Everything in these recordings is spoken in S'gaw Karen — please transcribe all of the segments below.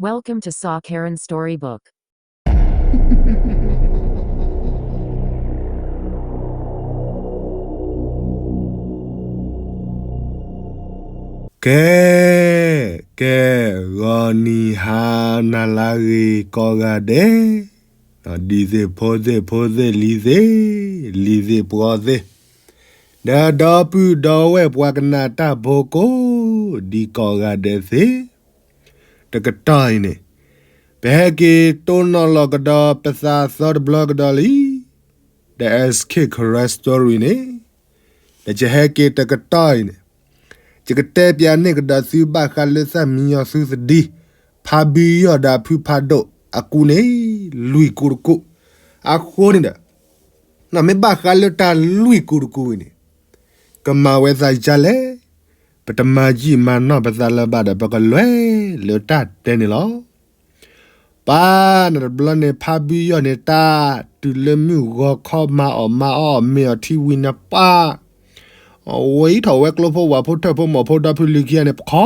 Welcome to Saw Karen Storybook. ကဲ, ကဲ, ဂီၤနံၤဟါနၤလၢအဂ့ၤကိးဂၤဒဲး, ဒ်သ့ၣ်ဖိသ့ၣ်ဖိသ့ၣ်လံၤသ့ၣ်, လံၤသ့ၣ်ပှီၤသ့ၣ်, ဒီးဒီပုၢ်ဒီဝဲၢ်ပှၤကနၣ်တၢ်ဖိကိးဒံကိးဂၤဒဲးသ့ၣ်, တကတီၢ်အံၤန့ၣ်, ပဟဲက့ၤတိၢ်နီၣ်လီၤကဒီးပသးသီတဘျီကဒီးလံ, ဒီး S K Karen Story န့ၣ်, ဒီးယဟဲက့ၤတကတီၢ်အံၤန့ၣ်, ယကတဲပျးန့ၢ်ကဒီးသုဘၣ်ဃးလၢသၣ်မံညီၤသုသဒံ, ဖါဘုယီၢ်ဒီးဖုဖးဒိၣ်အကူန့ၣ်, လွံၢ်ကူတကူ, အဃိန့ၣ်ဒီး, မ့ၢ်ဘၣ်ဃးလၢတၢ်လွံၢ်ကူတကူအံၤန့ၣ်, ကမၤဝဲသးယါလဲၣ်, ပတမၤယံာ်မၤနီၢ်ပသးလၢၤဘၣ်ဒီး ပကလဲၤလၢတၢ်တဲန့ၣ်လီၤ. ပၢ်, နတဘျီန့ၣ် ဖါဘုယီၢ်န့ၣ် တၢ်တုၤလၢမုၢ်ဂီၤခီ မၤအီၣ်မၤအီၣ်မ့ၤအီထံဝံၤန့ၣ် ပၢ်, ဝံထီၣ်ဝဲကျိဖိဝၣ်ဖိထၢၣ်ဖိမီၢ်ဖိဒီဖုလံၤခံဂၤန့ၣ် ပခီ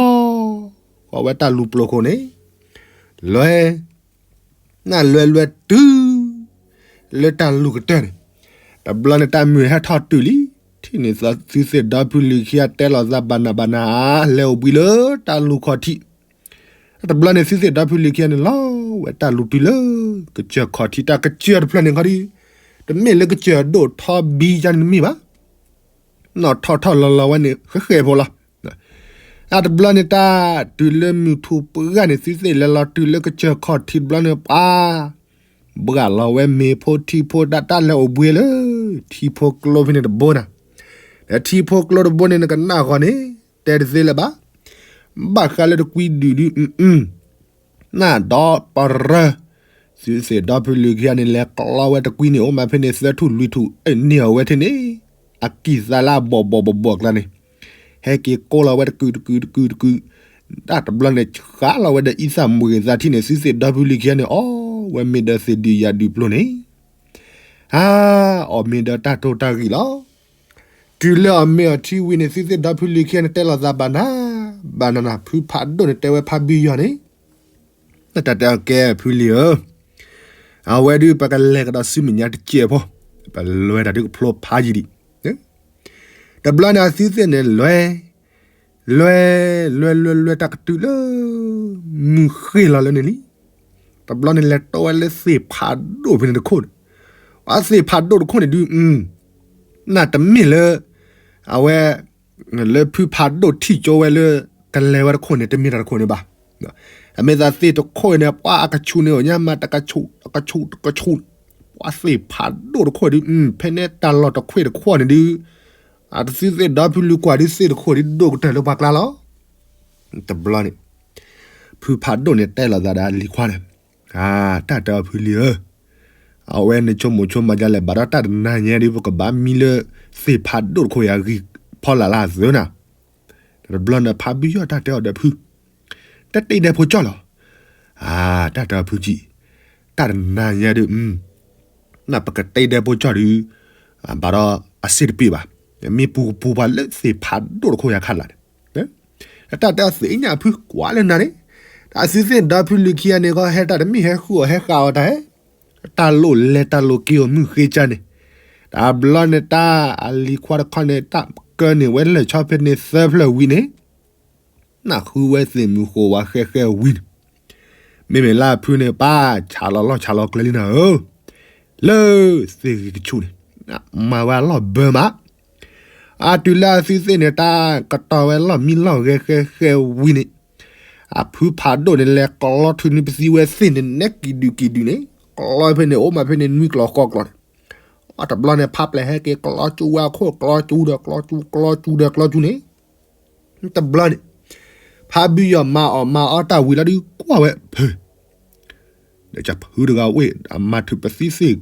ဃီၤဝဲတၢ်လူၤပျိၤခိၣ်န့ၣ်, လွဲ, နလွဲလွဲတုၤ လၢတၢ်လူၤကတၢၢ်န့ၣ်, တဘျီန့ၣ် တၢ်မုာ်ဟဲထီၣ်တုၤလံ, ထံၣ်န့ၣ်သုသ့ၣ်ဒီဖုလံၤခံဂၤတဲလီၤသးဘၣ်နးဘၣ်နးဧါ, လဲၤအိၣ်ဘှံးလၢတၢ်လူၤခီၣ်ထံး တဘျီန့ၣ် သုသ့ၣ်ဒီဖုလံၤခံဂၤန့ၣ် လီၤဝဲတၢ်လူၤတုၤလၢ ကစၢၢ်ခီၣ်ထံး တၢ်ကစၢၢ်တဖျၢၣ်န့ၣ်ခီဒံး, တမ့ၢ်လၢကစၢၢ်ဒိၣ်ထီဘံယါန့ၣ်တမ့ၢ်ဘၣ်, နီၣ်ထီၣ်ထီၣ်လီၤလီၤဝဲန့ၣ် ဃဲဃဲဖိလီၤ. အတဘျီန့ၣ် တၢ်တုၤလၢမုၢ်ထူၣ်ပှၢ်န့ၣ် သုသ့ၣ်လဲၤလီၤတုၤလၢကစၢၢ်ခီၣ်ထံးတဘျီန့ၣ် ပၢ်, ဘှၣ်လီၤဝဲမ့ၤဖိထံဖိဒၣ်တၢ်လဲၤအိၣ်ဘှံးလၢ ထံဖိကျိဖဲန့ၣ်တဘိနၤ, ဒီးထံဖိကျိတဘိန့ၣ် နကနၣ်ဃီန့ၣ် တဲတသ့လၢၤဘၣ်, ဘၣ်ဃးလၢတကွံဒုးဒုး နဒီးပရၢ, သုသ့ၣ်ဒီဖုလံၤခံဂၤန့ၣ် လဲၤကျီဝဲတကွံန့ၣ် အိၣ်မးဖဲန့ၣ် သၢထူၣ်လွံၢ်ထူၣ် န့ၢ်အီၤဝဲထဲန့ၣ်, အကံၢ်သးလၢအဘီၣ်ဘီၣ်ဘီၣ်ဘီၣ်ကျါန့ၣ်, ဟဲက့ၤကိးလီၤဝဲတကုာ်တကုာ်တကုာ်တကုာ်, တၢ်တဘျီန့ၣ် ဃးလီၤဝဲဒီးအံသၣ်မွ့ၤဂ့ၤသးထံၣ်န့ၣ် သုသ့ၣ်ဒီဖုလံၤခံဂၤန့ၣ် အီၣ်ဝဲမ့ၤဒီးသ့ၣ်ဒုးယၤဒုးပျိၤန့ၣ်, အါ, အီၣ်မ့ၤဒီးတၢ်တိၢ်တၢ်ဂံၢ်လီၤ. တုၤလၢအီၣ်မ့ၤအီထံဝံၤန့ၣ် သုသ့ၣ်ဒီဖုလံၤခံဂၤန့ၣ် တဲလီၤသးဘၣ်နး, ဘၣ်နးနး ဖုဖးဒိၣ်န့ၣ် တဲဝဲဖးဘံယီၢ်န့ၣ်, တၢ်တဲအီၤကဲဖုလံၤဧၢ, အဝဲဒုးပကလဲၤကဒီးဆူမဲာ်ညါတစဲးဖိ, ပလဲၤတၢ်ဒုးကဖျိဖးယံာ်ဒံး, တဘျီန့ၣ်အသုသ့ၣ်န့ၣ် လွဲ, လွဲ, လွဲလွဲလွဲတၢ်ကတုၤလၢ မုၢ်ဃ့ၢ်လီၤလၢန့ၣ်လံ, တဘျီန့ၣ် လဲၤတီဝဲလၢသ့ၣ်ဖးဒိၣ်ဖဲန့ၣ်တခိၣ်န့ၣ်, အသ့ၣ်ဖးဒိၣ်တခိၣ်န့ၣ်ဒုး, နတမ့ၢ်လၢ အဝဲ လၢဖုဖးဒိၣ်ထံၣ်ကၠိဝဲလၢ ကလဲၤဝဲတခိၣ်န့ၣ် တမ့ၢ်တၢ်တခိၣ်န့ၣ်ဘၣ်. အမ့ၢ်သးသ့ၣ်တခိၣ်န့ၣ် ပှၤအကဆူးန့ၣ် အိၣ်ညါမး တကဆူး တကဆူး တကဆူး, ပှၤသ့ၣ်ဖးဒိၣ်တခိၣ်ဒုး ဖဲန့ၣ်တၢ်လီၢ်တခွ့ၣ်တခွီၣ်န့ၣ်ဒုး, အတသုသ့ၣ်ဒီဖုလံၤကွၢ်ဒုး သ့ၣ်တခိၣ်ဒုး ဒိၣ်ကတၢၢ်လၢပှၤကျါလီၤ. တဘျီန့ၣ် ဖုဖးဒိၣ်န့ၣ် တဲလီၤသးဒီးလံၤခွါန့ၣ်, အါ, တၢ်တဲအီၤဖုလံၤဧၢ, အဝဲန့ၣ်ဆိကမိၣ်ဆိကမးဒ်လဲၣ် ဘၣ်ဒီးတၢ်တနၤညါဒုး ပကဘၣ်မံလၢ သ့ၣ်ဖးဒိၣ်တခိၣ်အံၤအဂံၢ်ဖီလာ်လၢအသၢနၤ. တဘျီန့ၣ် ဖးဘံယီၢ်တၢ်တဲအီၤဒီးဖု, တၢ်တ့ဒဲဖိကၠီၣ်လီၤ. အါ, တၢ်တဲအီၤဖုကံၢ်, တၢ်တနၤညါဒုး နပကတ့ဒဲဖိကၠီၣ်ဒုး, ဘၣ်ဒီးအစ့ၣ်တပ့ၢ်ဘၣ်, မ့ၢ်ပူၤကပူၤပှၤလၢသ့ၣ်ဖးဒိၣ်တခိၣ်ယၤခးလာ်န့ၣ်, တၢ်တဲအီၤသ့ၣ်ညါဖုကွၢ်လၢနၤန့ၣ်, တၢ်သုသ့ၣ်ဒီဖုလံၤခံဂၤန့ၣ် ကဟဲတၢ်တမ့ၢ်ဟဲဃုအီၣ်ဟဲဃာ်အီၣ်တၢ်ဧါ, တၢ်လိၣ်လဲၤတၢ်လိၣ်က့ၤအီၤမုၢ်ဃ့ကၢန့ၣ်, တဘျီန့ၣ်တၢ်အလံၤခွါတခီန့ၣ် တၢ်ကၢန့ၢ်ဝဲလၢာ်ဆီဖဲန့ၣ်သၢဖျၢၣ်ဝံၤန့ၣ် နၢ်ဟူဝဲသ့ၣ်မုၢ်ဃိးဝါဃဲဃဲဝံၤန့ၣ်, မ့မ့ၢ်လၢအဖုန့ၣ် ပၢ်ဆးလီၤလီၢ်ဆးလီၤကျဲလံနၤဧၢ, လၢသ့ၣ်ဂံၢ်ကဆူၣ်န့ၣ်, မၤဝဲအလီၢ်ဘၢမး, အတုၤလၢအသုသ့ၣ်န့ၣ် တၢ်ကတီၤဝဲလီၢ်မံလီၢ်ဂဲၤဃဲဃဲဝံၤန့ၣ်, အဖုဖးဒိၣ်န့ၣ် လဲၤကျီထုးန့ၢ်ပသံဝဲသ့ၣ်န့ၣ် နဲကံၣ်ဒုၣ်ကံၣ်ဒုၣ်န့ၣ်, ကျီဖဲန့ၣ် အိၣ်မးဖဲန့ၣ် နွံကျီၢ်ဃိးကျီၢ်န့ၣ်, အတဘျီန့ၣ် ဖးပျဲၢ်ဟဲက့ၤ ကျီစူဝါခိၣ် ကျီစူဒီးကျီစူ ကျီစူဒီးကျီစူန့ၣ် တဘျီန့ၣ်, ဖးဘံယီၢ်မၤအီၣ်မၤအီတၢ်ဝံၤလီၤဒုးကွၢ်ဝဲဖု, ဒီးဖုတဂၤဝ့ၢ် အမၤထုးပသံသ့ၣ်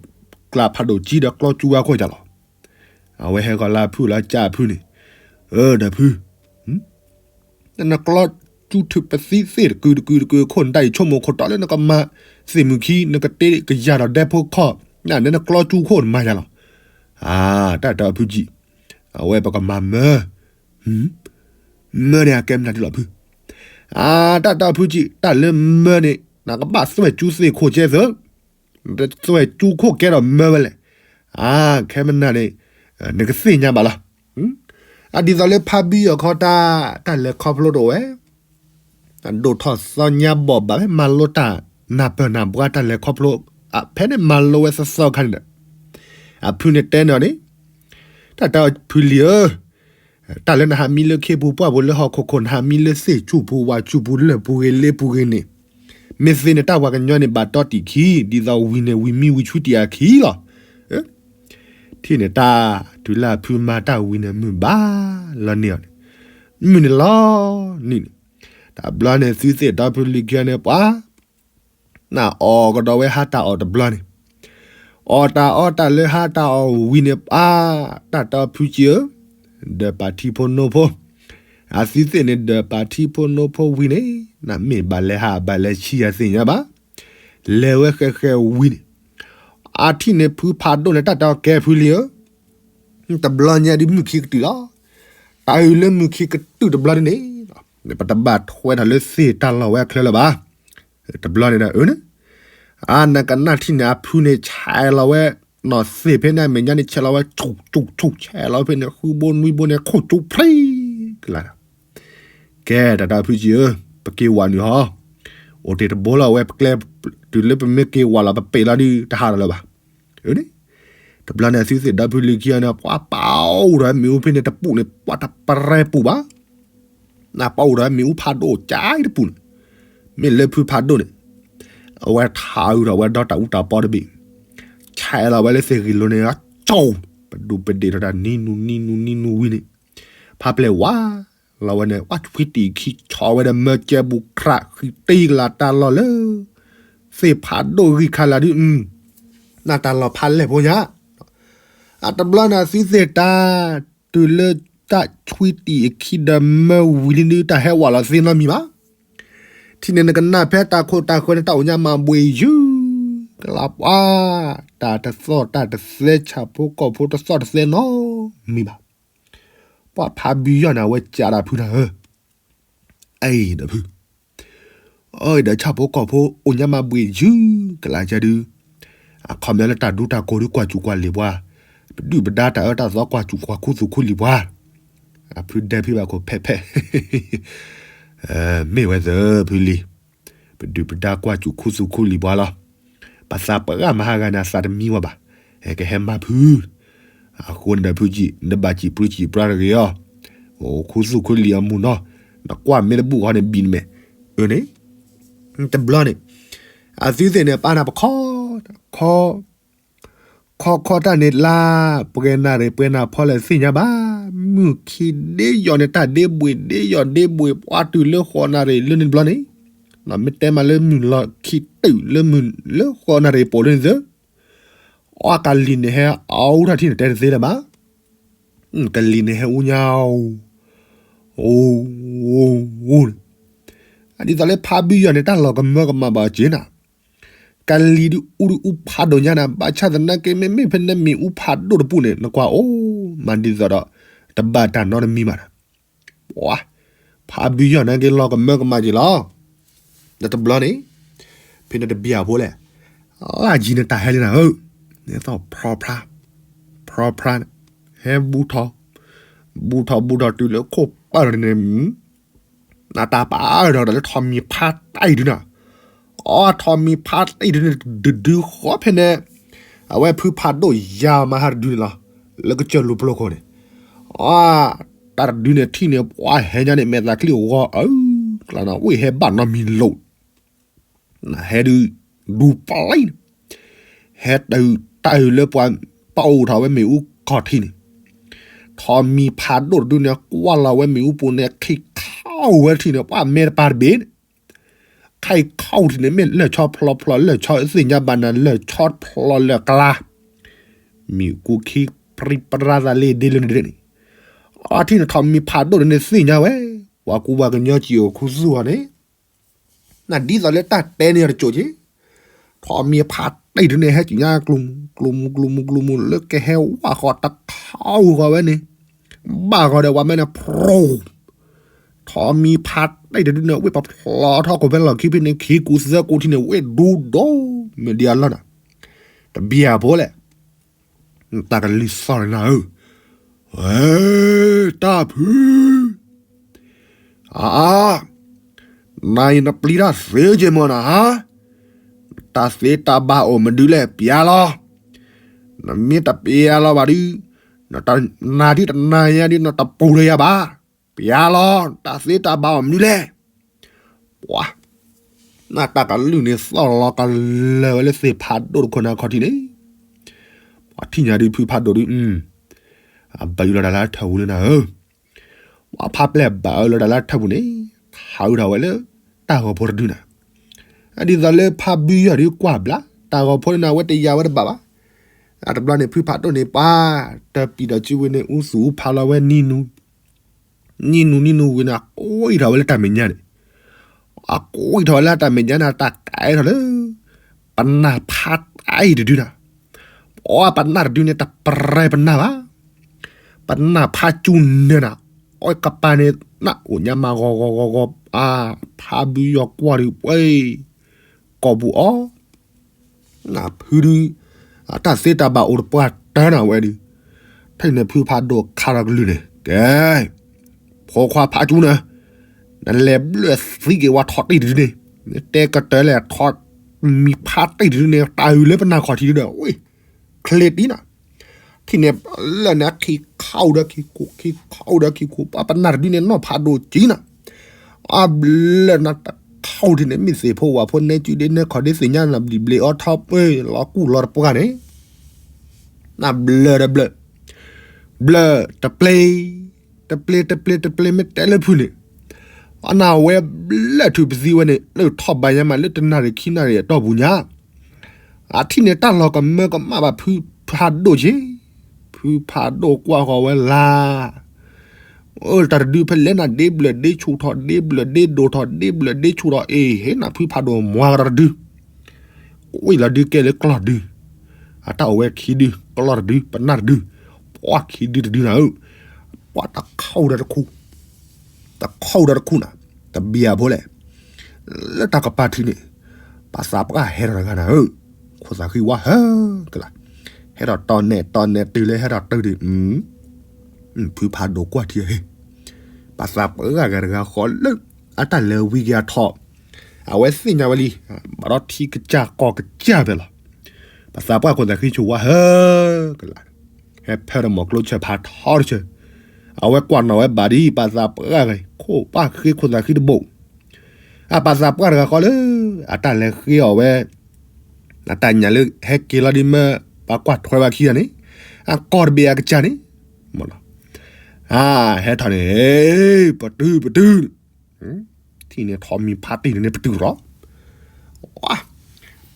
ကျါဖးဒိၣ်ကံဒီးကျီစူဝါခိၣ်ယၤလီၤ. အဝဲဟဲဃီၤလၢအဖုလီၤ ကးဖုန့ၣ်, အၢ ဒီးဖု, နကျီစူထုးပသံသ့ၣ်တကုာ်တကုာ်တကုာ်ခိၣ် နတၢ်အံၤဆိကမိၣ်ခိၣ်တီလၢနကမၤသ့ၣ်မုၢ်ခံ နကတ့ကယၤဒီးဒဲဖိခီၣ်, နနကျီစူခိၣ်နမၤယၤလီၤ. အၢ တၢ်တဲအီၤဖုကံၢ်, အဝဲပကမၤမၢ မၢန့ၣ်အကဲမနုၤဒ်လီၤဖု, အါ တၢ်တၢ်ဖုကံ တၢ်လၢမၢန့ၣ် နကဘၣ်သွဲၣ်ကၠူသ့ၣ်ခိၣ်ကဲသၢ, သွဲၣ်ကၠူခိၣ်ကဲဒီးမၢဝဲလဲၣ်. အါ ခဲမနၤန့ၣ် နကသ့ၣ်ညါဘၣ်လီၤ. အဒ်သိးလၢဖါဘံယီၤခီတၢ် တၢ်လဲၤခီဖျိတအိၣ်ဝဲ အဒိၣ်ထီၣ်သီညါဘီၣ်ဘၣ်ဖဲမၤလိတၢ်နၢ်ပၢၢ်နၢ်ဘှါတၢ်လဲၤခီဖျိ, ဖဲန့ၣ်မၤလိဝဲသီသီခါန့ၣ်ဒီး အဖုန့ၣ်တဲန့ၢ်အီၤန့ၣ်, တၢ်တၢ်ဖုလံၤဧၢ, တၢ်လၢနဟးမံလၢခ့ပူၤပှၢ်ပူၤလၢဟီၣ်ခိၣ်ခိၣ် နဟးမံလၢသ့ၣ်စူၣ်ပူၤဝၣ်စူၣ်ပူၤလၢၢ်ပူၤဂ့ၤလ့ပူၤဂ့ၤန့ၣ်, မ့ၢ်သ့န့ၣ်တၢ်ပှၤကညီန့ၣ်ဘၣ်တီတံၢ်ခံ, ဒ်သိးဝံၤန့ၣ်ဝံၤမံဝံၤဆူတံၢ်အခံလီၤ. ထံၣ်န့ၣ်တၢ်တုၤလၢအဖုမၤတၢ်ဝံၤန့ၣ် မုၢ်ဘၣ်လီၤန့ၢ်အီၤန့ၣ်, မုၢ်န့ၣ်လီၤနံၤန့ၣ်, တဘျီန့ၣ်သုသ့ၣ်ဒီဖုလံၤခံဂၤန့ၣ် ပှၤ နအီၣ်ကဒီးဝဲဟါတၢ်အီၣ်တဘျီန့ၣ်, အီၣ်တၢ်အီတၢ်လၢဟါတၢ်အီၣ်ဝံၤန့ၣ် ပှၤ တၢ်တီဖုကံဧၢ, ဒီးပာ်ထံဖိနိဖိ, အသုသ့ၣ်န့ၣ် ဒီးပာ်ထံဖိနိဖိဝံၤန့ၣ်, နမ့ၢ်ဘၣ်လဲၤဟးဘၣ်လဲၤဆံယၤသ့ၣ်ညါဘၣ်, လဲၤဝဲဃဲဃဲဝံၤန့ၣ်, အထံၣ်န့ၣ်ဖုဖးဒိၣ်န့ၣ် တၢ်တီကဲဖုလံၤဧၢ, တဘျီညါဒ်မုၢ်ခံကတုၤလီၤ. တၢ်အုၣ်လၢမုၢ်ခံကတုၤတဘျီဒ်န့ၣ်, ပတဘၣ်ထွဲထီၣ်လၢသ့ၣ်တၢ်လီၢ်ဝဲအချၢလၢၤဘၣ်. တဘျီန့ၣ်ဒီးအၢန့ၣ်, အနကနၣ်ထံၣ်န့ၣ် အဖုန့ၣ်ဆဲးလီၤဝဲ, နီၢ်သ့ၣ်ဖဲန့ၣ်အမဲာ်ညါန့ၣ် ဆဲးလီၤဝဲ ဆူၣ်ဆူၣ်ဆူၣ် ဆဲးလီၤဝဲဖဲန့ၣ် ဃုဘိနွံဘိန့ၣ် ခိၣ်ကၠူဖျံကလၤဒီး, ကဲတၢ်တၢ်ဖုကံဧၢ, ပက့ၤဝးနုာ်ဟီ, အိၣ်တ့ၢ်တဘိလီၤဝဲပကျဲ, တုၤလၢပမ့ၢ်က့ၤဝးလီၤ ပပ့းလီၤဒုး တဟးထီၣ်လၢၤဘၣ်. အၢန့ၣ်, တဘျီန့ၣ် သုသ့ၣ်ဒီဖုလံၤခံဂၤန့ၣ် ပှၤပာ်အိၣ်ဒီးမ့ၣ်အူဖဲန့ၣ်တပူၤန့ၣ် ပှၤတပရဲပူၤဘၣ်. နပာ်အိၣ်ဒီးမ့ၣ်အူဖးဒိၣ်ကၠါတပူၤန့ၣ်, မ့ၢ်လၢဖုဖးဒိၣ်န့ၣ်, အဝဲထးအုးထီၣ်ဝဲဒီတၢ်အူတၢ်ပီတဘ့ၣ်, ဆဲးလီၤဝဲလၢသ့ၣ်ဂံၢ်လိၤန့ၣ် ကၠိ, ပဒူးပဒ့ၣ်ထီၣ်တၢ်နံနူနံနူနံနူဝံၤန့ၣ်, ဖးပျဲၢ်ဝါ လီၤဝဲန့ၣ် ပှၤဆွံတံၢ်ခံဆီဝဲဒီးမၢကဲဘူးကြးဃံတံၢ်ကလၤတၢ်လီၢ်လၢ သ့ၣ်ဖးဒိၣ်ဂံၢ်ခါလၢဒုး, နတၢ်လီၢ်ဖးလဲၢ်ဖိညါ, အတဘျီန့ၣ်သုသ့ၣ်တၢ်, တုၤလၢတၢ်ဆွံတံၢ်အခံဒီးမၢဝံၤလံဒုး တၢ်ဟဲဝးလီၤသ့နီတမံၤဘၣ်. ထံၣ်န့ၣ်နကနၣ်ဖဲတၢ်ခိၣ်တၢ်ဃၢၤန့ၣ် တၢ်အိၣ်ညါမၤဘှံးယုၢ်, ကလၤပှၤ, တၢ်တသီၣ်တၢ်တသဲ ဆၣ်ဖိကီၢ်ဖိတသီၣ်တသဲနီတမံၤဘၣ်. ပှၤဖးဘံယီၢ်န့ၣ် အဝဲကးတၢ်ဖုနၤဧၢ, အံၤဒီးဖု, အံၤဒီးဆၣ်ဖိကီၢ်ဖိအိၣ်ညါမၤဘှံးယုၢ်ကလၤကဲဒုး, အခီပညီလၢတၢ်ဒူတၢ်ကိၢ်ဒုးကွၢ်စူၣ်ကွၢ်လံၤပှၤ, ပဒုၣ်ပဒါတၢ်အၢတၢ်သီကွၢ်စူၣ်ကွၢ်ခူသူၣ်ခူလံၤပှၤ, အဖုဒဲဖံဘၣ်ခိၣ်ဖဲးဖဲး မ့ၢ်ဝဲသၢဖုလံၤ, ပဒုၣ်ပဒါကွၢ်စူၣ်ခူသူၣ်ခူလံၤပှၤလီၤ. ပသးပှၢ်မဟါဂၤန့ၣ် အသးတမံဝဲဘၣ်, ဟဲကဟဲမၤဖု, အဃိန့ၣ်ဒီးဖုကံ, နဘၣ်စံးပြံစံးပြါတဂ့ၤအီၤ, အိၣ်ခူသူၣ်ခူလံၤအမူနီၤ, နကွၢ်မ့ၢ်တဘူၣ်ဃီန့ၣ် ဘံၣ်နမဲာ်, အၢန့ၣ်, တဘျီန့ၣ်, အသုသ့ၣ်န့ၣ် ပာ်နၤပခီ, ခီ, ခီခီတၢ်န့ၣ်လၢ, ပှဲၤနၣ်ရံၣ်ပှဲၤနၣ်ဖီလဲၣ်သ့ၣ်ညါဘၣ်, မုၢ်ခံဒ့ယီၤန့ၣ် တၢ်ဒ့ဘှံးဒ့ယီၤဒ့ဘှံး ပှၤတုၤလၢဃီနၣ်ရံၣ်လၢန့ၣ်တဘျီန့ၣ်, မ့ၢ်တဲမးလၢမုၢ်လီၤခံတုၤလၢဃီနၣ်ရံၣ်ပိာ်လၢန့ၣ်သၢ, အကလံၤန့ၣ်ဟဲအူထီၣ်ထံန့ၣ် တဲတသ့လၢၤဘၣ်, ကလံၤန့ၣ်ဟဲအူညါ, အူ, အူ, အူ, အဒ်သိးလၢဖးဘံယီၤန့ၣ် တၢ်လီၤကမၢကမၣ်ဘၣ်က့ၤနၤ ကလံၤဒုးအူဒုးအူဖးဒိၣ်ညါန့ၣ် ဘၣ်ဆၣ်သနာ်က့ မ့မ့ၢ်ဖဲန့ၣ်မ့ၣ်အူဖးဒိၣ်တပူၤန့ၣ် နကွၢ်အိၣ်, မၤဒ်သိးဒီး တဘၣ်တၢ်နီတမံၤဘၣ်ဒီး, ပှၤ, ဖးဘံယီၤန့ၣ်က့ၤလီၤကမၢကမၣ်က့ၤလီၤ. ဒီးတဘျီန့ၣ်, ဖဲန့ၣ်တဘျီဖိလဲၣ်, လၢကံၤန့ၣ်တၢ်ဟဲလံနၤဧၢ, န့ၣ်သီၣ်ဖြီဖြါ, ဖြီဖြါန့ၣ်, ဟဲဘူးထီၣ်, ဘူးထီၣ်ဘူးထီၣ်တုၤလၢခိၣ်ပၢၢ်န့ၣ် နတၢ်ပာ်အၢဒီးလၢထီးမံၤဖးတၢ်အံၤဒုန့ၣ်, အီထီးမံၤဖးတၢ်အံၤဒုန့ၣ် ဒုးဒုးဃီဖဲန့ၣ်, အဝဲဖုဖးဒိၣ်ယၤမဟါတဒုန့ၣ်လီၤ, လၢကစၢၢ်လူၤပျိခိၣ်န့ၣ်, အီ, တၢ်တဒုန့ၣ်ထံၣ်န့ၣ် ပှၤဟဲညါန့ၣ် မဲာ်သးချံဂီၤအၢ, ကျါန့ၣ် ဝ့ၢ်ဟဲဘၣ်နီတမံၤလိာ် နဟဲဒုး, ဒူပလံ, ဟဲတၢ်အုၣ်လၢပှၤပာ်အိၣ်ထီၣ်ဝဲမ့ၣ်အူခီၣ်ထံးန့ၣ်, ထီးမံၤဖးဒိၣ်တဒုန့ၣ် ကွၢ်လီၤဝဲမ့ၣ်အူပူၤန့ၣ် ခံခီဝဲထံၣ်န့ၣ် ပှၤမဲာ်တပၤတဘ့ၣ်န့ၣ်, ခံခီထံၣ်န့ၣ် မ့ၢ်လၢၢ်ဆီဖျိဖျိ လၢၢ်ဆီသ့ၣ်ညါဘၣ်နၤ လၢၢ်ဆီဖျိလၢၢ်ကျါ, မ့ၣ်အူကူခံပြံပြါသးလၢဒ့လၢန့ၣ်, အီထံၣ်န့ၣ် ထီးမံၤဖးဒိၣ်တဒုန့ၣ်သ့ၣ်ညါဝဲ, ပှၤကူပှၤကညီစံးအိၣ်ခူသူၣ်အီၤန့ၣ် နဒ်သိးလၢတၢ်တဲန့ၢ်အီၤတစိၢ်က့ၤ, ထီးမံၤဖးတံၢ်တန့ၣ် ဟဲကညါကျိၤမူကျိၤမူကျိၤမူကျိၤမူ လၢကဟဲဝၣ်ဃီတခီဝူဃီဝဲန့ၣ်, ဘၣ်ဃီဒီးပှၤမဲာ်န့ၣ် ဖြူၣ်, ထီးမံၤဖးတံၢ်တဒုန့ၣ် ဝ့ၢ်ပဖျီထီၣ်ကိးဖဲလီၢ်ခံဖဲန့ၣ် ခံကူသၢကူထံန့ၣ် ဝ့ၢ်ဒူဒိၣ်မ့ၢ်ဒံးအလီၢ်နီၤ, တဘံၣ်အဖိလဲၣ်, တၢ်ကလုၢ်သီၣ်န့ၣ်နၤဧၢ, ဝဲ, တၢ်ဖု အါ, နၤအံၤနပျံၤတၢ်သ့က့မၢနၤဧါ, တၢ်သ့တၢ်ဘၣ်အိၣ်မနုၤလဲၣ် ပျးလီၤ, နမ့ၢ်တပျးလီၤဘၣ်ဒုး, နတနာ်ဒုးတနာ်ယၤဒုး နတပူၤလၢယၤဘၣ်, ပျးလီၤ, တၢ်သ့တၢ်ဘၣ်အိၣ်မနုၤလဲၣ်, ပှၤ, နတၢ်ကလုၢ်န့ၣ်သီၣ်လီၤကလၢာ်ဝဲလၢသ့ၣ်ဖးဒိၣ်တခိၣ်န့ၣ်အခီၣ်ထံးန့ၣ်, ပှၤထံၣ်ညါဒုးဖုဖးဒိၣ်ဒုး, အဘၣ်အၢလီၤတၢ်လၢထၢၣ်ပူၤလၢနၤဧၢ, ပှၤဖးပျဲၢ်ဘၣ်အၢလီၤတၢ်လၢထၢၣ်ပူၤန့ၣ်, ဟးအုၣ်ထီၣ်ဝဲလၢတၢ်ဂီၤဖိတဒုနၤ, ဒ်သိးလၢဖးဘုယီၤဒုးကွၢ်ဘျါ, တၢ်ဂီၤဖိန့ၣ်နၤဝဲတယာ်ဝဲတဘၣ်ဘၣ်, အတဘျီန့ၣ်ဖုဖးဒိၣ်န့ၣ်ပှၤ, တပံၤဒီးစုဝ့န့ၣ် အူသူၣ်အူဖးလီၤဝဲနံၤနူၤ နံၤနူၤနံၤနူၤဝံၤန့ၣ် အကွံာ်ထီၣ်ဝဲလၢတၢ်မဲာ်ညါန့ၣ်, အကွံာ်ထီၣ်ဝဲလၢတၢ်မဲာ်ညါန့ၣ် တၢ်ကဲထီၣ်လၢ ပနၢ်ဖးတံၢ်တဒုနၤ, ပှၤပနၢ်တဒုန့ၣ် တပြဲပနၢ်ဘၣ်, ပနၢ်ဖးကၠူနၢၤနၤ, အီၣ်ကပၤန့ၣ် နအိၣ်ညါမးဂီၤဂီၤဂီၤဂီၤ, အါ, ဖးဘုယီၤကွၢ်ဒုးပှဲၤ, ကိာ်ပူၤအီၤ နဖုဒုး, အတၢ်သ့တၢ်ဘၣ်အိၣ်တပှၢ်တၢၢ်နၤဝဲဒုး, ဖဲန့ၣ်ဖုဖးဒိၣ်ခါထီၣ်ကလုၢ်န့ၣ် ကဲ, ဖိခွါဖးကၠူနၤ, နလဲၤဘျၢၣ်သံက့ၤဝဲထီးတံၢ်တဒုန့ၣ်, နတဲကတၢၢ်လဲၣ်ထီးမံၤဖးတံၢ်တဒုန့ၣ် တၢ်အုၣ်လၢပနၢ်ခီၣ်ထံးဒုဒီး ဝ့ၢ်, ချ့တံၢ်နၤ ထံၣ်န့ၣ် လၢာ်န့ၣ် ခံခီၣ်ဒီးခံခိၣ် ခံခီၣ်ဒီးခံခိၣ် ပှၤပနၢ်တဒုန့ၣ် နီၢ်ဖးဒိၣ်ကံနၤ, အဘျၢၣ်နၤတခီၣ်ထံၣ်န့ၣ် မ့ၢ်သ့ၣ်ဖိဝၣ်ဖိနဲကၠူဒ့နဲခီၣ်ဒ့သ့ၣ်ညါနၤ ဘျံးဘျ့အီထီၣ်ပှဲၤ လီၤကူၣ်လီၤတပှၢ်န့ၣ်, နဘျၢၣ်ဒီးဘျၢၣ်, ဘျၢၣ်တပျ့ၤ, တပျ့ၤ တပျ့ၤ တပျ့ၤ မ့ၢ်တဲလၢဖုန့ၣ်, အနၢ်ဝဲဘျၢၣ်ထုးပသံဝဲန့ၣ် လၢထီၣ်ဘးညါမးလၢတနၣ်ရံၣ်ခံနၣ်ရံၣ်အတီၢ်ပူၤညါ အထံၣ်န့ၣ် တၢ်လီၤကမၢကမၣ်ဘၣ်ဖုဖးဒိၣ်က့, ဖုဖးဒိၣ်ကွၢ်ဃီၤဝဲလၢ်, အၢ တၢ်တဒုဖဲလဲၣ်နၤ ဒ့ဘျၢၣ်ဒ့ဆူၣ်ထီၣ် ဒ့ဘျၢၣ်ဒ့ဒိၣ်ထီၣ် ဒ့ဘျၢၣ်ဒ့ဆူၣ်ထီၣ် အ့ၣ် ဟ့ၣ်နၤဖုဖးဒိၣ်မွၤကဒီးတဒု, ဝံၤလီၤဒုးကဲလၢကျီၢ်တဒု, အတၢ်အိၣ်ဝဲခံဒု ကျီၢ်တဒု ပနၢ်တဒု, ပှၤခံဒုတဒုနၤဧၢ, ပှၤတခီၣ်ဒီးတခူၣ် တခီၣ်ဒီးတခူၣ်နၤ, တဘံၣ်အဖိလဲၣ်, လၢတၢ်ကပၤထံးန့ၣ်, ပှၤသးပှၢ်ဟဲထီၣ်တဂၤနၤဧၢ, ခိၣ်သးဃံဝါဟၢကလါ, ဟဲထီၣ်တီၢ်နဲၣ်တီၢ်နဲၣ်တုၤလၢဟဲထီၣ်တုၤဒံး, ဖုဖးဒိၣ်ကွၢ်ထံဟ့ၣ်, ပှၤသးပှၢ်ဂၤတဂၤဃီလၢ အတၢ်လဲၤဝံက့ၤအထီၣ်, အဝဲသ့ၣ်ညါဝဲလံ, ဘၣ်ဒီးထံကစၢ်ကီၢ်ကစၢ်ဖဲလီၤ, ပှၤသးပှၢ်ခိၣ်သးဃံဆိၣ်ဝါဟၢကလါ ဟဲဖၢဒီးမီၢ်ကျိဆၢၣ်ဖးထီတဆၢ, အဝဲကွၢ်နီၣ်ဝဲဘၣ်ဒ် ပှၤသးပှၢ်ဂၤ ခိၣ်ပှၢ်ဃ့ခိၣ်သးဃံတဘိ, အပှၤသးပှၢ်တဂၤဃီလၢ အတၢ်လဲၤဃ့အီၤဝဲ, အတၢ်ညၣ်လၢဟဲက့ၤလီၤဒ်မ့ၢ် ပှၤကွၢ်ထွဲဘၣ်ခံဂၤန့ၣ်, အကီၢ်တဘ့ၣ်အကစၢ်န့ၣ်, မ့ၢ်လီၤ, အဟဲထီၣ်န့ၣ်, ပတုၤပတုၤ ထံၣ်န့ၣ်ထီးမံၤဖးတံၢ်န့ၣ်ပတုၤလီၤ,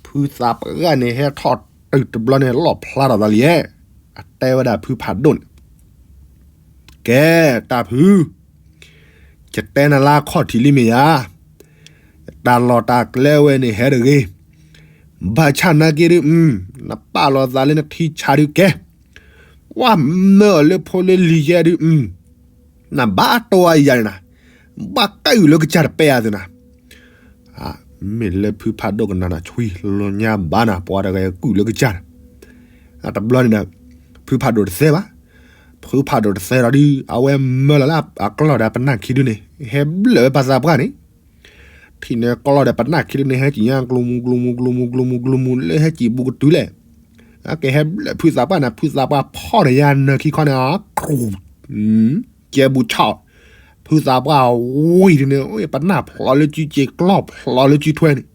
ဖုသးပှၢ်န့ၣ်ဟဲထီၣ်တုၤတဘျီန့ၣ် လီၣ်ဖျါထီၣ်သးလံ, အတဲဝဲဒၣ်ဖုဖးဒိၣ်န့ၣ်, ကဲ, တၢ်ဖု, ယတဲနၤလၢအခီၣ်ထံးလံမ့ၢ်ဧါ, တၢ်လီၢ်တၢ်ကျဲဝဲန့ၣ်ဟဲတဂ့ၤ, ဘၣ်ဆၣ်နာ်က့ဒုး, နပာ်လီၤသးလၢနထံဆးဒုးကဲ, ပှၤမၢအီၤလၢဖိလၢလံၤယဲဒုး, နဘၣ်တိၢ်အယၤန့ၣ်နၤ, ဘၣ်ကဲအုၣ်လၢကစၢ်တပဲအသးနၤ, မ့ၢ်လၢဖုဖးဒိၣ်ကနၣ်နၤဆွံလီၤညါဘၣ်နၤ ပှၤတဂၤကဲအုၣ်လၢကစၢ်န့ၣ်, တဘျီန့ၣ်ဒီး, ဖုဖးဒိၣ်တသဲဘၣ်, ဖုဖးဒိၣ်တသဲဒီးဒုး အဝဲမၢလီၤလၢအကျီၢ်ဒီးပနၢ်ခံဒုန့ၣ် ဟဲဘျၢၣ်ဝဲပှၤသးပှၢ်န့ၣ် ထံၣ်န့ၣ်ကျီၢ်ဒီးပနၢ်ခံဒုန့ၣ် ဟဲက့ၤညါကျိၤမူကျိၤမူကျိၤမူကျိၤမူကျိၤမူလၢဟဲက့ၤဘူးကတုၤလဲၣ်, အကဟဲဘျၢၣ်ဖုသးပှၢ်န့ၣ် ဖုသးပှၢ်ဖီၣ်ဒီးယၤနၢၤခံခီန့ၣ်, ကဲဘူးဆီၣ်, ဖုသးပှၢ်ဝံၤဒုန့ၣ် ပနၢ်ဖျိးလၢစုစ့ၤ ကျီၢ်ဖျိးလၢစုထွဲန့ၣ်,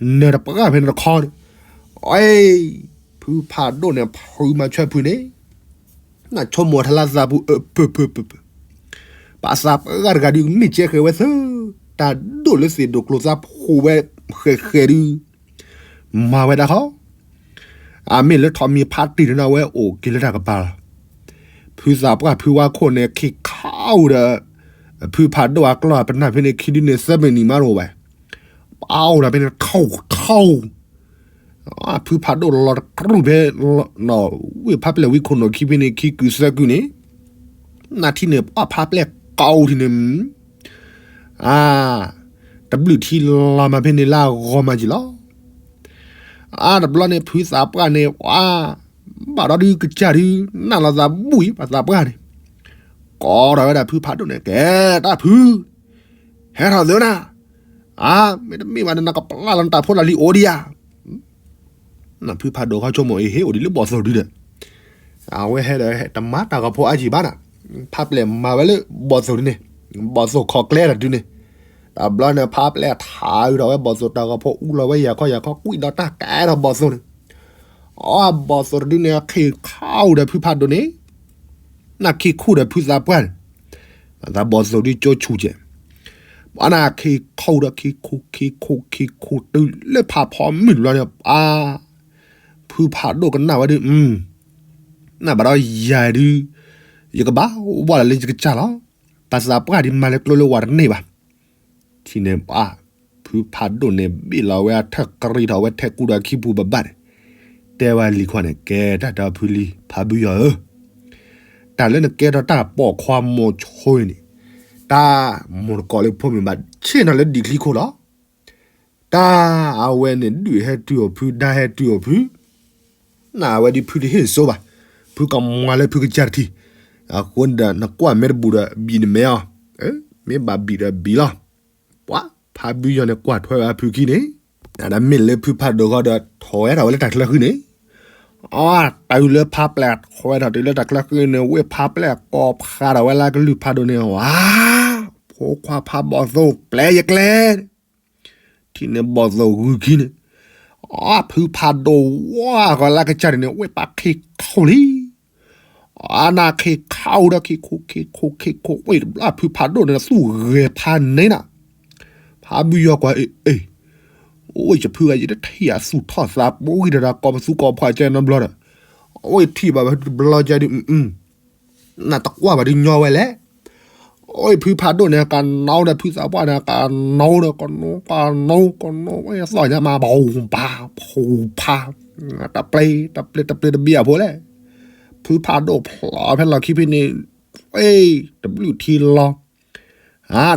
နၢၤတပှၢ်ဖဲန့ၣ်တခီန့ၣ်, အ့ ဖုဖးဒိၣ်န့ၣ် ဖုမၤဆွဲဖုန့ၣ် နဆိကမိၣ်ထီၣ်လၢသးပူၤ အၢ ပၢၢ် ပၢၢ် ပၢၢ် ပၢၢ်, ပှၤသးပှၢ်ဂၤတဂၤဒုး မ့ၢ်ကဲဃဲၤဝဲသၢ, တၢ်ဒိၣ်လၢသ့ၣ်ဒိၣ်ကျိၤသးဖှိၣ်ဝဲဃဲၤဃဲၤဒုး, မၤဝဲဒၣ်ဃီ, အမ့ၢ်လၢထီးမံၤဖးတံၢ်တနီၤဝဲအိၣ်က့ၤလၢတၢ်ကပၤလီၤ, ဖုသးပှၢ်ဖုဝါခိၣ်န့ၣ် ခံခါအိၣ်ဒီး ဖုဖးဒိၣ်အကျီၢ်ပနၢ်ဖဲန့ၣ်ခံဒုန့ၣ် သၢမံးနံးမးတအိၣ်ဘၣ်, ပအိၣ်ဒီးဖဲန့ၣ်ထီၣ်ထီၣ် ဖုဖးဒိၣ်လီၤတကြူၢ်ဖဲ ဝ့ၢ်ဖးပျဲၢ်ဝံခိၣ်နီၣ်ခံဖဲန့ၣ် ခံကုာ်သၢကုာ်န့ၣ်, နထံၣ်န့ၣ် ပှၤဖးပျဲၢ်ကိးထံၣ်န့ၣ်, အါ, တဘျုးထံလီၤမးဖဲန့ၣ်လၢအဂီၢ်မးက့ၤလီၤ. အါတဘျီန့ၣ် ဖုသးပှၢ်န့ၣ် ပှၤ ဘၣ်ဒီးဒုးကစၢ်ဒုး နၢ်လီၤသးဘူၣ်အံၤ ပှၤသးပှၢ်န့ၣ် ကိးထီၣ်ဝဲဒၣ်ဖုဖးဒိၣ်န့ၣ် ကဲတၢ်ဖု ဟဲထီၣ်သ့နၤ, အါ မ့တမ့ၢ်ဘၣ်န့ၣ် နကပျၢ်လီၤနတၢ်ဖိတၢ်လံၤအိၣ်ဒံးဧါ. ဖုဖးဒိၣ်ခီဆိကမိၣ်အံၤ ဟ့ၣ်အိၣ်ဒံးလၢဘီၣ်သိၣ်ဒုဒီး အဝဲဟဲဒီးတမၤတၢ်ဂီၤဖိအါကံဘၣ်နၤ, ဖးပျဲၢ်မၤဝဲလၢဘီၣ်သိၣ်ဒုန့ၣ်, ဘီၣ်သိၣ်ခီၣ်ကျဲတၢ်ဒုန့ၣ်, တဘျီန့ၣ် ဖးပျဲၢ်ထးအုးထီၣ်ဝဲဘီၣ်သိၣ်တၢ်ဂီၤဖိ အူလီၤဝဲယၤခီယၤခီ ကွံာ်ဒီးတၢ်ကဲထီၣ်ဘီၣ်သိၣ်န့ၣ်, အဘီၣ်သိၣ်တဒုန့ၣ် အခံခီဒီးဖုဖးဒိၣ်န့ၣ် နခံခူၣ်ဒီးဖုသးပှၢ်န့ၣ်, သးဘီၣ်သိၣ်ဒုကၠိဆူၣ်ကဲး, ပှၤနခံခီဒီးခံခူခံခူခံခူတုၤလၢဖးဖီမုၢ်တဘျီန့ၣ် ပှၤ ဖုဖးဒိၣ်ကနၣ်ဝဲဒုး, နဘၣ်ဒီးယၤဒုး, ယကဘၣ်ဝဲလၢယကစၢ်လီၤ. တၢ်သးပှၢ်ဒုးမၤလၢကျိလၢဝါတန့ၢ်ဘၣ်. ထံၣ်န့ၣ်ပှၤ ဖုဖးဒိၣ်န့ၣ် ဘ့ၣ်လီၤဝဲအထၢၣ်ကရံၣ်ထီၣ်ဝဲထဲကူဒီးခံပူၤဘၣ်ဘၣ်န့ၣ်, တဲဝဲလံၤခွါန့ၣ် ကဲတၢ်ဒီဖုလံၤ ဖးဘုယီၤဧၢ, တၢ်လၢနကဲထီၣ်တၢ်ပိာ်ခွါမိၤဆိအံၤန့ၣ်, တၢ်မိၢ်တကိးလၢဖိမုၣ်ဘၣ် ဆ့ၣ်နီၤလၢဒံးချံခိၣ်လီၤ. တၢ်အဝဲန့ၣ်ဒုးဟဲတုၤအီၤဖု ဒါဟဲတုၤအီၤဖု, နဝဲဒ်ဖုတဟ့ၣ်စိဘၣ်, ဖုကမၤလၢဖုကစၢ်တထံၣ်, အဃိန့ၣ်ဒီး နကွၢ်မဲတဘူၣ်ဒီးဘံၣ်နမဲအီၤ, မ့ၢ်ဘၣ်ဘံၣ်ဒီးဘံၣ်လီၤ. ပှၤဖးဘုယီၤန့ၣ် ကွၢ်ထွဲဝဲအဖုခံန့ၣ်, ဒီးမ့ၢ်လၢဖုဖးဒိၣ်ဃီဒီး ထိးဝဲထီၣ်ဝဲလၢတၢ်ချၢဃံန့ၣ်, အတၢ်အုးလၢဖးပျဲၢ် ထိးဝဲထီၣ်တုၤလၢတၢ်ချၢဃံန့ၣ် ဝ့ၢ်ဖးပျဲၢ်ကိးဖးဒီးဝဲလၢကလုၢ်ဖးဒိၣ်န့ၣ် ဝါ ဖိခွါဖးဘီၣ်သိၣ် ပျဲယကျဲ ထံၣ်န့ၣ်ဘီၣ်သိၣ်ဂုာ်ခံန့ၣ်, အဖုဖးဒိၣ်ဝါဃီလၢကစၢ်န့ၣ် ဝ့ၢ်ပာ်ခ့ခိၣ်လံ, အနၢ်ခ့ခါအူဒီးခ့ခိၣ်ခ့ခိၣ်ခ့ခိၣ် ဝ့ၢ်တဘျီဖုဖးဒိၣ်န့ၣ် သူၣ်ဂဲၤဖးန့ၣ်နၤ, ဖးဘုယီၤကွၢ်အ့ၣ်အ့ၣ်, အိၣ်ယဖုဂၤယတထံၣ်အသူၣ်ထီၣ်သးပှံၤဒီးတၢ်ကိးပသူကိးဖှီၣ်ကဲနီတဘျီဒီး, အိၣ်ယထံၣ်ဘၣ်ဝဲတဘျီကဲဒုး နတကွၢ်ဘၣ်ဒုးညီဝဲလဲၣ်. အိၣ်ဖုဖးဒိၣ်န့ၣ် ကနီဒီးဖုသးပှၢ်န့ၣ် ကနီဒီးကနီ ကနီ ကနီ ဝဲသီၣ်ညါမး ပူၤပၤ ပူၤဖး, တပျ့ တပျ့ တပျ့ တဘံၣ်အဖိလဲၣ်. ဖုဖးဒိၣ်ဖျိးဖဲလီၢ်ခံဖဲန့ၣ်, ဝဲ တဘျုးထံလီၤ,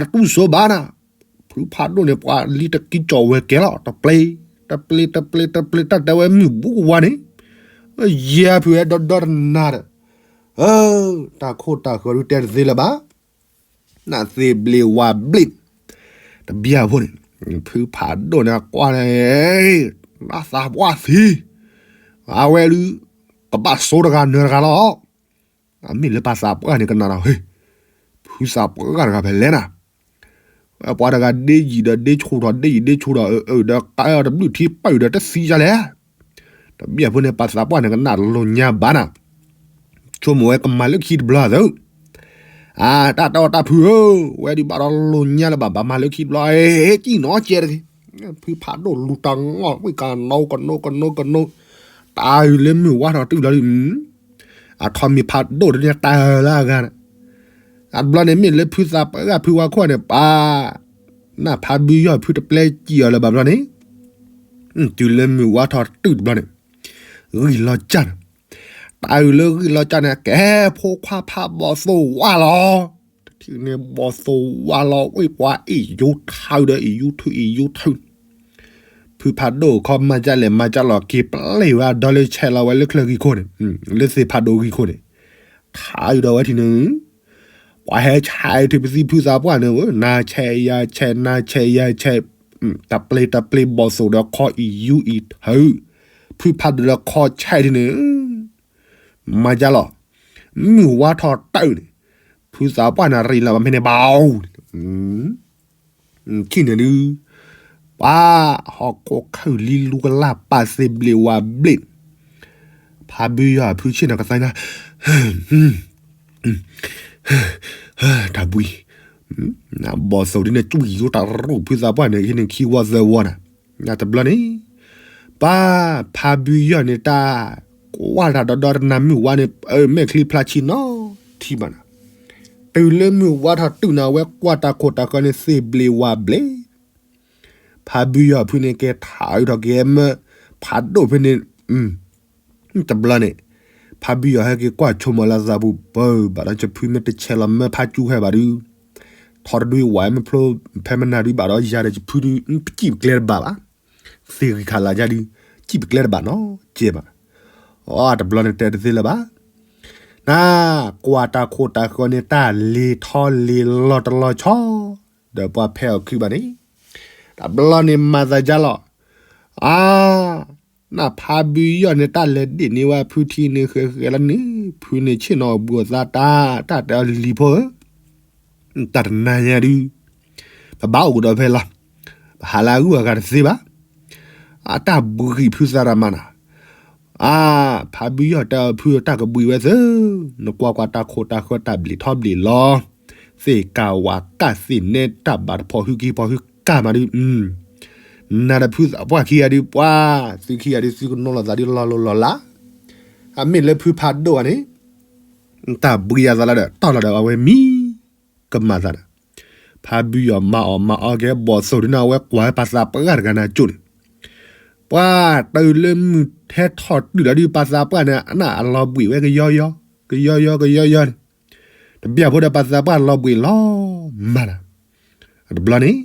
တတူၢ်စိဘၣ်နၤ, ဖုဖးဒိၣ်န့ၣ် ပှၤလံတကံကီၢ်ဝဲကဲလီၤ တပျ့ တပျ့ တပျ့ တပျ့ တၢ်တဲဝဲမုၢ်ဘူးကဝါန့ၣ်, ယဲဖုဝဲဒီဒီတနၤဒီး တၢ်ခိၣ်တၢ်ဃၢၤဒုးတဲတသ့လၢၤဘၣ်, နသ့ၣ်ဘျ့ဝါဘျ့, တဘံၣ်အဖိန့ၣ်, ဖုဖးဒိၣ်န့ၣ်ကွၢ်န့ၣ်, နသးပှၢ်သံ, အဝဲဒုး, ကဘၣ်စိတဂၤနၢၤတဂၤလီၤ, အမ့ၢ်လၢပှၤသးပှၢ်န့ၣ်ကနၣ်ဒီး ဟ့ၣ်, ဖုသးပှၢ်တဂၤဖဲလဲၣ်နၤ, ပှၤတဂၤဒ့ယံာ်ဒီးဒ့ဆူၣ်ထီၣ် ဒ့ယံာ်ဒ့ဆူၣ်ထီၣ် အၢ ဒီးကါအီၤတဘျုးထံပၢၢ်ဒီးတသံယါလဲၣ်, တဘံၣ်အဖိန့ၣ် ပှၤသးပှၢ်န့ၣ်ကနၣ်လိာ်ညါဘၣ်နၤ, ဆိကမိၣ်ဝဲကမၤလၢခံတဘျီသၢ အတၢ်တီတၢ်ဖုဧၢ, ဝဲဒုးဘၣ်ဒီးလိာ်ညါလၢၤဘၣ် ဘၣ်မၤလၢခံတဘျီ ဟ့ၣ်ကံၣ်နီၤကဲတဂ့ၤ, ဖုဖးဒိၣ်လူၤတၢ်ငီၢ် ဝံၣ်ကနီကနီကနီကနီ, တၢ်အုးလၢမုၢ်ဝါထီၣ်တုၤလီၤဒုး, အထီၣ်မ့ၢ်ဖးဒိၣ်တန့ၣ်တၢ်လၢအဂၤန့ၣ်, အတဘျီန့ၣ်မ့ၢ်လၢဖုသးပှၢ်ဂၤဖုဝါခိၣ်န့ၣ် ပၢ် နဖးဘုယီၤဖုတပျဲစံၣ်အီၤလၢၤဘၣ်ဘျီန့ၣ်, တုၤလၢမုၢ်ဝါထီၣ်တုၤတဘျီန့ၣ်, ဂံၢ်လီၤကၢ်န့ၣ်, တၢ်အုးလၢဂံၢ်လီၤကၢ်န့ၣ် ကဲဖိခွါဖးဘီၣ်သိၣ်ဝါလီၤ, တထံၣ်န့ၣ်ဘီၣ်သိၣ်ဝါလီၤ ဝ့ၢ်ပှၤအ့ၣ်ယူထၢဒီးအ့ၣ်ယူထၢအ့ၣ်ယူထၢ ဖုဖးဒိၣ်ခီမၤကၢ်လဲၣ်မၤကၢ်လီၤက့ၤပျဲဝဲအဒီလၢဆဲးလီၤဝဲလၢချၢဂံၢ်ခိၣ်န့ၣ်, လၢသ့ၣ်ဖးဒိၣ်ဂံၢ်ခိၣ်န့ၣ်, ထါအုးဒီးဝဲထံၣ်န့ၣ်, ပှၤဟဲဆဲးထုးပသံဖုသးပှၢ်န့ၣ်ဧၢ, နၤဆဲးယၤဆဲး နၤဆဲးယၤဆဲး, တပျ့တပျ့ဘီၣ်သိၣ်ဒီးခီအံၤယူအံၤထၢ, ဖုဖးဒိၣ်ဒီးခီဆဲးထံၣ်န့ၣ်, မၤကၢ်လီၤ, မုၢ်ဝါထီၣ်တၢ်အုးန့ၣ်, ဖုသးပှၢ်န့ၣ်ရံၣ်လီၤဘၣ်မ့ၢ်န့ၣ်ဘၣ် ထံၣ်န့ၣ်ဒုး, ပှၤဟီၣ်ခိၣ်ခၢၣ်လံလူကလၢ်ပာ်သ့ၣ်ဘျ့ဝါဘျ့, ဖးဘုယီၤဖုဆ့ၣ်နီၤကသါညါ, တၢ်ဘှံး, ဘီၣ်သိၣ်ဒ်န့ၣ် ကွံာ်ယိတၢ်ရူၢ်ဖုသးပှၢ်န့ၣ် ဟံးန့ၢ်ခံဝီသၢဝီနၤ, တဘျီန့ၣ်, ပၢ်ဖးဘုယီၤန့ၣ်တၢ်, ကွၢ်တၢ်ဒီဒီတနၤမုၢ်ဝါန့ၣ် မဲာ်ချံဖျါဆံနီၤထံဘၣ်နၤ, တုၤလၢမုၢ်ဝါထီၣ်တုၤန့ၣ် အဝဲကွၢ်တၢ်ခိၣ်တၢ်ဃၢၤန့ၣ်သ့ၣ်ဘျ့ဝါဘျ့ ဖးဘုယီၤဖုန့ၣ်ကဲထးအုးထီၣ်က့ၤမၢ, ဖးဒိၣ်ဖဲန့ၣ်, တဘျီန့ၣ်, ဖးဘုယီၤဟဲက့ၤကွၢ်ဆိကမိၣ်လၢသးပူၤပၢၢ်ဘၣ်ဒီး ယဖုမ့ၢ်တဆဲးလီၤမၢဖးကၠူဟဲဘၣ်ဒုး, ထီတဒုဝဲမ့ၢ်ဖျိ ဖဲမနၤဒုဘၣ်ဒီးယၤဒီးယဖုဒု ပစံၣ်ပကျဲတဘၣ်ဘၣ်. သ့ၣ်ဂံၢ်ခးလၢ်ယၤဒု စံၣ်ပကျဲတဘၣ်နီၤ ကဲဘၣ်. အတဘျီန့ၣ်တဲတသ့လၢၤဘၣ်. န ကွၢ်တၢ်ခိၣ်တၢ်ဃၢန့ၣ် တၢ်လ့ၤထီလ့ၤလီၤတလီၤဆီ ဒီးပှၤဖဲအီၤခုဘၣ်န့ၣ် တဘျီန့ၣ်မၤသးယါလီၤ. အါ နဖးဘုယီၢ်န့ၣ် တၢ်လဲၤဒ့ၣ်န့ၢ်ဝဲဖုထံန့ၣ်ဃဲဃဲလီၤန့ၣ် ဖုန့ၣ်ဆ့ၣ်နီၤအီၤဘူးအသးတၢ် တၢ်တဲအီၤလံၤဖိဧၢ တၢ်တနၤညါဒု ပဘၣ်အိၣ်ကဒီးဖဲလီၤ. ပဟးလၢအဂုၤအဂၤတသ့ဘၣ်. အတၢ်ဘှံးဖုသရၣ်မၤနၤ အါ ဖးဘုယီၢ်တဲအီၤဖုတၢ်ကဘှံးဝဲသၢ နကွၢ်ကွၢ်တၢ်ခိၣ်တၢ်ဃၢတၢ်ဘျံးထီဘျံးလီၤ သ့ၣ်ကၢ်ဝးကၢ်သ့ၣ်နဲတၢ်ဘၣ်တဖီၣ်ဟုက့ၤဖီၣ်ဟုကၢ်မးဒု နၤဒီးဖုသးပှၢ်ခံဂၤဒု ပှၤ သုခံဂၤဒု သုကနိလီၤသးဒုလီၤလိၤလီၤလး အမ့ၢ်လၢဖုဖးဒိၣ်ဂၤန့ၣ် တၢ်ဘှံးယၤသးလီၤဒီး တီၢ်လီၤဒီးအဝဲမံ ကမၤသးဒီး ဖးဘုယီၢ်မၤအီၣ်မၤအီကဲဘီၣ်သိၣ်ဒုန့ၣ် အဝဲကွၢ်ဝဲပှၤသးပှၢ်တဂၤန့ၣ်အကၠိန့ၣ် ပှၤတၢ်လၢမုၢ်ထဲထီၣ်တုၤလီၤဒု ပှၤသးပှၢ်န့ၣ် အနၢ်အလီၤဘှံးဝဲကယီယီ ကယီယီ ကယီယီန့ၣ် တဘျီဖိဒီးပှၤသးပှၢ်လီၤဘှံးလီၤမၢ်လီၤ. တဘျီန့ၣ်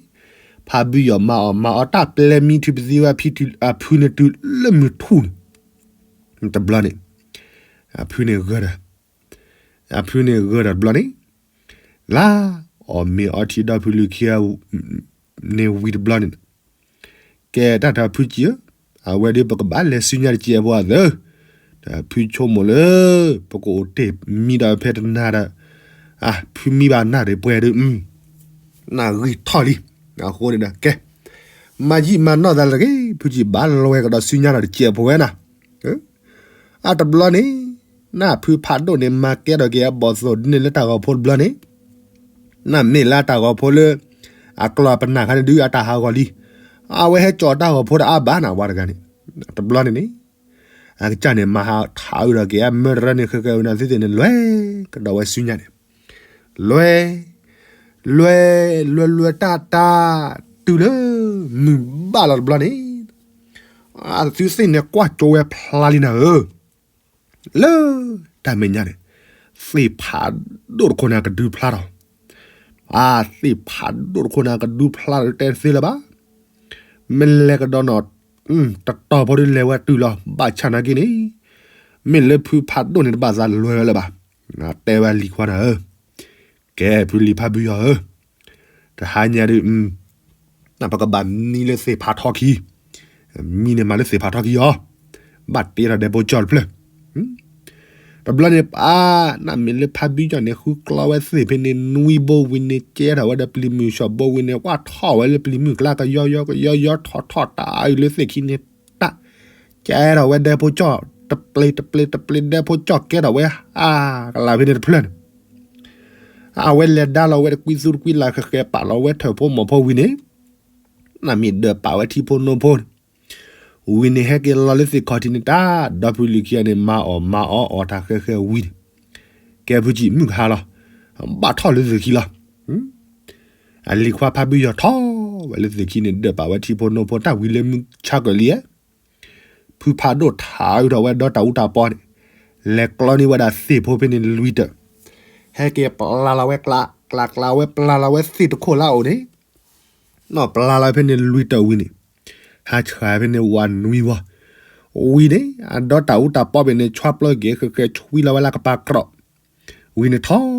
ဖးဘုယီၢ်မၤအီၣ်မၤအီတၢ်ပျဲမံထုးပသံဝဲ အဖုန့ၣ်တုၤလၢမုၢ်ထူၣ်န့ၣ် တဘျီန့ၣ် အဖုန့ၣ်ဂၢၢ်ဒီး အဖုန့ၣ်ဂၢၢ်ဒီးတဘျီန့ၣ် လါအီၣ်မ့ၤအီထံဒီဖုလံၤခံဂၤ န့ၣ်ဝံၤတဘျီန့ၣ် ကဲတၢ်တၢ်ဖုကံၢ်ဧၢ, အဝဲဒၣ်ပကဘၣ်လဲၤဆူညါတစဲးဖိအသၢ, ဒီးဖုဆိကမိၣ်လၢ ပကအိၣ်တ့ၢ်မံဒီးဖဲတနၤဒီး အဖုမံဘၣ်နၢ်ရံၣ်ပှဲၤဒုး နၢ်ဂံၢ်ထီၣ်လံ, အဃိန့ၣ်ဒီးကဲ မၤယံာ်မၤနီၢ်သးလၢတဂ့ၤ, ဖုကံၢ်ဘၣ်လဲၤကဒီးဆူညါဒီးတစဲးဖိဝဲနၤ အတဘျီန့ၣ် နၢ်ဖုဖးဒိၣ်န့ၣ် မၤကဲထီၣ်က့ၤအဘီၣ်သိၣ်ဒ်န့ၣ်လၢတၢ်ဂီၤဖိတဘျီန့ၣ်, နၢ်မ့ၢ်လၢအတၢ်ဂီၤဖိလၢ အကျီၢ်ပနၢ်ခါန့ၣ်ဒုးအတၢ်ဟးဂီၤလံ, အဝဲဟဲကၠီၤတၢ်ဂီၤဖိဒီးအါဘၣ်နၤဝဲတဂၤန့ၣ်, တဘျီန့ၣ်န့ၣ် အကစၢ်န့ၣ် မၤဟးထးအုးဒီးက့ၤအမၢတရၢန့ၣ် ဃဲဃဲဝဲန့ၣ်သုသ့ၣ်န့ၣ် လဲၤကဒီးဝဲဆူညါန့ၣ်, လဲၤ လဲၤ လဲၤလဲၤတၢ်တၢ် တုၤလၢ မုၢ်ဘၣ်လီၤတဘျီန့ၣ် အသုသ့ၣ်န့ၣ်ကွၢ်ကၠိဝဲဖျါလံနၤဧၢ, လၢ တၢ်မဲာ်ညါန့ၣ် သ့ၣ်ဖးဒိၣ်တခိၣ်န့ၣ်ကဒုဖျါထီၣ်, အသ့ၣ်ဖးဒိၣ်တခိၣ်န့ၣ်ကဒုဖျါထီၣ်တဲတသ့လၢၤဘၣ်, မ့ၢ်လဲၤကဒီးနီၤ တတီၤဖိဒုးလဲၤဝဲတုၤလီၤ ဘၣ်ဆၣ်နာ်က့န့ၣ် မ့ၢ်လၢဖုဖးဒိၣ်န့ၣ်တဘၣ်သးလဲၤဝဲလၢၤဘၣ်, တဲဝဲလံၤခွါနၤဧၢ, ကဲဖုလံၤဖးဘုယီၤဧၢ, တဟါညါဒုး ပကဘၣ်မံလၢသ့ၣ်ဖးထီခံ, မံန့ၣ်မၤလၢသ့ၣ်ဖးထီခံအီၤ, ဘၣ်တ့ထီၣ်ဒဲဖိကၠီၣ်တဖျၢၣ်, တဘျီန့ၣ်ပၢ် နၢ်မ့ၢ်လၢဖးဘုယီၤန့ၣ် ဃုကျီဝဲသ့ၣ်ဖဲန့ၣ်နွံဘိဝံၤန့ၣ် ကဲထီၣ်ဝဲဒီးပျံၤမုၢ်ဆှီၣ်ဘိဝံၤန့ၣ် ကွၢ်ထီၣ်ဝဲလၢပျံၤမုၢ်ကျါကယီယီကယီယီထီၣ်ထီၣ်တၢ်အုးလၢသ့ၣ်ခံန့ၣ်တၢ်, ကဲထီၣ်ဝဲဒဲဖိကၠီၣ် တပျ့ၤတပျ့ၤတပျ့ၤဒဲဖိကၠီၣ်ကဲထီၣ်ဝဲ အကလးဖဲန့ၣ်တဖျၢၣ်န့ၣ် အဝဲလဲၤဒါလီၤဝဲတကွံသူတကွံလၢ်ဃဲဃဲပာ်လီၤဝဲထၢၣ်ဖိမီၤဖိဝံၤန့ၣ်, နၢ်မ့ၢ်ဒၢးပာ်ဝဲထံဖိနိဖိန့ၣ်, ဝံၤန့ၣ်ဟဲက့ၤလီၤလၢသ့ၣ်ခီၣ်ထံးန့ၣ်တၢ် ဒီဖုလံၤခံဂၤန့ၣ် မၤအီၣ်မၤအီအီၣ်တၢ်ဃဲဃဲဝံၤန့ၣ်, ကဲဖုကံၢ်မုၢ်ကဟါလီၤ, ဘၣ်ထီၣ်လၢသ့ၣ်ခံလီၤ, အလံၤခွါဖးဘုယီၤထီၣ်ဝဲလၢသ့ၣ်ခံန့ၣ် ဒၢးပာ်ဝဲထံဖိနိဖိတၢ်ဝံၤလၢမုၢ်ဆါကၢၢ်လံဧါ ဖုဖးဒိၣ်ထးအုးထီၣ်ဝဲဒီးတၢ်အူတၢ်ပီန့ၣ်, လဲၤကျီန့ၢ်ဝဲဒၣ်သ့ၣ်ဖိဖဲန့ၣ်လွံၢ်တၢၢ်, ဟဲက့ၤပျၢ်လီၤဝဲကျး ကျးကျးဝဲပျၢ်လီၤဝဲသ့ၣ်တခိၣ်လၢအအိၣ်န့ၣ်, နီၢ်ပျၢ်လီၤဖဲန့ၣ်လွံၢ်တၢၢ်ဝံၤန့ၣ်, ဟးဆှဲးဖဲန့ၣ်ဝးနွံဝီ, ဝံၤန့ၣ် အဒီတၢ်အူတၢ်ပီဖဲန့ၣ် ဆွါပျၢက့ၤဃဲဃဲဆွံလီၤဝဲလၢကပၤကြီၣ်, ဝံၤန့ၣ်ထီၣ်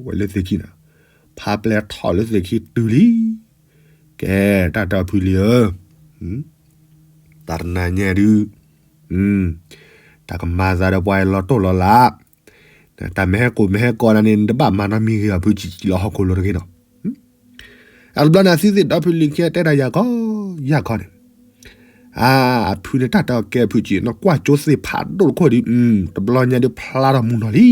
ဝဲလၢသ့ၣ်ခံန့ၣ်, ဖးပျဲၢ်ထီၣ်လၢသ့ၣ်ခံတုၤလံ, ကဲတၢ်တီဖုလံၤဧၢ တၢ်တနၤညါဒုး, တၢ်ကမၤသးဒီးပှၤလီၤတိၢ်လီၤလး, တၢ်မ့ၢ်ဟဲကိၣ်မ့ၢ်ဟဲကိးနၤန့ၣ် နတဘၣ်မၤနီတမံၤဂ့ၤဘၣ် ဖုကံၢ်လီၤဟီၣ်ခိၣ်လိၤတဂ့ၤနီၤ, အတဘျီန့ၣ် အသုသ့ၣ်ဒီဖုလံၤခံတဲတၢ်ယၤခီ, ယၤခီန့ၣ်, အဖုန့ၣ်တၢ်တဲအီၤကဲဖုကံၢ် နကွၢ်ကၠိသ့ၣ်ဖးဒိၣ်တခိၣ်ဒုး, တဘျီညါဒုးဖျါထီၣ်မုၢ်နီၤလံ,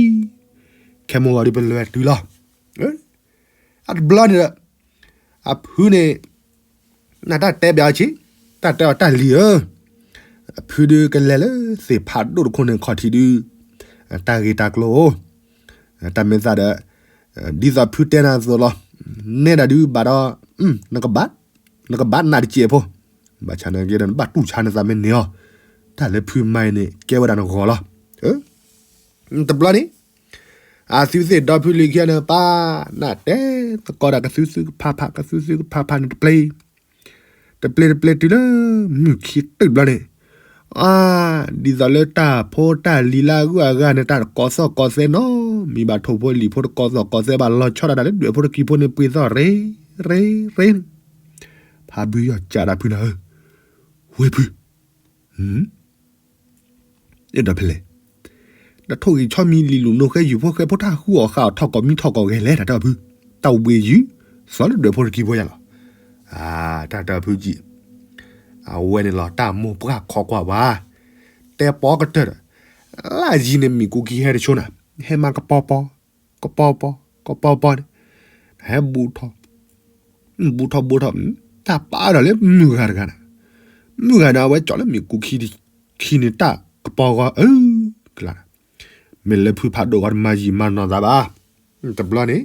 ခဲမိၢ်ဂီၤဒုးပလဲၤတုၤလီၤ အတဘျီန့ၣ်ဒီး အဖုန့ၣ် နတၢ်တဲဘၣ်အီၤဆံး, တၢ်တဲအီၤတၢ်လံၤဧၢ, အဖုဒုးကလဲၤလၢသ့ၣ်ဖးဒိၣ်တခိၣ်န့ၣ်ခီၣ်ထံးဒုး, တၢ်ဂ့ၢ်တၢ်ကျိၤအိၣ်, တၢ်မ့ၢ်သးဒီး, ဒ်သိးဖုတဲနၤအသိးလီၤ, နဲဒၣ်ဒုးဘၣ်ဒီး, နကဘၣ်, နကဘၣ်နးတစဲးဖိ, ဘၣ်ဆၣ်နာ်က့ဒီး နဘၣ်တူၢ်ဆါနသးမ့ၢ်န့ၢ်အီၤ, တၢ်လၢဖုမၤအံၤန့ၣ် ကဲဝဲဒၣ်နဂီၢ်လီၤ. တဘျီန့ၣ်, အသုသ့ၣ်ဒီဖုလံၤခံဂၤန့ၣ် ပၢ်နၢ်တဲသကိးဒီး ကသုသုကဖးဖး ကသုသုကဖးဖးန့ၣ်တပျ့ၤ တပျ့ၤတပျ့ၤတုၤလၢ မုၢ်ခံတုၤဘျီန့ၣ် အါ ဒ်သိးလၢတၢ်ဖိတၢ်လံၤလၢအဂုၤအဂၤန့ၣ် တၢ်တကိးသီၣ်ကိးသဲနီတမံၤဘၣ်, ထိၣ်ဖိလံၤဖိတကိးသီၣ်ကိးသဲဘၣ်, လီၤဆီဒၣ်တၢ်လၢဒွဲၣ်ဖိတကံၤဖိန့ၣ် ပှ့ၤသီၣ်ရ့ ရ့ ရ့န့ၣ်, ဖါဘုယီၢ်ကးတၢ်ဖုနၤဧၢ, ဝ့ၢ်ဖု ဒီးဖဲလဲၣ်, နထိၣ်ဂံၢ်ဆီမံၤ လံာ်လူၤနိဃဲယုၢ်ဖိဃဲဖိ တၢ်ဃုအီၣ်ဃာ်အီၣ် ထီၣ်ကိးမံထီၣ်ကိးဂဲၤလဲၣ် တၢ်တဲအီၤဖု, တၢ်ဝ့ၢ်ယုၢ် သီလၢဒွဲၣ်ဖိတကံၤဖိယါလီၤ. တၢ်တဲအီၤဖုကံ, အဝဲန့ၣ်လီၤ တၢ်မိၢ်ပှၢ်ခီကွၢ်ဝဲ, တဲပီကတၢၢ်ဒီး လၢယံၤန့ၣ် မ့ၢ်ကူခံဟဲတဆိနၤ, ဟဲမၤကပီၤပီၤ ကပီၤပီၤ ကပီၤပီၤန့ၣ်, ဟဲဘူးထီၣ် ဘူးထီၣ်ဘူးထီၣ်, တၢ်ပာ်ဒီးလၢမုၢ်ဂၤတဂၤန့ၣ်, မုၢ်ဂၤန့ၣ် အဝဲကၠီၣ်လၢမ့ၢ်ကူခံ ခံန့ၣ် တၢ်ကပီၤဂီၤအၢကလါ, မ့ၢ်လၢဖုဖးဒိၣ်ဂီၢ်တမၤယံာ်မၤနီၢ်သးဘၣ်. တဘျီန့ၣ်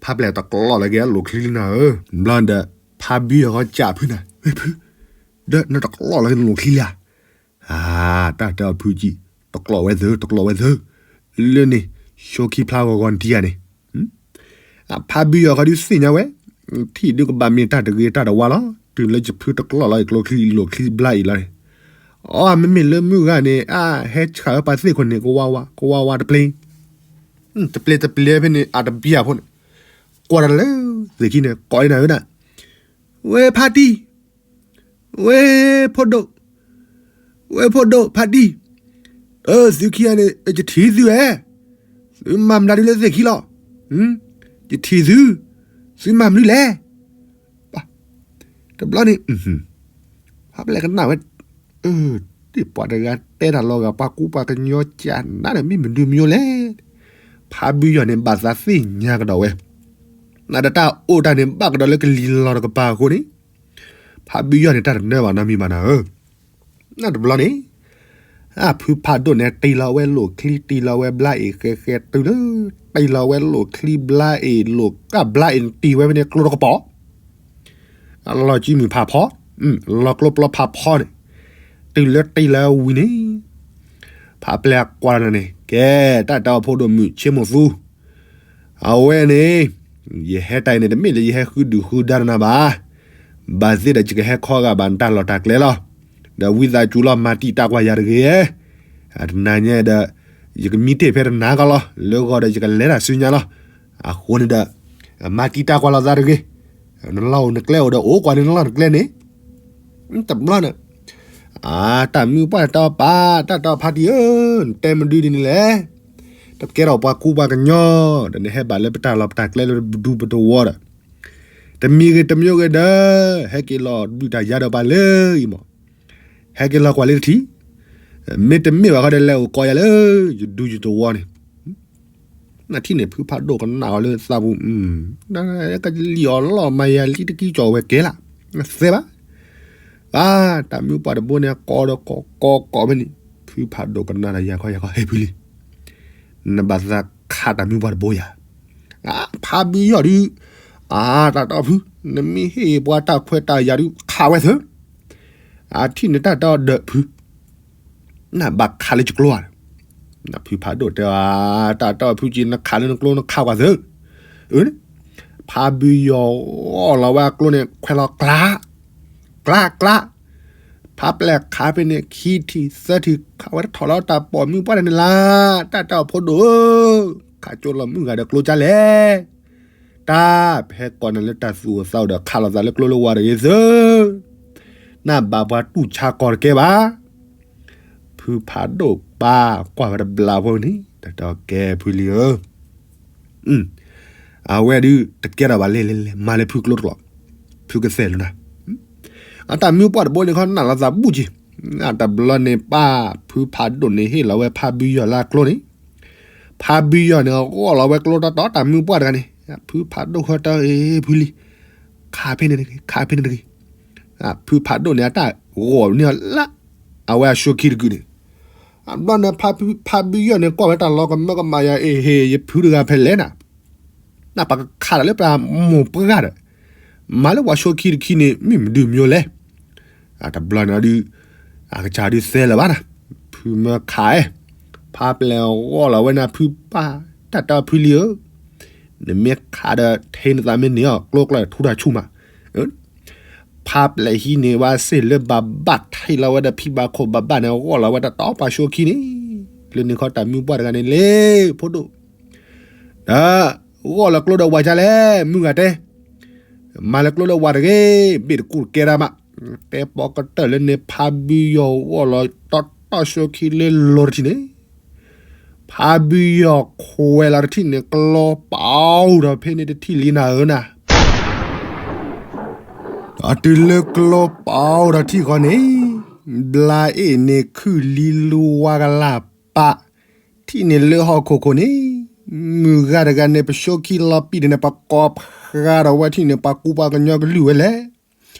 ဖါပျဲၢ်တကျိးလီၤက့ၤအလိၣ်ချံလံနၤဧၢ, ဘျီဒီး ဖါဘုယီၢ်ဂီၢ်ကးဖုနၤ, ဝ့ၢ်ဖု, ဒီးနတကျိးလီၤက့ၤနလိၣ်ချံလံဧါ. အါ တၢ်တဲအီၤဖုကံ, တကျိးဝဲသၢ တကျိးဝဲသၢ, လၢန့ၣ် ဆိခံဖျါဂီၤဂီၤနတံၤဧါန့ၣ် ဖါဘုယီၢ်ဃီဒုးသ့ၣ်ညါဝဲ, ထံၣ်ဒုးကဘၣ်မ့ၢ်တၢ်တဂ့ၤတၢ်တဝါလီၤ, တုၤလၢယဖုတကျိးလီၤအံၤကျိချံလိၣ်ချံဘျါအံၤလီၤန့ၣ်, အီ မ့မ့ၢ်လၢမုၢ်ဂၤန့ၣ် အါ ဟဲဆှၣ်ဝဲပှၤသ့ၣ်ခိၣ်န့ၣ် ကဝါဝါ ကဝါဝါတပျ့ၤ, တပျ့ၤတပျ့ၤဖဲန့ၣ် အတဘံၣ်အဖိန့ၣ်, ကွၢ်တၢ်လၢ သ့ၣ်ခံန့ၣ် ကိးအံၤနၤဧၢဒၣ်, ဝဲဖါတံၢ် ဝဲဖိဒိၣ်, ဝဲဖိဒိၣ်ဖါတံၢ်, အၢ သုခံဂၤန့ၣ် ယထံၣ်သုဝဲ, သုမၤမတၤဒုလၢသ့ၣ်ခံလီၤ, ယထံၣ်သု, သုမၤမနုၤလဲၣ်. တဘျီန့ၣ် ဖါပျဲၢ်ကနၣ်ဝဲ, ဒ်ပှၤတဂၤတဲတၢ်လီၤဂာ် ပှၤကူပှၤကညီကနၣ်ဒီး မ့ၢ်မဒုမယိလဲၣ်. ဖါဘုယီၢ်န့ၣ် ဘၣ်သးသ့ၣ်ညါကဒီးဝဲ, နဒီးတၢ်အိၣ်တၢ်န့ၣ် ဘၣ်ကဒီးလၢကလံၤလီၤတကပၤအဃိန့ၣ်, ဖါဘုယီၢ်န့ၣ် တၢ်တနၢဘၣ်နီတမံၤဘၣ်နၤဧၢ. နတဘျီန့ၣ် အဖုဖးဒိၣ်န့ၣ် တ့ၢ်လီၤဝဲလိၣ်ချံ တ့ၢ်လီၤဝဲဘျါအ့ၣ်ဃဲဃဲတုၤလၢ, တ့ၢ်လီၤဝဲလိၣ်ချံဘျါအ့ၣ် လိၣ်ကၣ်ဘျါအ့ၣ်န့ၣ် တ့ၢ်ဝဲဖဲန့ၣ်ကျိတကပီၤ, လီၤစုမုၢ်ဖးဖီ, လီၤကျိပျီဖးဖီန့ၣ်, တုၤလၢတ့ၢ်လီၤဝံၤန့ၣ်, ဖါပျဲၢ်ကွၢ်နၤန့ၣ် ကဲ, တၢ်တဲအီၤဖိဒိၣ်မုၣ်ဆ့မိၢ်သူ အဝဲန့ၣ်, ယဟဲတၢ်အံၤန့ၣ် တမ့ၢ်လၢယဟဲဃုဒုၣ်ဃုဒါနၤဘၣ်, ဘၣ်သ့ၣ်ဒီးယကဟဲခီဂာ်ဘၣ်နတၢ်လီၢ်တၢ်ကျဲလီၤ. ဒီးဝံသးစူၤလီၤ မၤတံာ်တာ်ကွၢ်ယၤတဂ့ၤ, တနၤညါဒီး ယကမံတ့ၢ်ဖဲတနၤကီးလီၤ, လၢဂီၤဒီးယကလဲၤတၢ်ဆူညါလီၤ. အဃိန့ၣ်ဒီး မၤတံာ်တာ်ကွၢ်လိာ်သးတဂ့ၤ, နလီၢ်အိၣ်နကျဲအိၣ်ဒီး အိၣ်ကွၢ်န့ၣ်နလီၢ်နကျဲန့ၣ်, တဘျီန့ၣ် အါ တၢ်မုၢ်ပှၢ်တဲအီၤပၢ်, တၢ်တဲအီၤဖါတံၢ်ဧၢ, နတဲမဒုဒ်န့ၣ်လဲၣ်. တကဲထီၣ်ပှၤကူပှၤကညီ, ဒီးနဟဲဘၣ်လၢပတၢ်လီၢ်ပတၢ်ကျဲလၢပဒူပတဝီဒီး, တမံၤဂ့ၤတမံၤဂ့ၤဒီး, ဟဲက့ၤလီၤဒုးတၢ်ယၤဒီးပှၤလၢအံၤမး, ဟဲက့ၤလီၤကွၢ်လၢတထံၣ်, မ့တမ့ၢ်ဘၣ်ဃီဒီးလဲၤအိၣ်ကိးယၤလၢ ယဒူယတဝီန့ၣ် နထံၣ်န့ၣ် ဖုဖးဒိၣ်ကနၣ်အီၤလၢသးပူၤ, ကလံၣ်အီၤလီၤမၤယၤလံတကံကီၢ်ဝဲကဲလၢ်, သဲဘၣ်. အါ တၢ်မုၢ်ပှၢ်တဘိန့ၣ် ကိးဒီးကိးကိးကိးဖဲန့ၣ်, ဖုဖးဒိၣ်ကနၣ်ဒီးယၤခီယၤခီ ဟဲဖုလံ, နဘၣ်သးခးတၢ်မုၢ်ပှၢ်တဘိယၤ, အါ ဖးဘုယီၢ်ဒုး, အါ တၢ်တဲအီၤဖု, နမ့ၢ်ဟ့ၣ်ပှၤတၢ်ခွဲးတၢ်ယာ်ဒုး ခးဝဲသၢ အထံၣ်န့ၣ်တၢ်တဲအီၤဒီးဖု, နဘၣ်ခးလၢယကျိဧါ, ဖုဖးဒိၣ်တဲအီၤ, တၢ်တဲအီၤဖုက့ နခးလၢနကျိ နခးကွၢ်သၢ, အၢ, ဖးဘုယီၢ်အီၣ်လီၤဝဲအကျိန့ၣ် ခွဲးလီၤကျး, ကျးကျး, ဖးပျဲၢ်ခးဖဲန့ၣ် ခံထံၣ်သၢထံၣ် ခးဝဲတထီၣ်လီၤတၢ်ပိာ်မုၢ်ပှၢ်န့ၣ်လၢ, တၢ်တဲအီၤဖိဒိၣ်ဧၢ, ခးကၠိလီၤမုၢ်ဂၤဒီးကျိကၢ်လဲၣ် တၢ် ပဟဲကိးနၤလၢတၢ်သူၣ်အိၣ်သးအိၣ်ဒီး ခးလိာ်သးလၢကျိလၢဝါတဂ့ၤသၢ, နဘၣ်ပှၤတူၢ်ဆါကီၢ်တကဲဘၣ်. ဖုဖးဒိၣ်ပၢ်ကွၢ်ဝဲတဘျီဖိန့ၣ် တၢ်တဲအီၤကဲဖုလံဧၢ, အဝဲဒုးတကဲထီၣ်ဘၣ်လဲၣ်လဲၣ်လဲၣ် မၤလၢဖုကျိတကျိာ်, ဖုကသဲၣ်လၢနၤ, အတၢ်မုၢ်ပှၢ်တဘိန့ၣ်ခီ နၢ်လီၤသးဘူၣ်က့ၤ, အတဘျီန့ၣ်ပၢ် ဖုဖးဒိၣ်န့ၣ်ဟ့ၣ်လီၤဝဲဖးဘုယီၢ်လၢအကျိန့ၣ် ဖးဘုယီၢ်န့ၣ် ဂီၢ်လီၤဝဲကျိတီတီ တၢ်မုၢ်ပှၢ်တဂၤန့ၣ်, ဖုဖးဒိၣ်ဃီတၢ်အ့ၣ်ဖုလံ, ခးဖဲန့ၣ်တဂ့ၤ ခးဖဲန့ၣ်တဂ့ၤ, ဖုဖးဒိၣ်န့ၣ် အတၢ်ဂီၢ်န့ၢ်အီၤလၢ အဝဲအဆိခံတကုာ်န့ၣ်, အဘျီန့ၣ် ဖးဘုယီၢ်န့ၣ် ကွၢ်ဝဲတၢ်လီၤကမၢကမၣ်ယၤ အ့ၣ်ဟ့ၣ် ယဖုတဂၤဖဲလဲၣ်နၤ နပှၤကခးတၢ်လၢပှၤမိၢ်ပှၢ်ဒီး, မၤလၢပှၤဆိခံတခံန့ၣ် မ့ၢ်မဒုမယိလဲၣ်. တဘျီန့ၣ်ဒုး, အကစၢ်ဒုးသဲလၢၤဘၣ်နၤ, ဖုမၢခးအဲ, ဖးပျဲၢ်ဂီၢ်လီၤဝဲန့ၣ် ဖုပၢ်, တၢ်တဲအီၤဖုလံဧၢ, နမ့ၢ်ခးဒီးထဲနသးမ့ၢ်န့ၢ်အီၤ ကျိကျီထူတၢ်ဆူၣ်မး, ဖါပျဲၢ်ဟံးန့ၢ်ဝဲစ့ၢ်လၢဘၣ်ဘၣ်ထံးလီၤဝဲဒီး ဖံဘၣ်ခိၣ်ဘၣ်ဘၣ်န့ၣ် ဂီၢ်လီၤဝဲတတီပှၤၡိခံန့ၣ်, လၢန့ၣ်ခီတၢ်မုၢ်ပှၢ်တဂၤန့ၣ်လ့ ဖိဒိၣ်, ဒီးဂီၢ်လၢကျိဒီးဝၤဒ်လဲၣ် မုၢ်ဂၤတဲ, မၤလၢကျိဒီးဝၤတဂ့ၤ, ဘ့ၣ်တကူၣ်တကဲဒၣ်မး, တဲပိာ်ကတၢၢ်လၢန့ၣ် ဖါဘုယီၤဂီၢ်လီၤတီတီၡိခံလၢလီၤတထံၣ်န့ၣ်, ဖါဘုယီၤခွဲးလီၤတထံၣ်န့ၣ် ကျိပာ်ဒီးဖဲန့ၣ်တထံၣ်လံနၤဧၢနၤ, အတုၤလၢကျိပာ်ဒီးထံၣ်ဃီန့ၣ်, ဘျါအ့ၣ်န့ၣ်ခုၣ်လံလူဝါကလၢ်ပာ်, ထံၣ်န့ၣ်လၢဟီၣ်ခိၣ်ခိၣ်န့ၣ်, မုၢ်ဂၤတဂၤန့ၣ် ပၡိခံလီၤပံာ်ဒီးန့ၣ် ပကိးဖျါဒီးဝဲထံၣ်န့ၣ် ပှၤကူပှၤကညီကလုၢ်ဝဲလဲၣ်,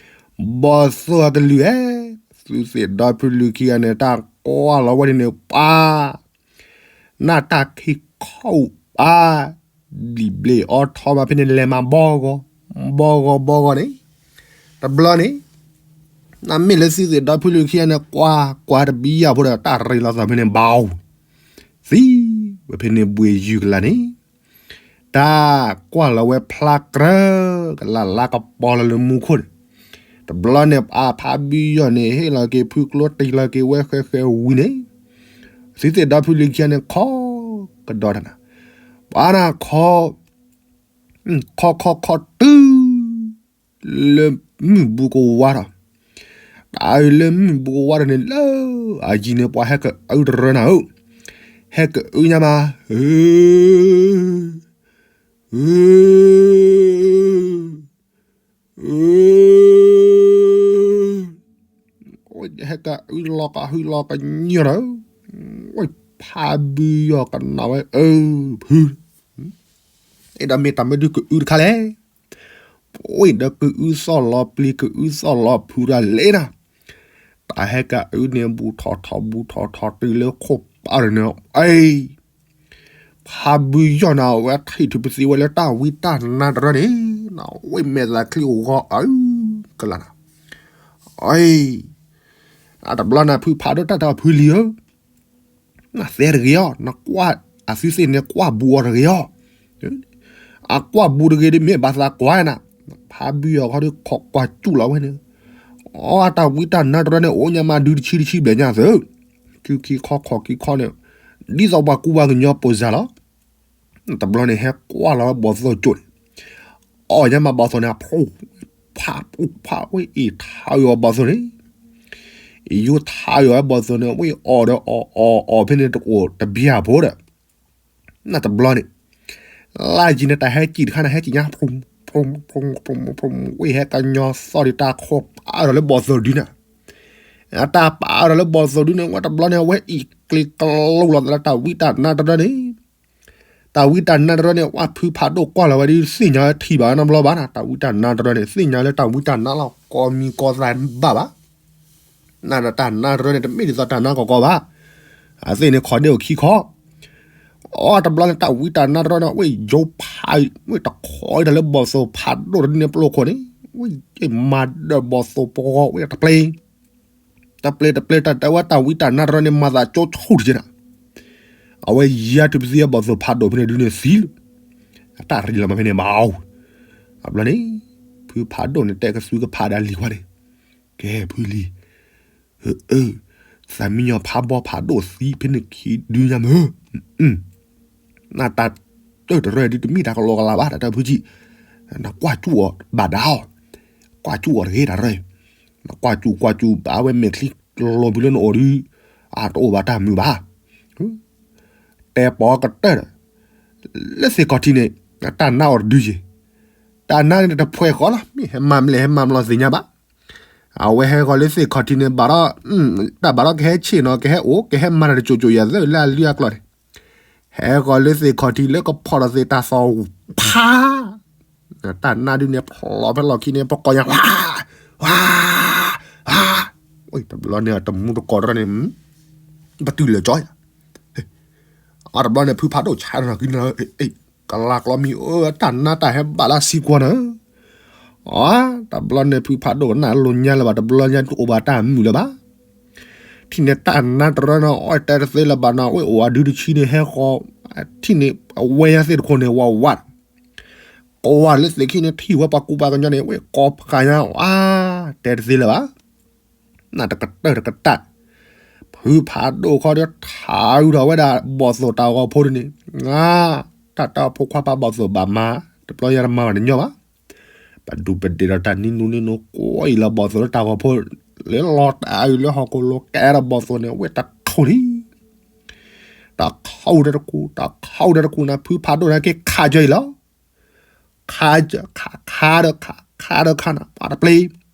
ဘီၣ်သိၣ်အကလုၢ်ဧဲ, သုသ့ၣ်ဒီဖုလုၢ်ခံဂၤန့ၣ် တၢ်ကွၢ်လီၤဝဲဒ်န့ၣ် ပှၤ နၢ်တၢ်ခံခီၣ်ပၢ်, ဘျံးဘျ့အီထီမးဖဲန့ၣ် လဲၤမၤဘီဂီၤ, ဘီဂီၤဘီဂီၤန့ၣ်, တဘျီန့ၣ်, နမ့ၢ်လၢသုသ့ၣ်ဒီဖုလုၢ်ခံဂၤန့ၣ် ကွၢ်ကွၢ်တဘံယၢ်ဖိဒီး တၢ်ရ့လိာ်သးဖဲန့ၣ် ဘီ သံဝဲဖဲန့ၣ်ဘှ့ၣ်ယုၢ်ကလာ်န့ၣ်, တၢ်ကွၢ်လီၤဝဲဖျါကြၢး ကလၢ်လါကပီၤလီၤလၢမူခိၣ်န့ၣ်, တဘျီန့ၣ် ပှၤဖါဘုယီၤန့ၣ် ဟ့ၣ်လီၤက့ၤဖုကျိတ့ၢ်လီၤက့ၤဝဲဃဲဃဲဝံၤန့ၣ်, သုသ့ၣ်ဒီဖုလုၢ်ခံဂၤန့ၣ် ခီကဒီးတၢ်နၤ, ပှၤနၤခီ ခီခီခီတုၤ လၢမုၢ်ဘူးကဝါထီၣ်, တၢ်အုၣ်လၢမုၢ်ဘူးကဝါထီၣ်န့ၣ် လၢအယံၤန့ၣ် ပှၤဟဲကအုတရၢနၤဧၢ, ဟဲကအုညါမး, ဧ ဟဲကအုလီၤကဟုလီၤကညီဒီး, ဖါဘုယီၤကနၣ်ဝဲ အၢ ဖု, အဲၣ်ဒိးမ့ၢ်တၢ်မ့ၢ်ဒုးကအုတခါလဲၣ်, ပှ့ၤဒီးကအုသီၣ်လီၤပျံၤ ကအုသီၣ်လီၤဖုးတၢ်လဲၣ်နၤ, တၢ်ဟဲကအုန့ၣ် ဘူးထီၣ်ထီၣ်ဘူးထီၣ်ထီၣ်တုၤလၢခိၣ်ပာ်ဒီးန့ၣ်, အ့ ဖါဘုယီၤန့ၣ် အဝဲထံၣ်ထူၣ်ပသံဝဲလၢတၢ်ဝံတၢ်နါတရၢန့ၣ်, နဝဲမဲာ်သးချံအိၣ်ဂီၤအုကလၢ်နၤ, အ့ အတဘျီန့ၣ် ဖုဖးဒိၣ်တၢ်တဲအီၤဖုလံဧၢ, နသဲတဂ့ၤအီၤ, နကွၢ်အသုသ့ၣ်န့ၣ် ကွၢ်ဘူးအီၤတဂ့ၤအီၤ, အကွၢ်ဘူးတဂ့ၤဒီး မ့ၢ်ဘၣ်သးကွၢ်နၤ, ဖါဘုယီၤခီဒီးခိးကွၢ်စူၣ်လီၤဝဲန့ၣ်, အတၢ်ဝံတၢ်နါတရၢန့ၣ် အိၣ်ညါမးဒုတဆံတဆံဘျဲၣ်ညါသၢ, ကူခံခီခီခံခီန့ၣ်, ဒ်သိးပှၤကူပှၤကညီပိာ်စၢ်လီၤ, တဘျီန့ၣ် ဟဲကွၢ်လီၤဝဲဘီၣ်သိၣ်ကၠိန့ၣ်, အီၣ်ညါမးဘီၣ်သိၣ်န့ၣ် ဖူ ဖးဖူဖးဝဲအံၤထါအီၤဘီၣ်သိၣ်န့ၣ်, ယိထါအီၤဝဲဘီၣ်သိၣ်န့ၣ် ဝဲအီၣ်ဒီးအီၣ်အီၣ်အီၣ်ဖဲန့ၣ်တအိၣ်တဘျီဖိဒီး, နတဘျီန့ၣ်, လါယံၤန့ၣ် တၢ်ဟဲစံၣ်တခါန့ၣ် ဟဲစံၣ်ညါ ဖူ ဖူ ဖူ ဖူ ဝဲဟဲကညီသီၣ်ဒီးတၢ်ခိၣ်ပာ်ဒီးလၢဘီၣ်သိၣ်ဒုန့ၣ်, တၢ်ပာ်ဒီးလၢဘီၣ်သိၣ်ဒုန့ၣ် ဝဲတဘျီန့ၣ် အဝဲအံၤကျ့ၤကလိလီၤသးလၢတၢ်ဝံတၢ်နါတရၢန့ၣ်, တၢ်ဝံတၢ်နါတရၢန့ၣ် ဝဲဖုဖးဒိၣ်ကွၢ်လီၤဝဲဒီး သ့ၣ်ညါထံၣ်ဘၣ်နီတဘျီဘၣ်နၤ, တၢ်ဝံတၢ်နါတရၢန့ၣ် သ့ၣ်ညါလၢတၢ်ဝံတၢ်နါလီၤ ကိးမံၤကိးသးဘၣ်ဘၣ်, နတၢ်နါတရၢန့ၣ် တမ့ၢ်ဒ်သိးတၢ်နါကီကီဘၣ်, အသ့ၣ်န့ၣ်ခီဒ့အိၣ်ခံခီ, အီတဘျီန့ၣ် တၢ်ဝံတၢ်နါတရၢန့ၣ် ဝဲယိဖး ဝဲတခီတၢ်လၢဘီၣ်သိၣ်ဖးဒိၣ်တန့ၣ်ပျိခိၣ်န့ၣ်, ဝဲမၤဒီးဘီၣ်သိၣ်ပဂီၤဝဲတပျ့ၤ တပျ့ၤတပျ့ၤ တၢ်တဲဝဲတၢ်ဝံတၢ်နါတရၢန့ၣ် မၤသးကၠိဆူၣ်တက့ၢ်နၤ, အဝဲယါထူၣ်ပသံအဘီၣ်သိၣ်ဖးဒိၣ်ဖဲန့ၣ်ဒုန့ၣ်သံလီၤ, အတၢ်ရ့လီၤမးဖဲန့ၣ်ဘၣ်, အဘျီန့ၣ်, ဖုဖးဒိၣ်န့ၣ် တဲကသူကဖးဒၣ်လံၤဝဲန့ၣ်, ကဲဖုလံၤ, အၢ သးမံညီၤဖးဘီဖးဒိၣ်သံဖဲန့ၣ်ခံဒုညါမၢ် နတၢ်တၢၢ်တရၢဒုတမ့ၢ်တၢ်ကလီကလီဘၣ် တၢ်တၢ်ဖုကံ, နကွၢ်စူၣ်အီၤဘၣ်ဒါအီၤ, ကွၢ်စူၣ်အီၤတဂ့ၤတၢ်တရၢ, နကွၢ်စူၣ်ကွၢ်စူၣ်ဘၣ်ဝဲ မဲာ်ချံလီၤဘုလၢနအိၣ်ဒု, အတအိၣ်ဘၣ်တၢ်မုာ်ဘၣ်, တဲပိာ်ကတၢၢ်ဒီး, လၢသ့ၣ်ခီၣ်ထံးန့ၣ်, တၢ်နါအီၤတဒုယ့ၤ, တၢ်နါန့ၣ်တဖှဲးဃီလီၤ မ့ၢ်ဟဲမၤမလဲၣ်ဟဲမၤမလီၤသ့ၣ်ညါဘၣ် အဝဲဟဲဃီၤလၢသ့ၣ်ခီၣ်ထံးန့ၣ် ဘၣ်ဒီး, တၢ်ဘၣ်ဒီးကဟဲဆ့ၣ်နီၤ ကဟဲအိၣ် ကဟဲမၤတၢ်တစိၤစိၤယၤသၢလၢအလုၢ်အကျိၤန့ၣ်, ဟဲဃီၤလၢသ့ၣ်ခီၣ်ထံးလၢကဖီၣ်ဒီးသ့ၣ်တၢ်သီၣ်ဖး, တၢ်နါဒုန့ၣ် ဖျိးဖဲလီၢ်ခံန့ၣ် ပကိးညါ ဝါ, ဝါ, ဝါ, တဘျီန့ၣ် တမူတကိးတရၢန့ၣ်, ပတုာ်လၢာ်ကၠီယၤ အတဘျီန့ၣ် ဖုဖးဒိၣ်ဆါနီၤကံနီၤ, ကလါကျီမံၤဧၢ တၢ်နါတၢ်ဟဲဘၣ်လၢစံကွီၤနၤ, အတဘျီန့ၣ် ဖုဖးဒိၣ်ကနၣ်လိာ်ညါလၢၤဘၣ် တဘျီညါတအိၣ်ဘၣ်တၢ်မုာ်လၢၤဘၣ်, ထံၣ်န့ၣ်တၢ်နါတရၢနီၤ အီၣ်တဲတသ့လၢၤဘၣ်နီၤ ဝဲအိၣ်အဒုတဆံန့ၣ် ဟဲဃီၤ ထံၣ်န့ၣ် အဝဲညါသ့ၣ်တခိၣ်န့ၣ် ဝးဝး ကိးဝဲလၢသ့ၣ်ခံန့ၣ် ထံၣ်ဝဲပှၤကူပှၤကညီန့ၣ် ဝဲကိးဖးညါ ဝါ တဲတသ့လၢၤဘၣ်. နတကတၢၢ်တကတၢၢ် ဖုဖးဒိၣ်ခီဒီး ထးအုးထီၣ်ဝဲဒၣ်ဘီၣ်သိၣ်တၢ်ဂီၤဖိဒ်န့ၣ်, တၢ်တၢ်ဖိခွါပာ်ဘီၣ်သိၣ်ဘၣ်မၤ, တဘျီညါတမၤဘၣ်တညီဘၣ်. ပဒူးပဒ့ၣ်ဒီးတၢ်နံၤနူနံၤနူ ကွၢ်အံၤလီၤဘီၣ်သိၣ်လၢတၢ်ဂီၤဖိ, လၢလီၤတၢ်အုးလၢဟီၣ်ခိၣ်လိၤ ကဲဒီးဘီၣ်သိၣ်န့ၣ် ဝဲတထီၣ်လံ. တၢ်ခးအုးဒီးတကူၣ်, တၢ်ခးအုးဒီးတကူၣ်န့ၣ် ဖုဖးဒိၣ်န့ၣ်က့ၤခးကၢအံၤလီၤ. ခး, ခး, ခးဒီးခး, ခးဒီးခးနၤ ပှၤတပျ့ၤ,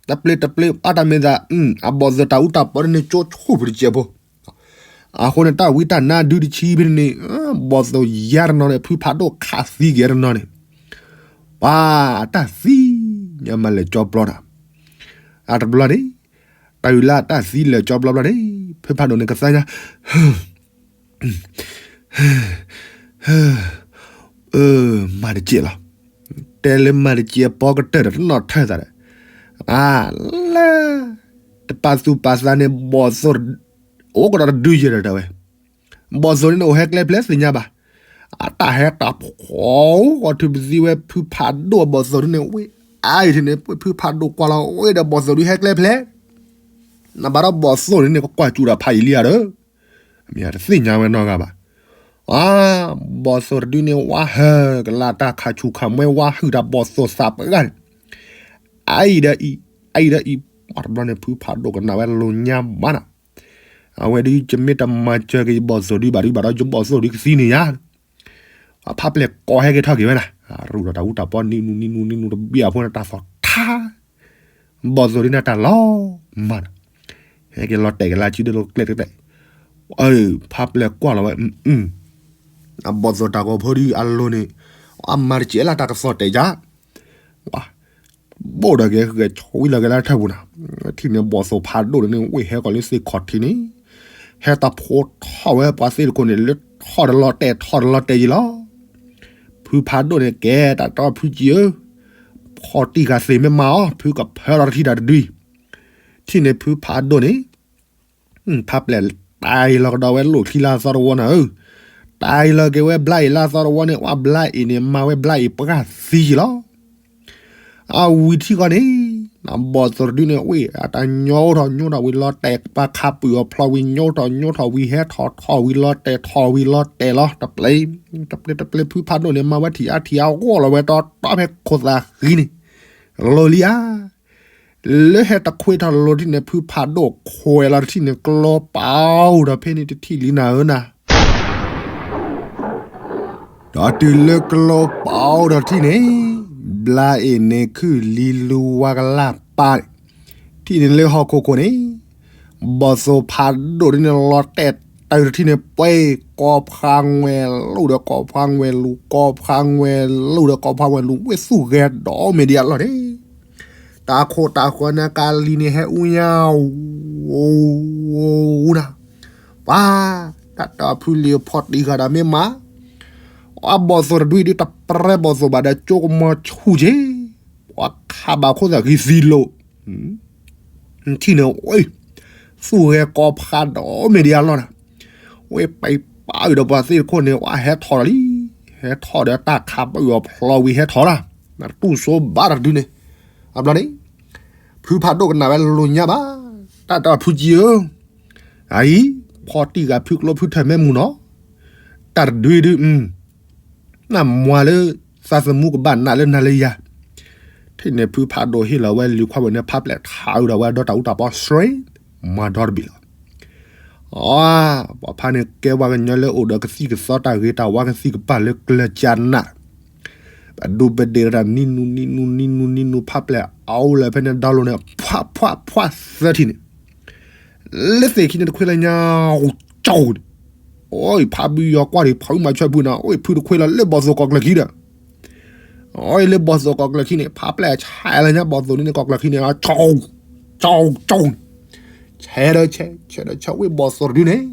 တပျ့ၤတပျ့ၤ အတၢ်မ့ၢ်သး, အဘီၣ်သိၣ်တၢ်အူတၢ်ပီန့ၣ် ကၠိဆိၣ်ဖုတစဲးဖိ, အဃိန့ၣ် တၢ်ဝံတၢ်နါဒုတဆံဖဲန့ၣ်, ဘီၣ်သိၣ်ယါတနီၤန့ၣ် ဖုဖးဒိၣ်ခးသံက့ၤတနီၤန့ၣ်, ပှၤအတၢ်သံ, ညါမးလဲၤကၠီဘျီနၤ, အတဘျီန့ၣ်, တၢ်အုးလၢအတၢ်သံလဲၤကၠီဘျီဘျီန့ၣ်, ဖုဖးဒိၣ်န့ၣ်ကသါညါ မၤတကဲလီၤ. တဲလၢမၤတကဲပီကတၢၢ်ဒီးတနီၣ်ထၢၣ်သးဒီး, အါ, လၢ, တပာ်သူၣ်ပာ်သးန့ၣ် ဘီၣ်သိၣ်, အိၣ်ကဒီးတဒုယဲၢ်ဒီးတဲဝဲ, ဘီၣ်သိၣ်န့ၣ်အိၣ်ဟဲကျဲဖျဲးသ့ၣ်ညါဘၣ်, အတၢ်ဟဲတၢ်ဖီ, အီထံပသံဝဲဖုဖးဒိၣ်အဘီၣ်သိၣ်ဒုန့ၣ်ဝဲ, အါအံၤန့ၣ် ဖုဖးဒိၣ်ကွၢ်လီၤဝဲဒီးဘီၣ်သိၣ်ဒုဟဲကျဲဖျဲး နဘၣ်ဒီးဘီၣ်သိၣ်န့ၣ်န့ၣ် ကကွၢ်စူၣ်တၢ်ဖးယံာ်လံဧါဒီး, မ့ၢ်တသ့ၣ်ညါဝဲနီတဂၤဘၣ်. အါ, ဘီၣ်သိၣ်တဒုန့ၣ် ဝါဟၢကလၢတၢ်ခးဆူၣ်ခးမွဲ ဝါဟုၣ်တၢ်ဘီၣ်သိၣ်သးပှဲၤဂၤန့ၣ်, အအံၤဒီးအံၤ, အအံၤဒီးအံၤ, ပှၤတဘျီန့ၣ်ဖုဖးဒိၣ်ကနၣ်ဝဲလိာ်ညါမးနၤ, အဝဲဒုးယမ့ၢ်တမၤစၢၤက့ၤယဘီၣ်သိၣ်ဒုဘၣ်ဒုဘၣ်ဒီးယဘီၣ်သိၣ်ဒုကသံန့ၣ်ယါ ဖးပျဲၢ်ကိးဟဲက့ၤထီၣ်က့ၤဝဲနၤ, ရူၢ်ဒီးတၢ်အူတၢ်ပီနံၤနူနံၤနူနံၤနူတဘံၣ်အဖိန့ၣ်တၢ်သီၣ်ထါ, ဘီၣ်သိၣ်ဒုန့ၣ်တၢ်လီၤမးနၤ, ဟဲက့ၤလီၤတဲာ်က့ၤလၢစုဒုလီၤကျဲတကျဲ, ဖးပျဲၢ်ကွၢ်လီၤဝဲ, အဘီၣ်သိၣ်တၢ်ဂီၤဖိဒုအလိၤန့ၣ်, အမၤတကဲလၢတၢ်ကသီၣ်တဲာ်ယါ ဘိၣ်ဒီးက့ၤဂဲၤဆိလီၤက့ၤလၢထၢၣ်ပူၤနၤ, ထံၣ်န့ၣ်ဘီၣ်သိၣ်ဖးဒိၣ်န့ၣ် ဝ့ၢ်ဟဲကီးလၢသ့ၣ်ခီၣ်ထံးန့ၣ်, ဟဲတၢ်ဖိထီၣ်ဝဲပှၤသ့ၣ်တခိၣ်န့ၣ် လၢထီၣ်တလီၤတဲာ်ထီၣ်တလီၤတဲာ်ယံၤလီၤ. ဖုဖးဒိၣ်န့ၣ်ကဲတၢ်တီဖုကံဧၢ, ဖီၣ်တံၢ်ဃာ်သ့ၣ်မ့ၢ်မၤအီၤ ဖုကဖၢလီၤတထံၣ်တၢ်တဒု, ထံၣ်န့ၣ်ဖုဖးဒိၣ်န့ၣ် ဖးပျဲၢ်တၢ်အံၤလီၤကဒီးဝဲလိၣ်ခံလၢအသီတဝီနၤဧၢ, တၢ်အံၤလီၤက့ၤဝဲဘျါအံၤလၢအသီတဝီန့ၣ် ဝဲဘျါအံၤန့ၣ် မၤဝဲဘျါအံၤပှၢ်သံယံၤလီၤ. အဝံၤထံၣ်ဃီန့ၣ်, ဘီၣ်သိၣ်တဒုန့ၣ် ဝ့ၢ်အတၢ်ညိထီၣ်ညိထီၣ်ဝံၤလီၤတဲာ်ပာ်ခးပုၢ်အီၤဖျီဝံၤညိထီၣ်ညိထီၣ်ဝံၤဟဲထီၣ်ထီၣ်ဝံၤလီၤတဲာ်ထီၣ်ဝံၤလီၤတဲာ်လီၤ တပျ့ၤ, တပျ့ၤတပျ့ၤဖုဖးဒိၣ်န့ၣ် မၤဝဲထံၣ်အါထံၣ်အါဂီၢ်လီၤဝဲတီတီဖဲခိၣ်သးဃံန့ၣ်, လိၤလံဧါ လၢဟဲတခွ့ထီၣ်လိၤထံၣ်န့ၣ် ဖုဖးဒိၣ်ခွဲးလီၤတထံၣ်န့ၣ် ကျီပာ်အိၣ်ဒီးဖဲန့ၣ်တထံၣ်လံနၤဧၢနၤ, ဒီးတုၤလၢကျီပာ်အိၣ်ဒီးထံၣ်န့ၣ်, ဘျါအံၤန့ၣ်ခုၣ်လံလူဝါကလၢ်ပာ်, ထံၣ်န့ၣ်လၢဟီၣ်ခိၣ်ခိၣ်န့ၣ်, ဘီၣ်သိၣ်ဖးဒိၣ်ဒ်န့ၣ်လီၤတဲာ်တၢ်တထံၣ်န့ၣ် ပှဲၤ ကိးဖးငွဲၢ်လူၢ်ဒီးကိးဖးငွဲၢ်လူၢ် ကိးဖးငွဲၢ်လူၢ်ဒီးကိးဖးငွဲၢ်လူၢ် ဝ့ၢ်သူၣ်ဂဲၤဒီးမ့ၢ်ဒံးအလီၢ်န့ၣ်, တၢ်ခိၣ်တၢ်ဃၢၤန့ၣ်ကလံၤန့ၣ်ဟဲအူညါ အူနၤ, ပှၤ တၢ်တၢ်ဖုလံၤဖီၣ်တံၢ်ဃာ်ဒီးမ့ၢ်မး, အဘီၣ်သိၣ်တဒုဒုတပြဲဘီၣ်သိၣ်ဘၣ်ဒီးကၠိကမီၤဆူၣ်က့ၤ, ပှၤခးဘၣ်ခိၣ်သးဂံၤသံလိာ် ထံၣ်န့ၣ် သူၣ်ဂဲၤကိးဖးဒီးမ့ၢ်ဒံးအလီၢ်နၤ, ဝ့ၢ်ပာ်ပာ်အုးဒီးပှၤသ့ၣ်တခိၣ်န့ၣ် ဝဲဟဲထီၣ်ဒီးလံ, ဟဲထီၣ်ဒီးတၢ်ခးပာ်အုးအဖျီဝံၤဟဲထီၣ်လီၤ, နတူၢ်စိဘၣ်တၢ်တဒုန့ၣ်, အဘျီန့ၣ်, ဖုဖးဒိၣ်ကနၣ်ဝဲလိာ်ညါဘၣ်, တၢ်တၢ်ဖုကံဧၢ အအံၤ, ဖီၣ်တံၢ်ဂၤဖုကျိဖုထၢၣ်မဲမုၢ်နီၤ, တၢ်တဒုဒု, နမွၤလၢ သးသမူကဘၣ်နးလၢနၤလၢယၤ, ထံၣ်န့ၣ်ဖုဖးဒိၣ်ဟ့ၣ်လီၤဝဲလံၤခွါဝဲန့ၣ် ဖးပျဲၢ်ထးအုးဒီးဝဲဒီးတၢ်အူတၢ်ပီ straight မၤဒီတဘ့ၣ်လီၤ. အ, ပှၤဖးန့ၣ်ကဲဝဲကညီလၢအိၣ်ဒီးကသံၣ်ကသီတၢ်ဂ့ၤတၢ်ဝါကသံၣ်ကပၤလၢကျၢၤကၢနး, ပဒူးပဒ့ၣ်ဒီးတၢ်နံၤနူနံၤနူနံၤနူနံၤနူ ဖးပျဲၢ်အါအိၣ်လၢဖဲန့ၣ် download န့ၣ် ဖးဖးဖးသၢထံၣ်န့ၣ် လၢသ့ၣ်ခံန့ၣ်တခွ့လၢညါ, ကၠီ, အိ ဖးဘုယီၤကွၢ်ဒံး ဖးဘုမၤဆွဲဖုနၤ အိ ဖုတခွ့လၢလၢဘီၣ်သိၣ်ကီၢ်ကျၢၢ်ခံဒီး, အိ လၢဘီၣ်သိၣ်ကီၢ်ကျၢၢ်ခံန့ၣ် ဖးပျဲၢ်ဆဲးလၢညါဘီၣ်သိၣ်ဒ်န့ၣ်ကီၢ်ကျၢၢ်ခံန့ၣ် ကၠီ, ကၠီ, ကၠီ, ဆဲးဒီးဆဲး, ဆဲးဒီးဆဲး ဝ့ၢ်ဘီၣ်သိၣ်တဒုန့ၣ်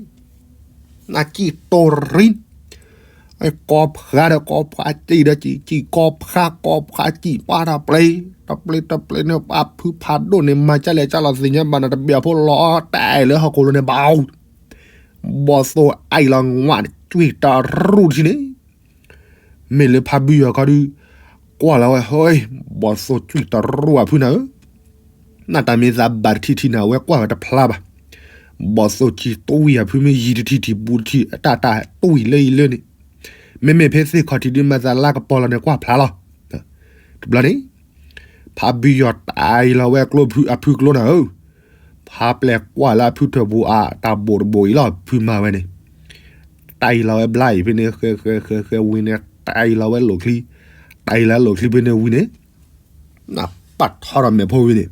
နကံၣ်တိၢ်ရံ, ကိးဖးဒီးကိးဖး စံၣ်ဒီးစံၣ်, စံၣ်ကိးဖးကိးဖးစံၣ် ပှၤတပျ့ၤ, တပျ့ၤတပျ့ၤန့ၣ် ပှၤဖုဖးဒိၣ်န့ၣ် မၤကၢလဲၣ်ကၢလီၤသ့ၣ်ညါဘၣ်နတဘ့ၣ်အဖိလီၤတဲာ်လၢဟီၣ်ခိၣ်လိၤန့ၣ်ဘၣ်, ဘီၣ်သိၣ်အံၤလီၤငၢၣ်န့ၣ် ဘီၣ်သိၣ်ကွၢ်လီၤဝဲကွၢ်တၢ်ကွံၢ်တရူၢ်တထံၣ်န့ၣ်, မ့ၢ်လၢဖးဘုယီၤခီဒီး ကွၢ်လီၤဝဲ ဟဲ ဘီၣ်သိၣ်ကွံၢ်တရူၢ်အဖုနၤဧၢ, နတၢ်မ့ၢ်သးဘၣ်တထံၣ်ထံၣ်န့ၣ် အဝဲကွၢ်ဝဲတဖျါဘၣ်. ဘီၣ်သိၣ်ကွံၢ်တဝံၣ်အဖုမ့ၢ်ယံၤတထံၣ်ထံၣ်ဘူးတထံၣ် အတၢ်တၢ်တဝံၣ်လၢအံၤလၢန့ၣ်, မ့မ့ၢ်ဖဲသ့ၣ်ခီၣ်ထံးဒုးမၤသးလၢကပီၤလီၤန့ၣ်ကွၢ်ဖျါလီၤ. တဘျီန့ၣ် ဖးဘုယီၤတၢ်အံၤလီၤဝဲကျိဖုအဖုကျိနၤဧၢ, ဖးပျဲၢ်ကွၢ်လၢအဖုထၢၣ်ပူၤအတၢ်ဘိၣ်တဘိၣ်အံၤလီၤ ဖုမၤဝဲန့ၣ်, တၢ်အံၤလီၤဝဲဘျါအံၤဖဲန့ၣ် ဃဲဃဲဃဲဃဲဝံၤန့ၣ် တၢ်အံၤလီၤဝဲလိာ်ချံ, တၢ်အံၤလီၤလိာ်ချံဖဲန့ၣ်ဝံၤန့ၣ် နပာ်ထီထီၣ်မဲာ်ဖိဝံၤန့ၣ်,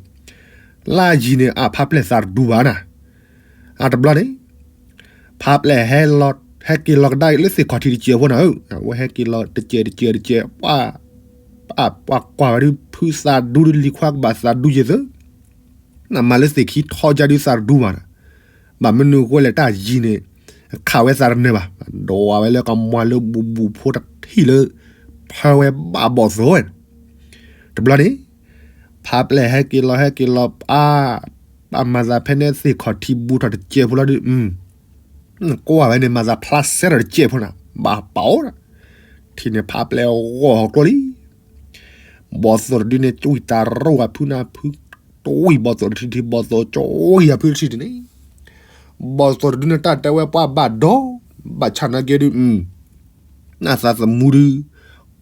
လၢယံၤန့ၣ် အဖးပျဲၢ်သးတဒူဘၣ်နၤ, အတဘျီန့ၣ် ဖးပျဲၢ်ဟဲလီၤ ဟဲက့ၤလီၤကဒါလၢသ့ၣ်ခီၣ်ထံးတစဲးဖိနၤဧၢ, အဝဲဟဲက့ၤလီၤတစဲးတစဲးတစဲး ပှၤကွၢ်ဝဲဒုး ဖုသးဒူဒုးလံၤခွါကဘၣ်သးဒူယဲၢ်သၢ နမၤလၢသ့ၣ်ခံထီကါဒုးသးတဒူဘၣ်နၤ, ဘၣ်မနုၤဃိလဲၣ်တၢ်ယံၤန့ၣ် ခးဝဲသးတနၢၤဘၣ်, ဒိးဝဲလၢကမွၤလၢဘူးဘူးဖိတထံၣ်လၢ ဖၢဝဲဘၣ်ဘီၣ်သိၣ်ဝဲ, တဘျီန့ၣ် ဖးပျဲၢ်ဟဲက့ၤလီၤဟဲက့ၤလီၤ ပၢ် ပၢ်မၤသးဖဲန့ၣ်သ့ၣ်ခီၣ်ထံးဘူးထီၣ်တစဲးဖိလီၤဒုး ကွၢ်ဝဲန့ၣ် မၤသးဖျါစဲထီၣ်တစဲးဖိနၤ ဘၣ်ပာ်အိၣ်, ထံၣ်န့ၣ်ဖးပျဲၢ်ဂီၢ်ဟီၣ်ကျိလံ, ဘီၣ်သိၣ်တဒုန့ၣ် ကွံၢ်တရူၢ်အဖုနၤဖု, တဝံၣ်ဘီၣ်သိၣ်တထံၣ်ထံၣ် ဘီၣ်သိၣ်ကွံၢ်အဖုတထံၣ်တန့ၣ်, ဘီၣ်သိၣ်တဒုန့ၣ် တၢ်တဲဝဲပှၤဘၣ်ဒီး ဘၣ်ဆၣ်နာ်က့ဒုး နသးသမူဒုး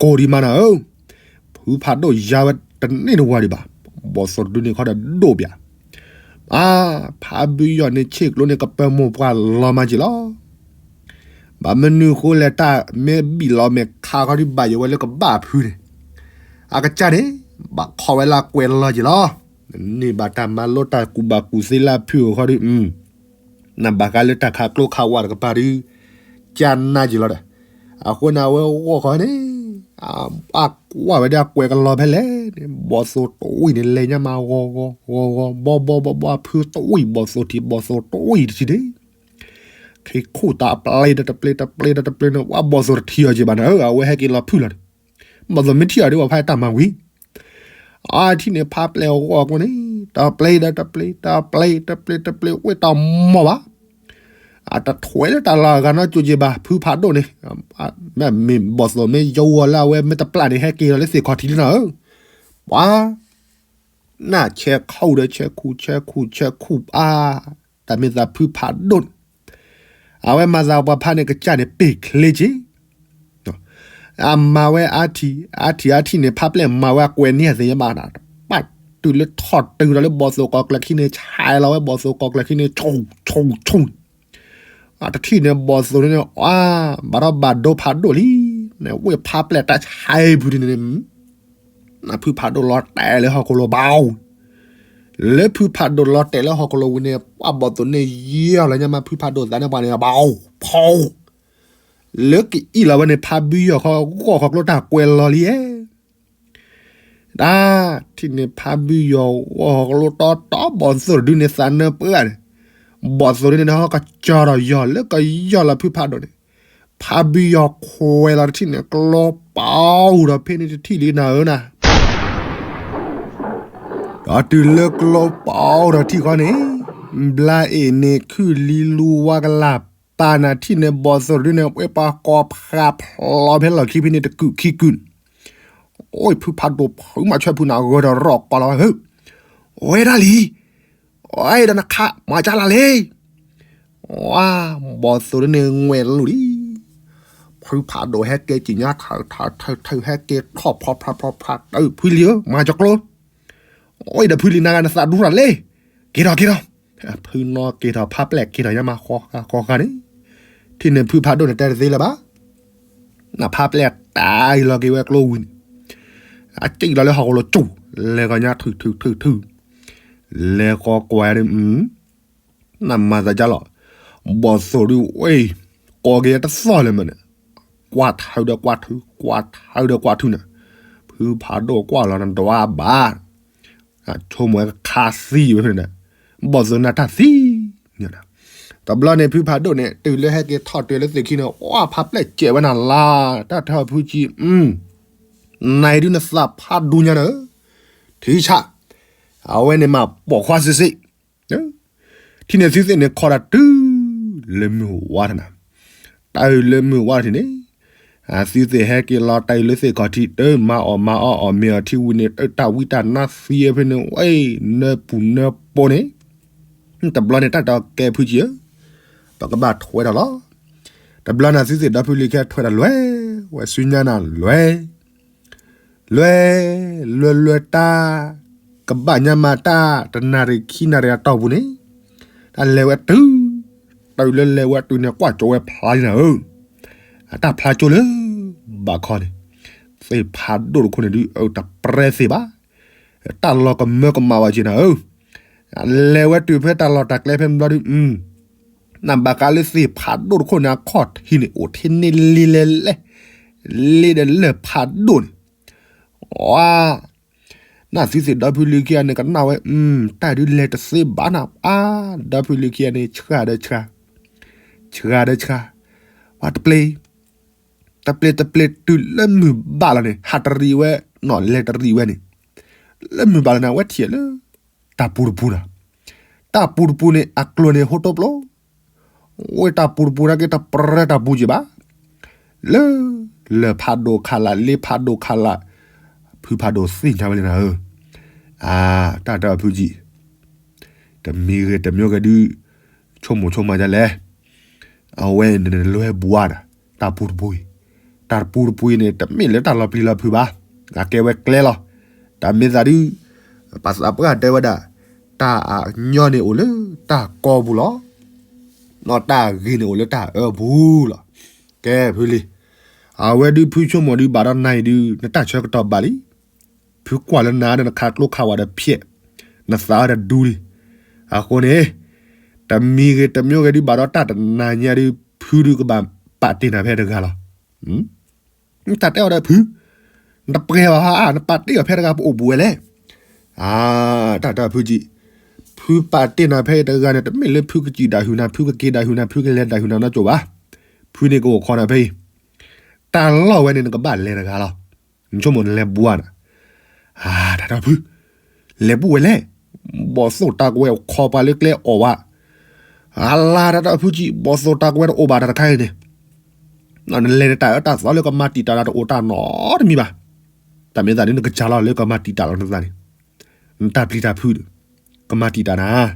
ကိးဒံးမးနၤဧၢ, ဖုဖးဒိၣ်ယါဝဲတန့ၢ်တဝါဒံးဘၣ်, ဘီၣ်သိၣ်တဒုန့ၣ်ခီဒီးဒိၣ်ဘၣ်, အါ ဖးဘုယီၤန့ၣ်ဆ့ၣ်ကျိန့ၣ်ကပၢမိၢ်ပှၢ်လီၤမးက့ၤလီၤ, ဘၣ်မနုၤဃိလဲၣ်တၢ်မ့ၢ်ဘံၣ်လီၤမဲာ်ခးခီဒုးဘၣ်ယိၣ်ဝဲလၢကဘၣ်ဖုန့ၣ်, အကစၢ်န့ၣ် ဘၣ်ခီဝဲလၢအကွဲးလီၤက့ၤလီၤ, န့ၢ်ဘၣ်တၢ်မၤလိတၢ်ကူၣ်ဘၣ်ကူၣ်သ့လၢအဖုအဃိဒုး နဘၣ်ဃးလၢတၢ်ခးကျိခးဝးတကပၤဒုး ကနါက့ၤလီၤဒီး, အဃိန့ၣ် အဝဲဂီၢ်ဃီန့ၣ် အကွၢ်ဝဲဒၣ်အကွဲးကလီၤဖဲလဲၣ်န့ၣ် ဘီၣ်သိၣ်တဝံၣ်န့ၣ် လဲၤညါမးဂီၤဂီၤဂီၤဂီၤ ဘီဘီဘီဘီ အဖုတဝံၣ် ဘီၣ်သိၣ်ထံး ဘီၣ်သိၣ်တဝံၣ်တထံၣ်န့ၣ် ခံခိၣ်တၢ်ပျ့ၤဒီးတပျ့ၤ တပျ့ၤဒီးတပျ့ၤန့ၣ် ဝဲဘီၣ်သိၣ်တထံၣ်အီၤက့ၤဘၣ်နၤဧၢ, အဝဲဟဲက့ၤလီၤဖုလီၤန့ၣ်, ဘီၣ်သိၣ်မ့ၢ်ထံၣ်အီၤဒ်ဝဲဖး တၢ်မၤဝံၤ အထံၣ်န့ၣ် ဖးပျဲၢ်အဂီၢ်အဃိန့ၣ် တပျ့ၤဒီးတပျ့ၤ တပျ့ၤ တပျ့ၤ တပျ့ၤ ဝဲတၢ်မီၢ်ဘၣ်, အတထွဲလၢတၢ်လီၢ်အဂၤနီတစိၤက့ၤဘၣ် ဖုဖးဒိၣ်န့ၣ်, မ့ၢ်ဘီၣ်သိၣ်မ့ၢ်ယိဝဲလၢအဝဲမ့ၢ်တပျၢ်န့ၣ် ဟဲက့ၤလီၤလၢသ့ၣ်ခီၣ်ထံးလံနၤဧၢ, ပှၤ နၢ်ဆဲးခူၣ်ဒီးဆဲးခူၣ် ဆဲးခူၣ် ဆဲးခူၣ် အါ တၢ်မ့ၢ်သးဖုဖးဒိၣ်န့ၣ် အဝဲမၤသးပှၤဖးန့ၣ် ကစၢ်န့ၣ်ပ့ၢ်ချ့က့ၤ, အမၤဝဲအါထံၣ် အါထံၣ်အါထံၣ်န့ၣ် ဖးပျဲၢ်မၤဝဲအကွဲးန့ၢ်အသ့ၣ်ညါဘၣ်နၤ, ပာ်တုၤလၢထီၣ်တုၤဒီးလၢဘီၣ်သိၣ်ကီၢ်ကျၢၢ်ခံန့ၣ် ဆဲးလီၤဝဲဘီၣ်သိၣ်ကီၢ်ကျၢၢ်ခံန့ၣ် ဆူၣ်ဆူၣ်ဆူၣ် အတထံၣ်န့ၣ် ဘီၣ်သိၣ်န့ၣ် အါ ဘၣ်ထီၣ်ဘၣ်ဒိဖးဒိၣ်လံ, န့ၣ်ဝဲဖးပျဲၢ်တၢ်ဆဲးဖုန့ၣ်န့ၣ် ဖုဖးဒိၣ်လီၤတဲာ်လၢဟီၣ်ခိၣ်လိၤဘၣ်, လၢဖုဖးဒိၣ်လီၤတဲာ်လၢဟီၣ်ခိၣ်လိၤဝံၤန့ၣ် ပှၤဘီၣ်သိၣ်န့ၣ်ယဲၢ်လီၤညါမး ဖုဖးဒိၣ်သးန့ၣ်ပှၤန့ၣ် ဘၣ်ဖီ လၢကအံၣ်လီၤဝဲန့ၣ် ဖးဘုယီၤခီဂီၢ်ခီကျိတၢ်ကွဲးလီၤလံဧါ တၢ်ထံၣ်န့ၣ် ဖးဘုယီၤဂီၢ်ခီကျိတီတီ ဘီၣ်သိၣ်တဒုန့ၣ်သးနၢပှၢ်န့ၣ်, ဘီၣ်သိၣ်ဒုန့ၣ် ဟီကစၢ်ဒီးယီၤလၢကယီၤလီၤဖုဖးဒိၣ်န့ၣ်, ဖးဘုယီၤခွဲးလီၤတထံၣ်န့ၣ် ကျိပာ်အိၣ်ဒီးဖဲန့ၣ်တထံၣ်လံနၤဧၢနၤ ဒီးတုၤလၢကျိပာ်အိၣ်ဒီးထံၣ်ဃီန့ၣ်, ဘျါအ့ၣ်န့ၣ်ခုၣ်လံလူဝါကလၢ်ပာ်နၤထံၣ်န့ၣ် ဘီၣ်သိၣ်တဒုန့ၣ် ဝဲပှၤကိးဖးဖျိဖဲလီၢ်ခံဖဲန့ၣ်တကုာ်ခံကုာ်န့ၣ်, အိၣ်ဖုဖးဒိၣ်ဖုမၤဆွဲဖုနၤဂၢၢ်ဒီးရီၣ်ကိးလီၤဝဲဧၢ, ဝဲဒၣ်လံ, အိၣ်ဒီးနခးမၤကၢ်လၢ်လံ ဝါ ဘီၣ်သိၣ်ဒုန့ၣ်ငွဲၣ်လူၤလံ, ဖုဖးဒိၣ်ဟဲက့ၤက့ၤညါထၢၣ်ထၢၣ်ထၢၣ်ထၢၣ် ဟဲက့ၤထီၣ်ဖီဖျါဖျါဖျါ တုၤဖုလံဧၢ မၤကၢ်ကျိ, အိၣ်ဒီးဖုလံနၤဂၤနသးဒူထီၣ်လံ, က့ၤထီၣ်က့ၤထီၣ်, ဖုနီၢ်က့ၤထီၣ်ဖးပျဲၢ်က့ၤထီၣ်ညါမးဃီဃီဃီန့ၣ်, ထံၣ်န့ၣ်ဖုဖးဒိၣ်န့ၣ်တဲတသ့လၢၤဘၣ် နဖးပျဲၢ်တၢ်အံၤလီၤက့ၤဝဲကျိဝံၤန့ၣ်, အစံၣ်လီၤလၢဟီၣ်ခိၣ်လိၤကၠူၣ်, လဲၤဃီၤညါထုးထုးထုးထုး, လဲၤဃီၤကွၢ်ဒ်, နမၤသးဒ်လီၤ, ဘီၣ်သိၣ်ဒုဝဲ, ကိးက့ၤတသီၣ်လၢၤမးန့ၣ်, ကွၢ်ထုးဒီးကွၢ်ထုး ကွၢ်ထုးဒီးကွၢ်ထုးန့ၣ်, ဖုဖးဒိၣ်ကွၢ်လီၤနဒွးဘၣ် ဆိကမိၣ်ဝဲကခးသံဝဲဖဲန့ၣ်, ဘီၣ်သိၣ်နၢ်တၢ်သံန့ၣ်, တဘျီန့ၣ်ဖုဖးဒိၣ်န့ၣ် တုၤလၢဟဲက့ၤထီၣ်တုၤလၢသ့ၣ်ခံန့ၣ် ဝါဖးပျဲၢ်စဲးဝဲနၤလါ, တၢ်ထၢၣ်ဖုကံ, နၤအံၤဒုနသးဖးဒူညါန့ၣ်, ထံဆး, အဝဲန့ၣ်မးပိာ်ခွါစ့စ့ ထံၣ်န့ၣ်သုသ့ၣ်န့ၣ်ခီဒၣ်တုၤလၢမုၢ်ဝါထနၤ, တၢ်အုးလၢမုၢ်ဝါထံးန့ၣ်, အသုသ့ၣ်ဟဲက့ၤလီၤတၢ်အုးလၢသ့ၣ်ခီၣ်ထံး တမၤအီၣ်မၤအီအီၣ်မ့ၤအီထံဝံၤန့ၣ် တၢ်ဝံတၢ်နါသံအဖဲန့ၣ် ဝဲ နၢပူၤနၢပိန့ၣ်, တဘျီန့ၣ်တၢ်တဲကဲဖုကံဧၢ, ပကဘၣ်ထွဲဒီးလီၤ. တဘျီန့ၣ်သုသ့ၣ်ဒီဖုလံၤခံထွဲဒီးလွဲၢ်, ဝဲဆူညါနၤလွဲၢ် လွဲၢ်, လွဲၢ်လွဲၢ်တၢ်, ကဘၣ်ညါမးတၢ်တနၣ်ရံၣ်ခံနၣ်ရံၣ်အတီၢ်ပူၤန့ၣ်, တၢ်လဲၤဝဲတုၤ, တၢ်အုးလၢလဲၤဝဲတုၤန့ၣ် ကွၢ်ကၠိဝဲဖျါလံနၤဧၢ, အတၢ်ဖျါကၠိလၢဘၣ်ခီန့ၣ်, သ့ၣ်ဖးဒိၣ်တခိၣ်န့ၣ်ဒုး တပြဲသ့ၣ်ဘၣ်, တၢ်လီၤကမၢကမၣ်ဝဲက့နၤဧၢ, လဲၤဝဲတုၤဖဲတၢ်လီၢ်တၢ်ကျဲဖဲဘျီဒုး နဘၣ်ဃးလၢသ့ၣ်ဖးဒိၣ်တခိၣ်န့ၣ် အခီၣ်ထံးန့ၣ် အိၣ်ထဲန့ၣ်လံလဲၣ်လဲၣ်, လ့ဒီးလၢၢ်ဖးဒိၣ်န့ၣ်, အ, နသုသ့ၣ်ဒီဖုလံၤခံဂၤန့ၣ် ကနၣ်ဝဲ, တၢ်ဒုးလဲၤတသ့ဘၣ်နၤ, အါ, ဒီဖုလံၤခံဂၤန့ၣ် ဆှၣ်ဒီးဆှၣ်, ဆှၣ်ဒီးဆှၣ်, ပှၤတပျ့ၤ, တပျ့ၤတပျ့ၤတုၤလၢမုၢ်ဘၣ်လီၤန့ၣ် ဟးတရံးဝဲ, နီၢ်လဲၤတရံးဝဲန့ၣ်, လၢမုၢ်ဘၣ်လီၤန့ၣ် အဝဲထံၣ်လၢ တၢ်ပူၤတပူၤနၤ, တၢ်ပူၤတပူၤန့ၣ် အကျိၤန့ၣ်ဟိတိပျိ, ဝဲတၢ်ပူၤတပူၤနာ်က့ တပြဲတၢ်ပူၤက့ဘၣ်, လၢ လၢၢ်ဖးဒိၣ်ခးလး လ့ဖးဒိၣ်ခးလး, ဖုဖးဒိၣ်သ့ၣ်ညါဝဲလံနၤဧၢ, အ, တၢ်တၢ်ဖုကံ တမံၤဂ့ၤတမံၤဂ့ၤဒုး, ဆိကမိၣ်ဆိကမးဒ်လဲၣ်, အဝဲန့ၣ်နလဲၤဘူးဧါဒီး, တၢ်ပူၤတပူၤအံၤ, တၢ်ပူၤတပူၤအံၤန့ၣ် တမ့ၢ်လၢတၢ်လီၤပျံၤလီၤဖုးဘၣ်, အကဲဝဲကျဲလီၤ, တၢ်မ့ၢ်သးဒုး, ပှၤသးပှၢ်တဲဝဲဒၣ်, တၢ်အညီန့ၣ်အိၣ်လၢတၢ်ကီပူၤလီၤ, နီၢ်တၢ်ဂ့ၤန့ၣ်အိၣ်လၢတၢ်အၢပူၤလီၤ, ကဲဖုလံၤ, အဝဲဒုးဖုဆိကမိၣ်ဒုးဘၣ်ဒီးနၤအံၤဒုး နတၢ်ဆၢကတီၢ်ဘၣ်လံ ဖုကွၢ်လၢနၤဒီးနခးကျိခးဝးဒီးဖျဲး, နသးဝဲဒီးဒူလံ, အဃိန့ၣ်, တမံၤဂ့ၤတမံၤဂ့ၤဒုးဘၣ်ဒီးတၢ်တနၤညါဒုး ဖုဒုးကဘၣ်ပာ်တ့ၢ်နၤဖဲတဂၤလီၤ, တၢ်တဲအီၤဒီးဖု, နတပှဲၤဘၣ်ဧါ နပာ်တ့ၢ်အီၤဖဲတဂၤပအိၣ်ဘူးဝဲလဲၣ်, အ, တၢ်တၢ်ဖုကံ, ဖုပာ်တ့ၢ်နၤဖဲအံၤတဂၤန့ၣ် တမ့ၢ်လၢဖုကစံၣ်ဒၣ်ဟုၣ်နၤ ဖုကက့ၤဒၣ်ဟုၣ်နၤ ဖုကလဲၤဒၣ်ဟုၣ်နၤနီတစိၤဘၣ်, ဖုန့ၣ်ကအိၣ်ခိးနၤဖဲအံၤ, တၢ်လီၢ်ဝဲန့ၣ်နကဘၣ်လဲၤတဂၤလီၤ, နဆိကမိၣ်နလဲၤဘူးဧါနၤ, အ, တၢ်တၢ်ဖု, လဲၤဘူးဝဲလဲၣ်, ဘီၣ်သိၣ်တၢ်ကဝဲၤခိးပှၤလၢကျဲအီၣ်ဝဲ, အလါတၢ်တၢ်ဖုကံ ဘီၣ်သိၣ်တၢ်ကဝဲၤတအိၣ်ဘၣ်တၢ်တခါအံၤန့ၣ်, နလဲၤနတၢ်အၢတၢ်သီလၢကမၤတံာ်တာ်နၤတအိၣ်တၢ်နီတမံၤဘၣ်, တၢ်မ့ၢ်သးဒ်နကစၢ်လီၤလၢကမၤတံာ်တာ်လီၤနသးန့ၣ်, နတၢ်ပျံၤတၢ်ဖုး, ကမၤတံာ်တာ်နၤ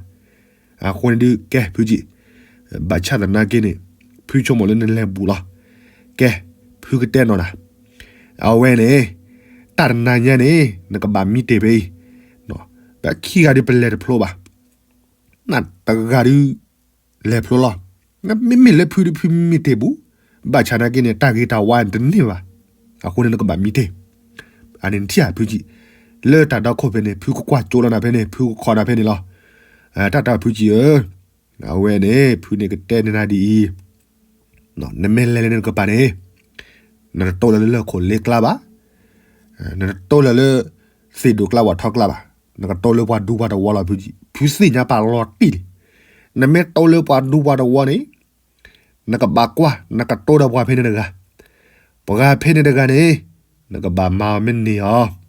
အဃိန့ၣ်ဒုး ကဲဖုကံ, ဘၣ်ဆၣ်သနာ်က့န့ၣ်, ဖုဆိကမိၣ်လၢနလဲၤဘူးလီၤ, ကဲ, ဖုကတဲနီၢ်နၤ, အဝဲန့ၣ်, တၢ်တနၤညါန့ၣ် နကဘၣ်မံတ့ၢ်ဖဲအံၤ, ပခံဂၤဒုးပလဲၤတဖျိဘၣ်, နတဂၤဒုး, လဲၤဖျိလီၤ, မ့မ့ၢ်လၢဖုဒုးဖုမံတ့ၢ်ဘူး, ဘၣ်ဆၣ်သနာ်က့န့ၣ် တၢ်ဂ့ၤတၢ်ဝါတန့ၢ်ဘၣ်, အဃိန့ၣ်နကဘၣ်မံတ့ၢ်, အန့ၣ်နထံၣ်ဧါဖုကံ, လၢတၢ်ဒီခိၣ်ဖဲန့ၣ် ဖုကကွၢ်ကၠိလီၤနၤဖဲန့ၣ် ဖုကခိးနၤဖဲန့ၣ်လီၤ, တၢ်တၢ်ဖုကံဧၢ, အဝဲန့ၣ် ဖုန့ၣ်ကတဲန့ၢ်နၤဒ်အံၤ, နမ့ၢ်လဲၤလၢနကပၤန့ၣ်, နတတိလၢလၢၢ်ခိၣ်လ့ကျါဘၣ်, နတတိလၢလၢ, သ့ၣ်ဒိၣ်ကျါဝၣ်ထီကျါဘၣ်, နကတိလၢပှၤဒူပှၤတဝီလီၤဖုကံ, ဖုသ့ၣ်ညါပာ်လီၤတံၢ်လံ, နမ့ၢ်တိလၢပှၤဒူပှၤတဝီန့ၣ်, နကဘၣ်ကွၢ် နကတိဒီးပှၤဖဲန့ၣ်တဂၤ, ပှၤဖဲန့ၣ်တဂၤန့ၣ်, နကဘၣ်မၤအီၤမ့ၢ်န့ၢ်အီၤ,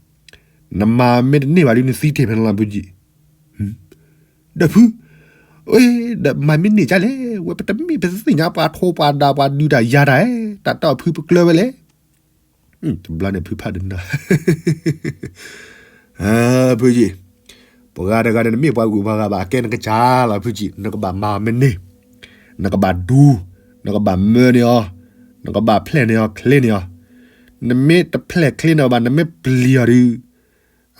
နမၤအီၤမ့ၢ်တန့ၢ်ဘၣ်ဒုးနသံတ့ၢ်ဖဲန့ၣ်လီၤဖုကံ ဒီးဖု, ဒီးမၤမ့ၢ်န့ၢ်ဒ်လဲၣ်, ဝဲပတမ့ၢ်ပသ့ၣ်ညါပှၤထိပှၤဒၣ်ပှၤဒုးတၢ်ယၤတၢ်, တၢ်တီၢ်ဖုပကျၢၤဝဲလဲၣ်, တဘျီန့ၣ်ဖုဖးဒိၣ်နၤ, ဖုကံ, ပှၤဂၤတဂၤန့ၣ် နမ့ၢ်ပှၤဂုၤပှၤဂၤဘၣ် အကဲနကစၢ်လီၤဖုကံ, နကဘၣ်မၤအီၤမ့ၢ်န့ၢ်, နကဘၣ်ဒူ, နကဘၣ်မၢန့ၢ်အီၤ, နကဘၣ်ဖျဲၣ်န့ၢ်အီၤချ့န့ၢ်အီၤ, နမ့ၢ်တဖျဲၣ်ချ့န့ၢ်အီၤဘၣ် နမ့ၢ်ပျံၤအီၤဒုး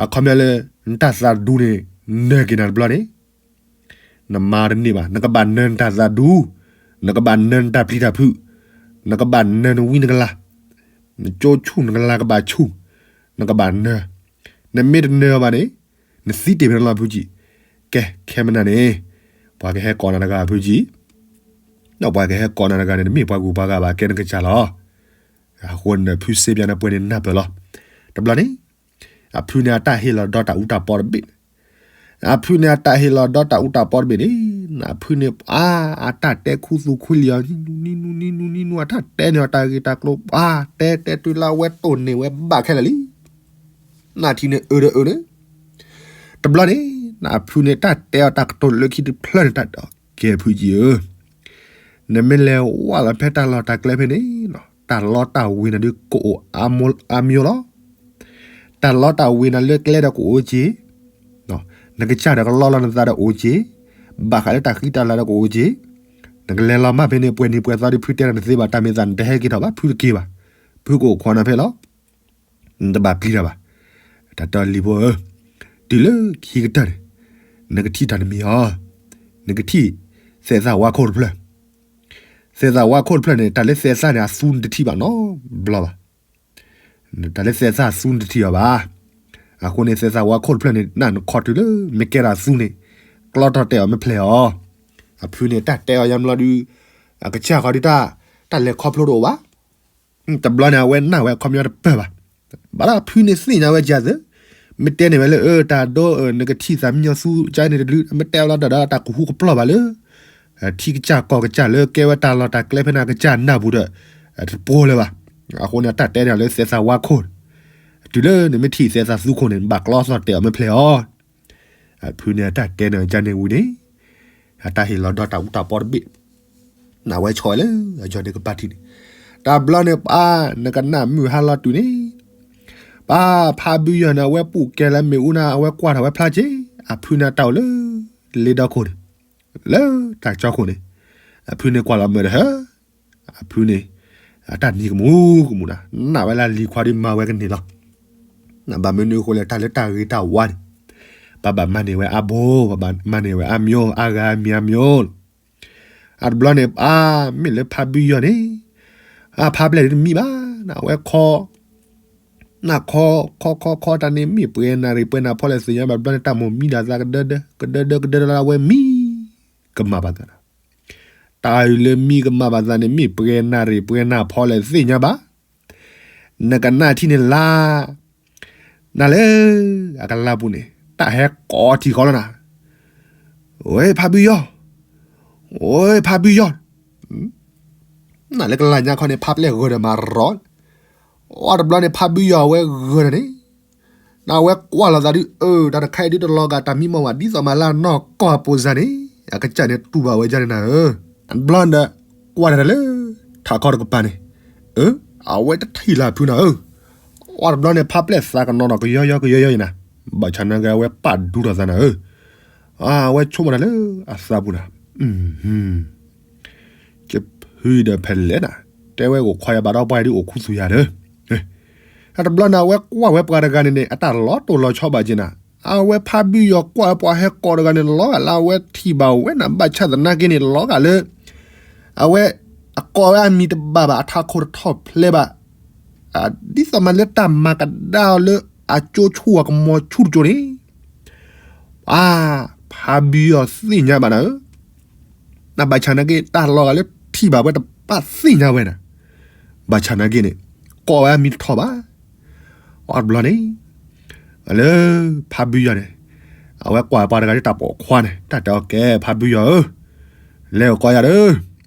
အခီပညီလၢ နတၢ်သးဒူန့ၣ် နၢၤက့ၤနၤတဘျီန့ၣ်, နမၤတန့ၢ်ဘၣ် နကဘၣ်နၢၤနတၢ်သးဒူ, နကဘၣ်နၢၤနတၢ်ပျံၤတၢ်ဖုး, နကဘၣ်နၢၤနဝံနကလၤ, နကၠိဆူၣ်နကလၤကဘၣ်ဆူၣ်, နကဘၣ်နၢၤ, နမ့ၢ်တနၢၤဘၣ်န့ၣ်, နသံတ့ၢ်ဖဲန့ၣ်လီၤဖုကံ, ကဲခဲမနၤန့ၣ်, ပှၤကဟဲကိးနၤတဂၤဖုကံ ဒီးပှၤကဟဲကိးနၤတဂၤန့ၣ် တမ့ၢ်ပှၤဂုၤပှၤဂၤဘၣ် ကဲနကစၢ်လီၤ. အဃိန့ၣ် ဖုစ့ပျးန့ၣ်ပှဲၤန့ၣ်နၢ်ပၢၢ်လီၤ. တဘျီန့ၣ်, အဖုန့ၣ်အတၢ်ဟ့ၣ်လီၤဒီးတၢ်အူတၢ်ပီတဘ့ၣ်န့ၣ်, အဖုန့ၣ်အတၢ်ဟ့ၣ်လီၤဒီးတၢ်အူတၢ်ပီတဘ့ၣ်န့ၣ်, အဖုန့ၣ် အါ, အတၢ်တဲခူသူၣ်ခူလံၤအီၤ, နံနူနံနူနံနူ အတၢ်တဲန့ၢ်အီၤတၢ်ဂ့ၢ်တၢ်ကျိၤ, ပှၤတဲတဲတုၤလၢအဝဲတိၢ်န့ၢ်ဝဲဘၣ်ခဲလၢာ်လံ. နထံၣ်န့ၣ်အၢဒီးအၢန့ၣ်, တဘျီန့ၣ်, နဖုန့ၣ်တၢ်တဲအီၤတၢ်ကတိၤလၢခံတဖျၢၣ်န့ၣ် တၢ်တဲအီၤ ကဲဖုကံဧၢ, နမ့ၢ်လဲၤဝဲလီၤဖဲတၢ်လီၢ်တၢ်ကျဲဖဲန့ၣ်, တၢ်လီတၢ်ဝ့ၤနၤဒုးကအိၣ်အါမံၤလီၤ. တၢ်လီတၢ်ဝ့ၤနၤလၢကျဲဒီးကအိၣ်က့ၤ, နကစၢ်ဒီးကလီလီၤနသးဒီးအိၣ်က့ၤ, ဘၣ်ဃးလၢတၢ်ဃံတၢ်လၤဒီးကအိၣ်က့ၤ, နကလဲၤလီၤမးဖဲန့ၣ် ပှဲၤနံၤပှဲၤသီဒုး ဖုတဲနၤတသ့ဘၣ် တၢ်မ့ၢ်သးနတဟဲက့ၤထီၣ်ဘၣ် ဖုတက့ၤဘၣ်ဖုကအိၣ်ခိးနၤဖဲလီၤ. နတဘၣ်ပျံၤတၢ်ဘၣ်. တၢ်တဲအီၤလံၤဖိဧၢ, တုၤလၢခံကတၢၢ်န့ၣ်, နကထံၣ်တၢ်တမံၤအီၤ, နကထံၣ်သဲးသၣ်ဝါခိၣ်တဖျၢၣ်, သဲးသၣ်ဝါခိၣ်တဖျၢၣ်န့ၣ် တၢ်လၢသဲးသၣ်န့ၣ် အသူနတထံၣ်ဘၣ်နီတဘျီဘၣ်. တၢ်လၢသဲးသၣ်အသူနတထံၣ်အီၤဘၣ်. အဃိန့ၣ် သဲးသၣ်ဝါခိၣ်တဖျၢၣ်န့ၣ် နၢ်နခီတုၤလၢမ့ၢ်ကဲထီၣ်အသူန့ၣ်, ကျီထီၣ်တဲာ်အီၤမ့ၢ်ဖျဲးအီၤ. အဖုန့ၣ် တၢ်တဲအီၤယါဘျီဒုး, အကစၢ်ဃီဒုး တၢ်လဲၤခီဖျိတအိၣ်ဘၣ်. တဘျီန့ၣ် အဝဲနာ်ဝဲအခီပညီတပၢၢ်ဘၣ်. ဘၣ်ဒီးဖုန့ၣ်သ့ၣ်ညါဝဲကသ့, မ့ၢ်တဲန့ၢ်ဝဲလၢ အၢ တၢ်ဒိ နကထံၣ်သးမံညီသူကန့ၣ်တကလုာ် မ့ၢ်တဲလီၤတၢ်ဒီးတၢ်ကဟူကပျီၢ်ဘၣ်လၢ ထံကစၢ်ကီၢ်ကစၢ်လၢကဲဝဲတၢ်လီၢ်တၢ်ကျဲဖဲန့ၣ် အကစၢ်နၢ်ပူၤဒီး တပှိၤလၢၤဘၣ်. အဃိန့ၣ် တၢ်တဲန့ၢ်လၢသဲးသၣ်ဝါခိၣ်, တုၤလၢနမ့ၢ်ထံၣ်သဲးသၣ်သူခိၣ်န့ၣ် နဘၣ်ကျီသီၣ်တဲာ်အီၤမ့ၢ်ဖျဲးအီၤ. အဖုန့ၣ် အတၢ်တဲန့ၢ်ကန့ၣ်ဝံၤန့ၣ်, အတၢ်ဟ့ၣ်လီၤဒီးတၢ်အူတၢ်ပီတဘ့ၣ်, နဝဲဆီၣ်ဝဲလၢအယီၤန့ၣ်ကပၤထံးန့ၣ်, တဘျီန့ၣ်ပှၤ နကနၣ်မုၢ်ဟါလီၤတုၤန့ၣ်, ပှၤဖးဘုယီၤန့ၣ် အဝဲပူၣ်ကဲလၢမ့ၣ်အူန့ၣ် အဝဲကွၢ်ထီၣ်ဝဲဖျါက့ၤ, အဖုန့ၣ်တၢ်အိၣ်လၢ လ့ဒီခိၣ်န့ၣ်, လၢတၢ်ကၠီခိၣ်န့ၣ်, အဖုန့ၣ်ကွၢ်လီၤမၢ်ဒီးဟၢ, အဖုန့ၣ်, အတၢ်နံၤကမူၤကမူၤနၤ, နာ်ဝဲလၢလံၤခွါဒ်မၤဝဲကန့ၢ်လီၤ. ဘၣ်မနုၤအဃိလဲၣ် တၢ်လၢတၢ်ဂ့ၤတၢ်ဝါန့ၣ်, ပဘၣ်မၤန့ၢ်ဝဲအါဘိ, ပဘၣ်မၤန့ၢ်ဝဲအါမံၤ, အါဂၤအါမံၤအါမံၤလီၤ. အတဘျီန့ၣ် အါ မ့ၢ်လၢဖးဘုယီၤန့ၣ်, အဖးပျဲၢ်ဒုးတမံဘၣ်, နဝဲခီ, နခီ, ခီခီခီတၢ်န့ၣ် မ့ၢ်ပှဲၤနၣ်ရံၣ်ပှဲၤနၣ်ဖီလဲၣ်သ့ၣ်ညါဘၣ်, တဘျီန့ၣ် တၢ်မိၢ်မံဒၣ်သးကဒၢဒၢ, ကဒၢဒၢကဒၢဒၢလၢအဝဲမံကမၣ်ဘၣ်သးနၤ, တၢ်အံၤလၢမံကမၣ်ဘၣ်သးန့ၣ် မ့ၢ်ပှဲၤနၣ်ရံၣ်ပှဲၤနၣ်ဖီလဲၣ်သ့ၣ်ညါဘၣ်. နကနၣ်ထံၣ်န့ၣ်လၢ နၤလၢ အကလါပူၤန့ၣ် တၢ်ဟဲကိးထံၣ်ဃီလီၤနၤ, ဝဲဖးဘုယီၤ, ဝဲဖးဘုယီၤ, နၤလၢကလါညါခီန့ၣ် ဖးပျဲၢ်ဂၢၢ်ဒီးမၤရီၤ, အီတဘျီန့ၣ် ဖးဘုယီၤအဝဲဂၢၢ်ဒီးန့ၣ်, နဝဲကွၢ်လီၤသးဒုး အၢ တၢ်တခါအံၤဒုးတလီၤဂာ်တၢ်မံမီၢ်ဘၣ် ဒ်သိးမၤလၢအနီၢ်ကီၢ်အပူၤစ့ၢ်န့ၣ်, အကစၢ်န့ၣ်တူၢ်ဘၣ်ဝဲဒၣ်န့ၣ်နၤဧၢ, အတဘျီန့ၣ်ဒီး ကွၢ်တၢ်လၢ ထးခီတကပၤန့ၣ်, အၢ အဝဲတထံၣ်လၢဖုနၤဧၢ, အီတဘျီန့ၣ် ဖးပျဲၢ်သးကနီၤနီၤကယီယီကယီယီအံၤနၤ, ဘၣ်ဆၣ်နာ်က့ အဝဲပာ်ဒူထီၣ်သးနၤဧၢ, အဝဲဆိကမိၣ်တၢ်လၢအသးပူၤနၤ ကဖုဒီးဖဲလဲၣ်နၤ, တဲဝဲအိၣ်ခိးယၤဘၣ်ဒီးပှၤဒုးအိၣ်ခူသူၣ်ယၤဒီး, အတဘျီန့ၣ် အဝဲကွၢ်ဝဲပှၤတဂၤန့ၣ်န့ၣ် အတၢ်လီၤတိၢ်လီၤဆီဘၣ်က့ၤနၤ, အဝဲဖးဘုယီၤကွၢ်ဝဲပှၤဟဲကိးတဂၤန့ၣ် လီၤဂာ်လၢအဝဲထံၣ်ဘၣ်ဝဲနၤ ဘၣ်ဆၣ်သနာ်က့န့ၣ် လီၤဂာ်လၢ အဝဲ အကိးဝဲအမံၤတဘၣ်ဘၣ် အထးခိၣ်တထီၣ်ဖျဲးဘၣ်, ဒ်သိးမးလၢတၢ်မၤကဒါအီၤလၢအကၠိဆူၣ်အကမီၤဆူၣ်တကၠိန့ၣ် ပှၤဖးဘုယီၤသ့ၣ်ညါဘၣ်နၤဧၢ, နဘၣ်ဆၣ်နာ်က့ တၢ်လီၤဂာ်လၢထံၣ်ဘၣ်ဝဲတဘၣ်သ့ၣ်ညါဝဲနၤ, ဘၣ်ဆၣ်နာ်က့န့ၣ် ကိးဝဲအမံၤတထီၣ်ဘၣ်, အီတဘျီန့ၣ် လၢ ဖးဘုယီၤန့ၣ် အဝဲကွၢ်ပှၤတဂၤလၢတၢ်ပိာ်ခွါန့ၣ် တၢ်တဲအီၤကဲ ဖးဘုယီၤဧၢ, လဲၤအိၣ်ကိးယၤဒီး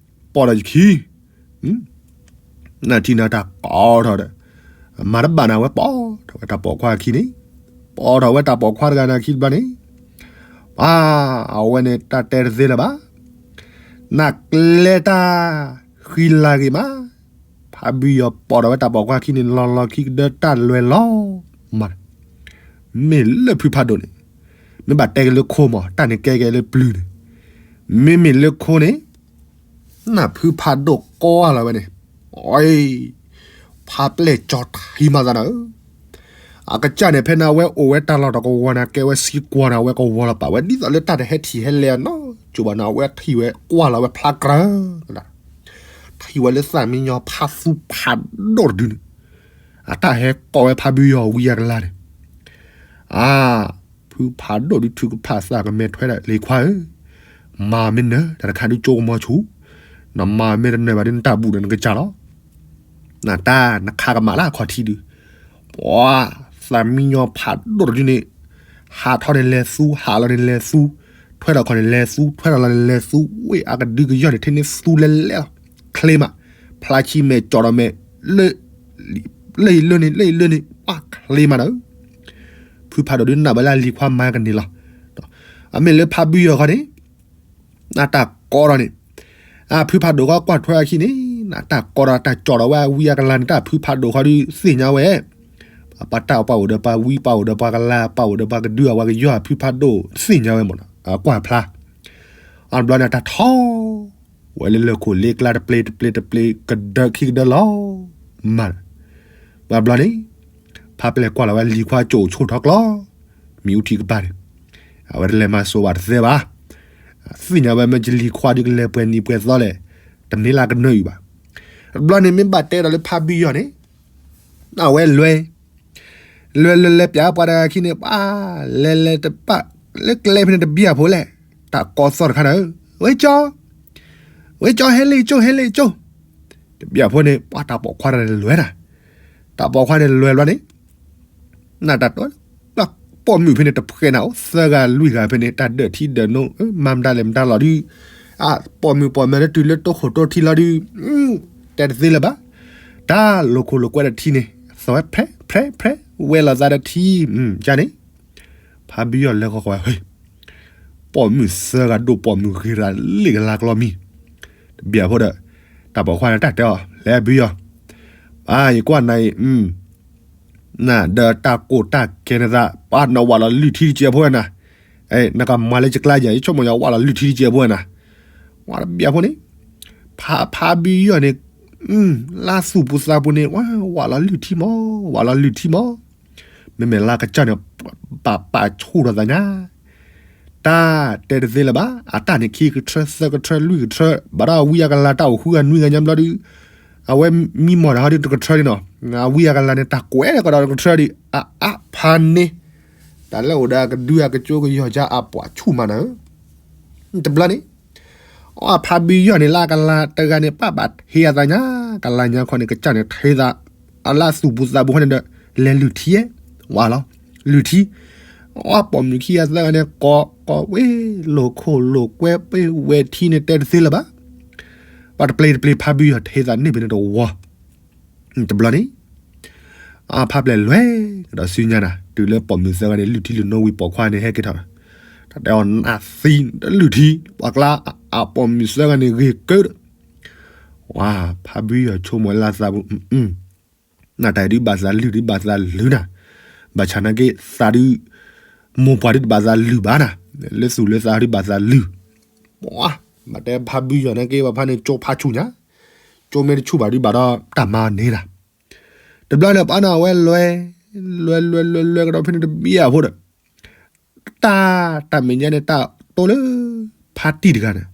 ပိာ်ထီၣ်ယခံ နထံၣ်နၤတၢ်ကိးထီၣ်ဒီး မၤတဘၣ်နၤဝဲပိာ်ထီၣ်ဝဲတၢ်ပိာ်ခွါအခံန့ၣ်, ပိာ်ထီၣ်ဝဲတၢ်ပိာ်ခွါတဂၤန့ၣ်အခံတဘျီန့ၣ်, ပှၤ အဝဲန့ၣ်တၢ်တဲတသ့လၢၤဘၣ်, နကျဲတၢ်ဃံလၤဂ့ၤမး, ဖးဘုယီၤပိာ်ထီၣ်ဝဲတၢ်ပိာ်ခွါခံန့ၣ် လီၤလီၤခံကဒၢတၢ်လွဲၢ်လီၤမး, မ့ၢ်လၢဖုဖးဒိၣ်န့ၣ်, မ့ၢ်ဘၣ်တဲက့ၤလၢခိမး တၢ်န့ၣ်ကဲက့ၤလၢပျုၤန့ၣ်, မ့မ့ၢ်လၢခိန့ၣ် နၢ်ဖုဖးဒိၣ်ကိးလီၤဝဲန့ၣ်, အီ, ဖးပျဲၢ်ကၠီထံမၤသးနၤဧၢ, အကစၢ်န့ၣ် ဖဲန့ၣ် အဝဲအိၣ်ဝဲတၢ်လီၢ်တကဝီၤန့ၣ် ကဲဝဲစံကွီၤန့ၣ် အဝဲကဝီၤလီၤပာ်ဝဲ ဒ်သိးလၢတၢ်တဟဲထံၣ်ဟဲလဲၤနီတကၠိဘၣ်န့ၣ် အဝဲထံၣ်ဝဲကွၢ်လီၤဝဲဖျါကြၢး ထံၣ်ဝဲလၢသၣ်မံညီဖးသူဖးဒိၣ်တဒုန့ၣ်, အတၢ်ဟဲကိးဝဲဖးဘုယီၤဝံၤအကလါန့ၣ်, အါ, ဖုဖးဒိၣ်ဒုးထုကဖၣ်သးကမဲာ်ထွဲဒီး လံၤခွါဧၢ, မၤမ့ၢ်နၢၤ တၢ်တခါဒုးကၠိကမီၤဆူၣ်, နမၤမ့ၢ်တနၢၤဘၣ်ဒုး နတၢ်ဘူၣ်ဒီးနကစၢ်လီၤ. နတၢ်နခးကမၣ်လၢအခီၣ်ထံးဒုး, ပှၤ, သၣ်မံညီဖးဒိၣ်တဒုန့ၣ်, ဟးထီၣ်န့ၣ်လဲၤသူ, ဟးလီၤန့ၣ်လဲၤသူ, ထွဲထီၣ်ခီၣ်န့ၣ်လဲၤသူ, ထွဲထီၣ်လီၤန့ၣ်လဲၤသူ, ဝ့ၢ်အကဒုကယီၢ်န့ၣ် ထဲန့ၣ်သူလဲၤလဲၤလီၤ, ချ့မး, ဖျါဆံမဲာ်ကၠီၣ်ဒီးမဲာ်, လၢအံၤလၢန့ၣ် လၢအံၤလၢန့ၣ် ပှၤချ့မးဒီး ဖုဖးဒိၣ်ဒုးနၢ်ဘၣ်လၢအလံၤခွါမၤကန့ၢ်လီၤ. အမ့ၢ်လၢဖးဘုယီၤခီန့ၣ်, နတၢ်ကိးထီၣ်န့ၣ်, အဖုဖးဒိၣ်ဃီကွၢ်ထွဲအခံန့ၣ်, တၢ်ကီဒီးတၢ်ကၠီဒီးဝဲအဝံအကလၤန့ၣ် တၢ်ဖုဖးဒိၣ်ဃီဒီးသ့ၣ်ညါဝဲ, ပှၤတၢ်ပှၤအိၣ်ဒီးပှၤဝံ ပှၤအိၣ်ဒီးပှၤကလၤ ပှၤအိၣ်ဒီးပှၤကဒု အဝဲကယီအဖုဖးဒိၣ်သ့ၣ်ညါဝဲမးနီၤ ကွၢ်ဖျါ, အဘျီန့ၣ်တၢ်ထီၣ် ဝဲလၢလၢၢ်ခိၣ်လ့ကျါတပျ့ၤတပျ့ၤတပျ့ၤ ကဒၢခံကဒၢလီၤမး, အဘျီန့ၣ် ဖးပျဲၢ်ကွၢ်လီၤဝဲလံၤခွါကၠိၣ်ဆိၣ်ထီၣ်ကျီ မ့ၣ်အူထံကပၤန့ၣ်, အဝဲတလဲၤမၤစိးဘၣ်တသ့ဘၣ်, သ့ၣ်ညါဝဲမ့ၢ်လံၤခွါဒုးကလဲၤပှဲၤနံၤပှဲၤသီလဲၣ်, တမ့ၢ်လၢကနၢအံၤဘၣ်, အဘျီန့ၣ်မ့ၢ်ဘၣ်တဲဒီးလၢဖးဘံယီၤန့ၣ် အဝဲလဲၤ, လဲၤလဲၤလဲၤပၠးပှၤတဂၤခံန့ၣ် ပှၤလဲၤလဲၤတပၣ်, လၢကျဲဖဲန့ၣ်တဘံၣ်အဖိလဲၣ်, တၢ်ကီသီၣ်တခါန့ၣ်, ဝဲကၠီ, ဝဲကၠီဟဲလ့ၣ်ကၠိ ဟဲလ့ၣ်ကၠိ, တဘံၣ်အဖိန့ၣ် ပှၤတၢ်ပိာ်ခွါတဂၤန့ၣ်လဲၤနၤ, တၢ်ပိာ်ခွါန့ၣ်လဲၤဘျီန့ၣ် နတၢ်တီ, ပိာ်မုၣ်ဖဲန့ၣ်တဖှဲးနၤအိၣ်သၢဂၤလွံၢ်ဂၤဖဲန့ၣ် တၢ်ဒၢးထံဒၢးနိ, မၤမတၤလဲၣ်မတၤလီၤဒုး, ပိာ်မုၣ်ပိာ်မၢၤလၢတုၤလၢတိခိၣ်တိထံလီၤဒုး, တဲတသ့လၢၤဘၣ်, တၢ်လိာ်ခိၣ်လိာ်ကွဲတထံန့ၣ် သီၣ်ဝဲဖြဲဖြဲဖြဲ, ဝဲလိာ်သးတထံ, ယန့ၣ်, ဖးဘံယီၤလဲၤဃီဃီဝဲ, ပိာ်မုၣ်သၢဂၤဒိၣ်ပိာ်မုၣ်ဂ့ၤရၤလ့ၣ်ကလါကျီမံၤ, တဘံၣ်အဖိဒီး, တၢ်ပိာ်ခွါန့ၣ်တၢ်တဲအီၤ လဲၤဘံယီၤ, ယကွၢ်နၤအံၤ, နဒီးတၢ်ကိၢ်တၢ်ကဲနသး ပှၤနဝးလီၤလုၢ်ထံတစဲးဖိဝဲနၤ, နကမၤလၢယကျါယၤ ယဆိကမိၣ်ယဝးလီၤလုၢ်ထံတစဲးဖိဝဲနၤ, ဝဲတဘံၣ်အဖိန့ၣ်, ဖးဖးဘံယီၤန့ၣ်, လါသူၣ်ပူၤသးပူၤန့ၣ် ဝးလီၤလုၢ်ထံမး, ဝးလီၤလုၢ်ထံမး, မ့မ့ၢ်လါကစၢ်န့ၣ်, ပာ်ပာ်ဆူၣ်ထီၣ်သးညါ တၢ်တဲတသ့လၢၤဘၣ်, အတၢ်န့ၣ်ခံကထၢသၢကထၢလွံၢ်ကထၢ, ဘၣ်ဒီးအဝံအကလၤတၢ်အိၣ်ဃုဂၤနွံဂၤညါဘျီဒုး, အဝဲမံမီၢ်တၢ်ဟီဒုးတကထၢန့ၣ်နီၤ, အဝံအကလၤန့ၣ် တၢ်ကွဲးကဒီးတကထၢဒုး, အအါဖးန့ၣ်, တၢ်လၢအိၣ်ဒီးအကဒုအကကၠိကယီၤကါအပှၤဆူၣ်မးနၤဧၢ, တဘျီန့ၣ် အဖးဘံယီၤန့ၣ် လၢအကလၤတဂၤန့ၣ် ပာ်ဘၣ်ထံအသးညါ, ကလၤညါခီန့ၣ် ကစၢ်န့ၣ်ထံသး, အလါသူၣ်ပူၤသးပူၤခီန့ၣ်ဒီး, လဲၤလုၢ်ထံ, ဝးလီၤ, လုၢ်ထံ, အပိာ်မုၣ်ခံဂၤသၢဂၤန့ၣ် ကိးကိးဝဲ, လိာ်ခိၣ်လိာ်ကွဲပ့ၤဝဲထံန့ၣ်တဲတသ့လၢၤဘၣ်, ပှၤတပျ့ၤတပျ့ၤဖးဘံယီၤထံသးန့ၣ်ဖဲန့ၣ်တဝီ တဘျီန့ၣ်, အဖးပျဲၢ်လွဲၢ်ကဒီးစုညါနၤ, တုၤလၢပိာ်မုၣ်သၢဂၤန့ၣ် လုၢ်ထံလုၢ်နိဝံၤပိာ်ခွါန့ၣ်ဟဲက့ၤထီၣ်, တၢ်တဲအီၤနးသံ, တလုၢ်ထံ, ပှၤကျါ, အပိာ်မုၣ်သၢဂၤန့ၣ်ဂ့ၤကၢ, ဝါ, ဖးဘံယီၤဆိကမိၣ်လၢသးပူၤ, နတၢ်ဒုးဘၣ်သးလုၢ်ဒုးဘၣ်သးလုၢ်နၤ, ဘၣ်ဆၣ်နာ်က့သးဒုး, မိၢ်ပှၢ်ဒုးတဘၣ်သးလုၢ်ဘၣ်နၤ, လၢသူၣ်လၢသးဒုးဘၣ်သးလုၢ်, ပှၤ, ဘၣ်တဲဖးဘံယီၤနာ်က့ ပှၤဖးန့ၣ်ကၠိဖးဆူၣ်ညါ, ကၠိမ့ၢ်တဆူၣ်ဘၣ်ဒုးဘၣ်ဒီးတၢ်မၤန့ၣ်နၤ တဘျီန့ၣ် ပှၤန့ၣ်အဝဲလွဲၢ်, လွဲၢ်လွဲၢ်လွဲၢ်လွဲၢ်ကဒီးဖဲန့ၣ်တဘံၣ်အဖိဒီး, တၢ်, တၢ်မဲာ်ညါန့ၣ် တၢ်တိလၢ, ဖါတံၢ်တဂၤန့ၣ်,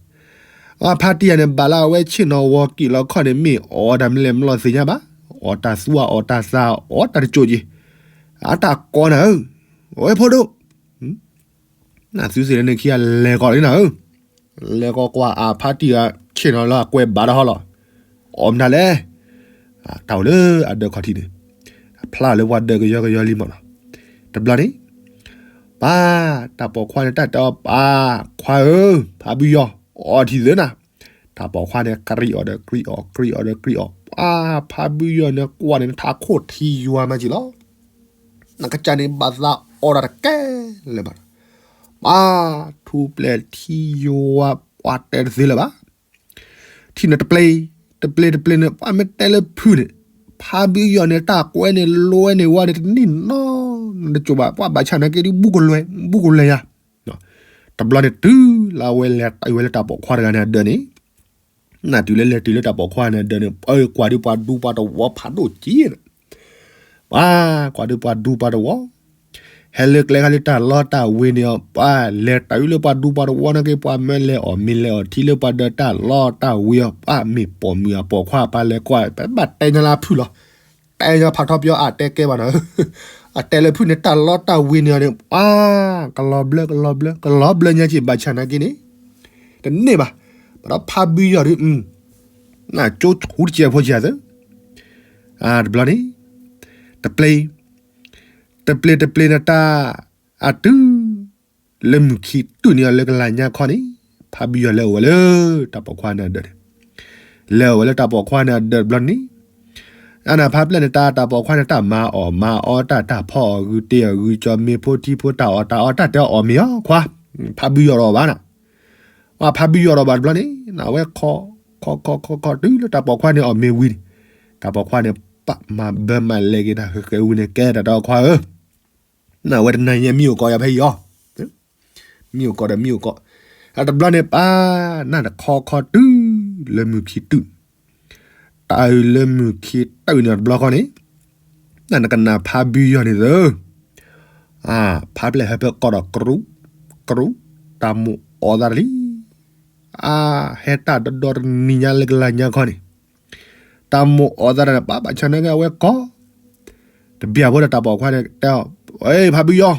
အဖါတံၢ်တဂၤန့ၣ် ဘၣ်လၢအဝဲဆ့ၣ်နီၤဝီၤကံၣ်လီၤခီၣ်န့ၣ် မ့ၢ်အီၣ်တၢ်မနုၤလဲၣ်မလီၤသ့ၣ်ညါဘၣ်, အီၣ်တၢ်သူအီၣ်တၢ်သၣ်အီၣ်တၢ်တစိၢ်က့ၤ, အတၢ်ကိးနၤဧၢ, အဝဲဖိဒိၣ် နသုသ့ၣ်လၢန့ၣ်ခံဂၤလဲၤကီးလံနၤဧၢ, လဲၤကီးကွၢ်အဖါတံၢ်ဂၤ ဆ့ၣ်နီၤလၢအကွဲးဘၣ်တဟီလီၤ, အီၣ်မနုၤလဲၣ်, တၢ်အိၣ်လၢအဒၢးခီၣ်ထံးန့ၣ်, အဖျါလၢပှၤဒၢးကယီကယီလံမးနီၤ, တဘျီန့ၣ်, ပၢ်, တၢ်ပိာ်ခွါန့ၣ်တၢ်တဲအီၤ ပၢ်, ခွါဧၢ, ဖးဘံယီၤ, အီထံၣ်သ့နၤ, တၢ်ပိာ်ခွါန့ၣ် ကြံအီၤဒီးကြံအီၤ ကြံအီၤဒီးကြံအီၤ, ပၢ်, ဖးဘံယီၤန့ၣ်ကွၢ်န့ၣ် ထးခိၣ်ထံယွၤမးက့ၤလီၤ နကစၢ်န့ၣ်ဘၣ်သးအီၣ်တၢ်တကဲလၢၤဘၣ်, ပှၤထူပျဲၢ်ထံယွၤပှၤတဲတသ့လၢၤဘၣ်, ထံန့ၣ်တပျ့ၤ, တပျ့ၤတပျ့ၤန့ၣ် ပှၤမ့ၢ်တဲလၢဖုန့ၣ်, ဖးဘံယီၤန့ၣ် တၢ်ကွဲးန့ၣ်လွဲန့ၣ်ဝဲန့ၣ် တန့ၢ်နီတစိၤဘၣ်, ပှၤဘၣ်ဆၣ်နာ်က့ဒုး ဘူးကလဲၤ, ဘူးကလဲၤယၤ တဘျီန့ၣ်တုၤလၢအဝဲလဲၤတုၤဝဲလၢတၢ်ပိာ်ခွါတဂၤန့ၣ်အဒၢးန့ၣ်, နတုၤလၢလဲၤတုၤလၢတၢ်ပိာ်ခွါန့ၣ်အဒၢးန့ၣ် ပၢ်ကွၢ်ဒုးပှၤဒူပှၤတဝီဖးဒိၣ်က့ၤန့ၣ်, ပှၤကွၢ်ဒုးပှၤဒူပှၤတဝီ, ဟဲလၢကျဲခါလၢတၢ်လီတၢ်ဝ့ၤန့ၣ်အီၤ ပှၤလဲၤတုၤလၢပှၤဒူပှၤတဝီနာ်က့ ပှၤမၢလဲၤအီၣ်မ့ၤလဲၤအီထံလၢပှၤဒၢးတၢ်လီတၢ်ဝ့ၤအီၤ ပှၤမ့ၢ်ပိာ်မုၣ်အပိာ်ခွါ ပှၤလဲၤကွၢ် ပဘၣ်တဲညါလၢဖုလီၤ တဲညါဖးထီပယီၤအတဲကဲဘၣ်နီၤ, အတဲလၢဖုန့ၣ် တၢ်လီတၢ်ဝ့ၤန့ၣ်အီၤန့ၣ် ပှၤကလီၤဘျၢ ကလီၤဘျၢ ကလီၤဘျၢညါက့ၤ ဘၣ်ဆၣ်နာ်က့န့ၣ် တန့ၢ်ဘၣ်, ဘၣ်ဒီးဖးဘံယီၤဒုး နကၠိဆူတစဲးဖိကသၢ, တဘျီန့ၣ် တပျ့ၤ, တပျ့ၤတပျ့ၤန့ၣ်တၢ်, အတုၤ လၢမုၢ်ခံတုၤန့ၢ်အီၤလၢကလၤညါခီန့ၣ်, ဖးဘံယီၤလဲၤအိၣ်ဝဲလၢတၢ်ပိာ်ခွါန့ၣ်အဒၢးန့ၣ်, လဲၤအိၣ်ဝဲလၢတၢ်ပိာ်ခွါန့ၣ်အဒၢးတဘျီန့ၣ်, အန့ၣ်ဖးပျဲၢ်န့ၣ် တၢ်ပိာ်ခွါန့ၣ် တၢ်မၤအီၣ်မၤအီတၢ် တၢ်ဖီအီၣ်ဂုာ်တ့ၢ်အီၣ်ဂုာ် ကၠီမ့ၤဖိထံဖိ တၢ်အီၣ်တၢ်အီတၢ်တဲအီၤအီၣ်မ့ၤအီၤခွါ, ဖးဘံယီၤဒီးဘၣ်နၤ, ဖးဘံယီၤဒီးဘၣ်တဘျီန့ၣ် နဝဲခီ ခီခီခီခီတုၤလၢတၢ်ပိာ်ခွါန့ၣ်အီၣ်မ့ၤဝံၤန့ၣ်, တၢ်ပိာ်ခွါန့ၣ် ပာ်မၤဘၢမၤလဲၤက့ၤတၢ်ဃဲၤဃဲၤဝံၤန့ၣ် ကဲတၢ်ဒီးခွါဧၢ, နဝဲတနၤညါမံအိၣ်ကီးယၤဖဲအံၤအီၤ, မံအိၣ်ကီးဒီးမံအိၣ်ကီး, အတဘျီန့ၣ်ပၢ်, နတခီခီတုၤလၢမုၢ်ခံတုၤ, တၢ်အုၣ်လၢမုၢ်ခံတုၤန့ၣ်တဘျီဃီန့ၣ်, နနကနၣ်ဖးဘုယီၤန့ၣ်သၢ, ဖးပျဲၢ်ဟၢဖၢကီၢ်ဒီးကရူး, ကရူး, တၢ်မိၣ်အီၣ်သးတလံ, အါ, ဟဲတၢ်ဒီဒီတနံၤညါလၢကလါညါခီန့ၣ်, တၢ်မိၣ်အီၣ်သးတန့ၣ် ပၢ်ဘၣ်ဆၣ်နာ်က့အဝဲကီး, တဘျီဖိဒီးတၢ်ပိာ်ခွါန့ၣ်တဲအီၤ, ဖးဘုယီၤ,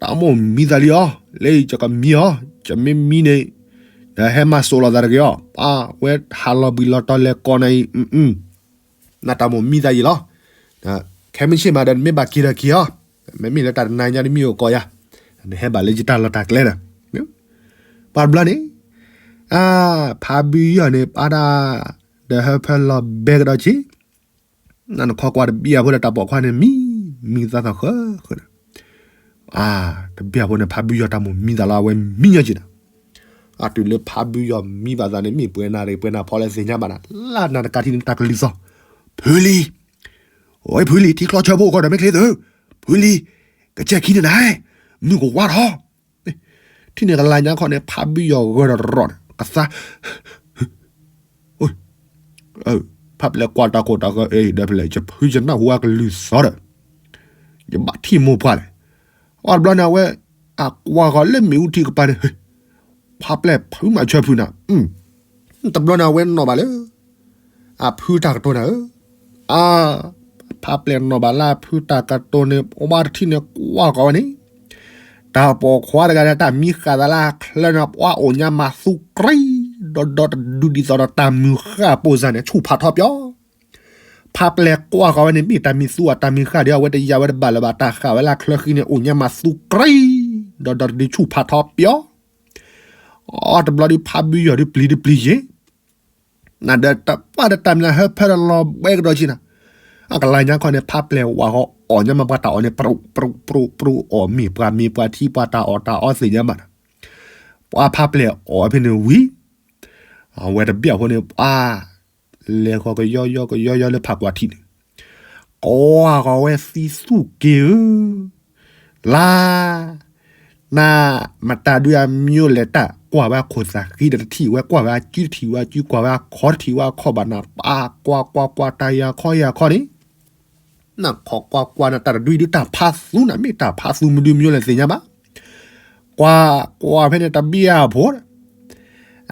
တၢ်မိၣ်မံသးလံအီၤ, လၢယကမံအီၤ, ယမ့ၢ်မံန့ၣ်, ဒီးဟဲမၤစိာ်လီၤသးတဂ့ၤအီၤ, ပၢ်ဝဲဟးလီၤဘှံးလီၤတီၤလဲၤကီးနၤအံၤ, နတၢ်မိၣ်မံသးယံာ်လီၤ, ခဲမုၢ်ဆ့ၣ်မးဒီးနမ့ၢ်ဘၣ်က့ၤဒီးက့ၤအီၤ, မ့မ့ၢ်လၢတၢ်တနၤညါနမံအိၣ်ကီးယၤ, နဟဲဘၣ်လၢယတၢ်လီၢ်တၢ်ကျဲဒီး, ပှၤတဘျီန့ၣ်, အါ, ဖးဘုယီၤန့ၣ်ပၢ်တၢ်, ဒီးဟၢဖၢလီၤဘဲကဒီးက့ၤ, နနခီကွၢ်တဘျီဖိဒီးတၢ်ပိာ်ခွါန့ၣ်မံ, မံသးသီၣ်ဃၢဃၢ, အါ, တဘျီဖိန့ၣ် ဖးဘုယီၤတၢ်မိၣ်မံသးလီၤ အဝဲမံညီက့ၤဒီး, အတုၤလၢဖးဘုယီၤမံဘၣ်သးန့ၣ် မ့ၢ်ပှဲၤနၤရ့ၣ်ပှဲၤနၤဖီလၢသ့ၣ်ညါဘၣ်နၤ, လၢနၤတကးထံၣ်န့ၣ်တၢ်ကလုၢ်သီၣ်, ဖုလံ, အိၣ်ဖုလံ ထံချီဆၢဖိဃီဒီးမ့ၢ်ချ့သု, ဖုလံ, ကစဲၢ်ခံန့ၣ်နၤ, မုၢ်ကဝါထီၣ် ထံၣ်န့ၣ်ကလါညါခီန့ၣ် ဖးဘုယီၤဂၢၢ်ဒီးရီၣ်န့ၣ် ကသါ, ဖးပျဲၢ်ကွၢ်တၢ်ခိၣ်တၢ်ဃၢၤအံၤဒီးဖဲလဲၣ် ယဖုယနၢ်ဟူအကလုၢ်သီဒီး, ယဘၣ်ထံၣ်မိၢ်ပှၢ်လဲၣ်, အီၤတဘျီန့ၣ် အဝဲ, အကွၢ်ဃီၤလၢမ့ၣ်အူထံကပၤန့ၣ်, ဖးပျဲၢ်ဖုမၤဆၢဖုနၤ, တဘျီန့ၣ် အဝဲနီၣ်ဘၣ်လၢ အဖုတၢ်ကတိၤနၤဧၢ, အါ, ဖးပျဲၢ်နီၣ်ဘၣ်လၢအဖုတၢ်ကတိၤန့ၣ် ပှၤတထံၣ်န့ၣ်ကွၢ်ဃီၤဝဲန့ၣ်, တၢ်ပိာ်ခွါတဂၤဒီးတၢ်မံဃာ်သးလၢအချၢန့ၣ် ပှၤအိၣ်ညါမၤသူကြံ, ဒီးဒီတဒုဒ်သိးဒီးတၢ်မုၢ်ဃၢ်ပိၢ်စၢ်န့ၣ် ဆူၣ်ဖးထီပၠီ, ဖးပျဲၢ်ကွၢ်ဃီၤဝဲန့ၣ် မ့ၢ်တၢ်မံသူအတၢ်မံဃၢ်ဒီး အဝဲတယာ်ဝဲတဘၣ်လၢၤဘၣ် တၢ်ဃာ်ဝဲလၢအချၢဃံန့ၣ် အိၣ်ညါမၤသူကြံ, ဒီးဒီတဒုဆူၣ်ဖးထီပၠီ အီၤတဘျီဒုးဖးဘုယီၤဒုးပျံၤဒုးပျံၤယ့ၤ, နဒီးတပၣ်ဒီးတၢ်မျၢ်ဟၢဖၢဒီးလီၤဘှဲကဒီးဆံနၤ, အကလါညါခီန့ၣ် ဖးပျဲၢ်ဝးဃီအီၣ်ညါမးပှၤတၢ်အီၣ်န့ၣ် ပြူပြူပြူအီၣ်မ့ၢ်ပှၤမ့ၢ်ပှၤထံပှၤတၢ်အီၣ်တၢ်အီသ့ၣ်ညါဘၣ်နၤ, ပှၤဖးပျဲၢ်အီၣ်ဖဲန့ၣ်ဝံၤ, အဝဲတဘျီဖိန့ၣ် ပှၤ လဲၤဃီၤကယီယီကယီယီလၢဖးကွၢ်ထံးန့ၣ်, ကွၢ်ဃီၤဝဲသံသူၣ်က့ၤဧၢ, လါ နၤ မတၤဒုးအမံၤအိၣ်လဲၤတၢ်ကွၢ်ဝဲအခိၣ်သးဃံဒီးတထံၣ်ဝဲကွၢ်ဝဲအစုတထံၣ်ဝဲအစုကွၢ်ဝဲအခီတထံၣ်ဝဲအခီဘၣ်နၤ ပှၤကွၢ်ကွၢ်ကွၢ်တၢ်ယၤခီယၤခီန့ၣ်, နခီကွၢ်ကွၢ်နၤတၢ်တဒုအံၤဒုးတၢ်ဖးသူနၤ မ့ၢ်တၢ်ဖးသူမနုၤမံၤအိၣ်လဲၣ်သ့ၣ်ညါဘၣ်, ကွၢ်ကွၢ်ဖဲန့ၣ်တဘျီဖိ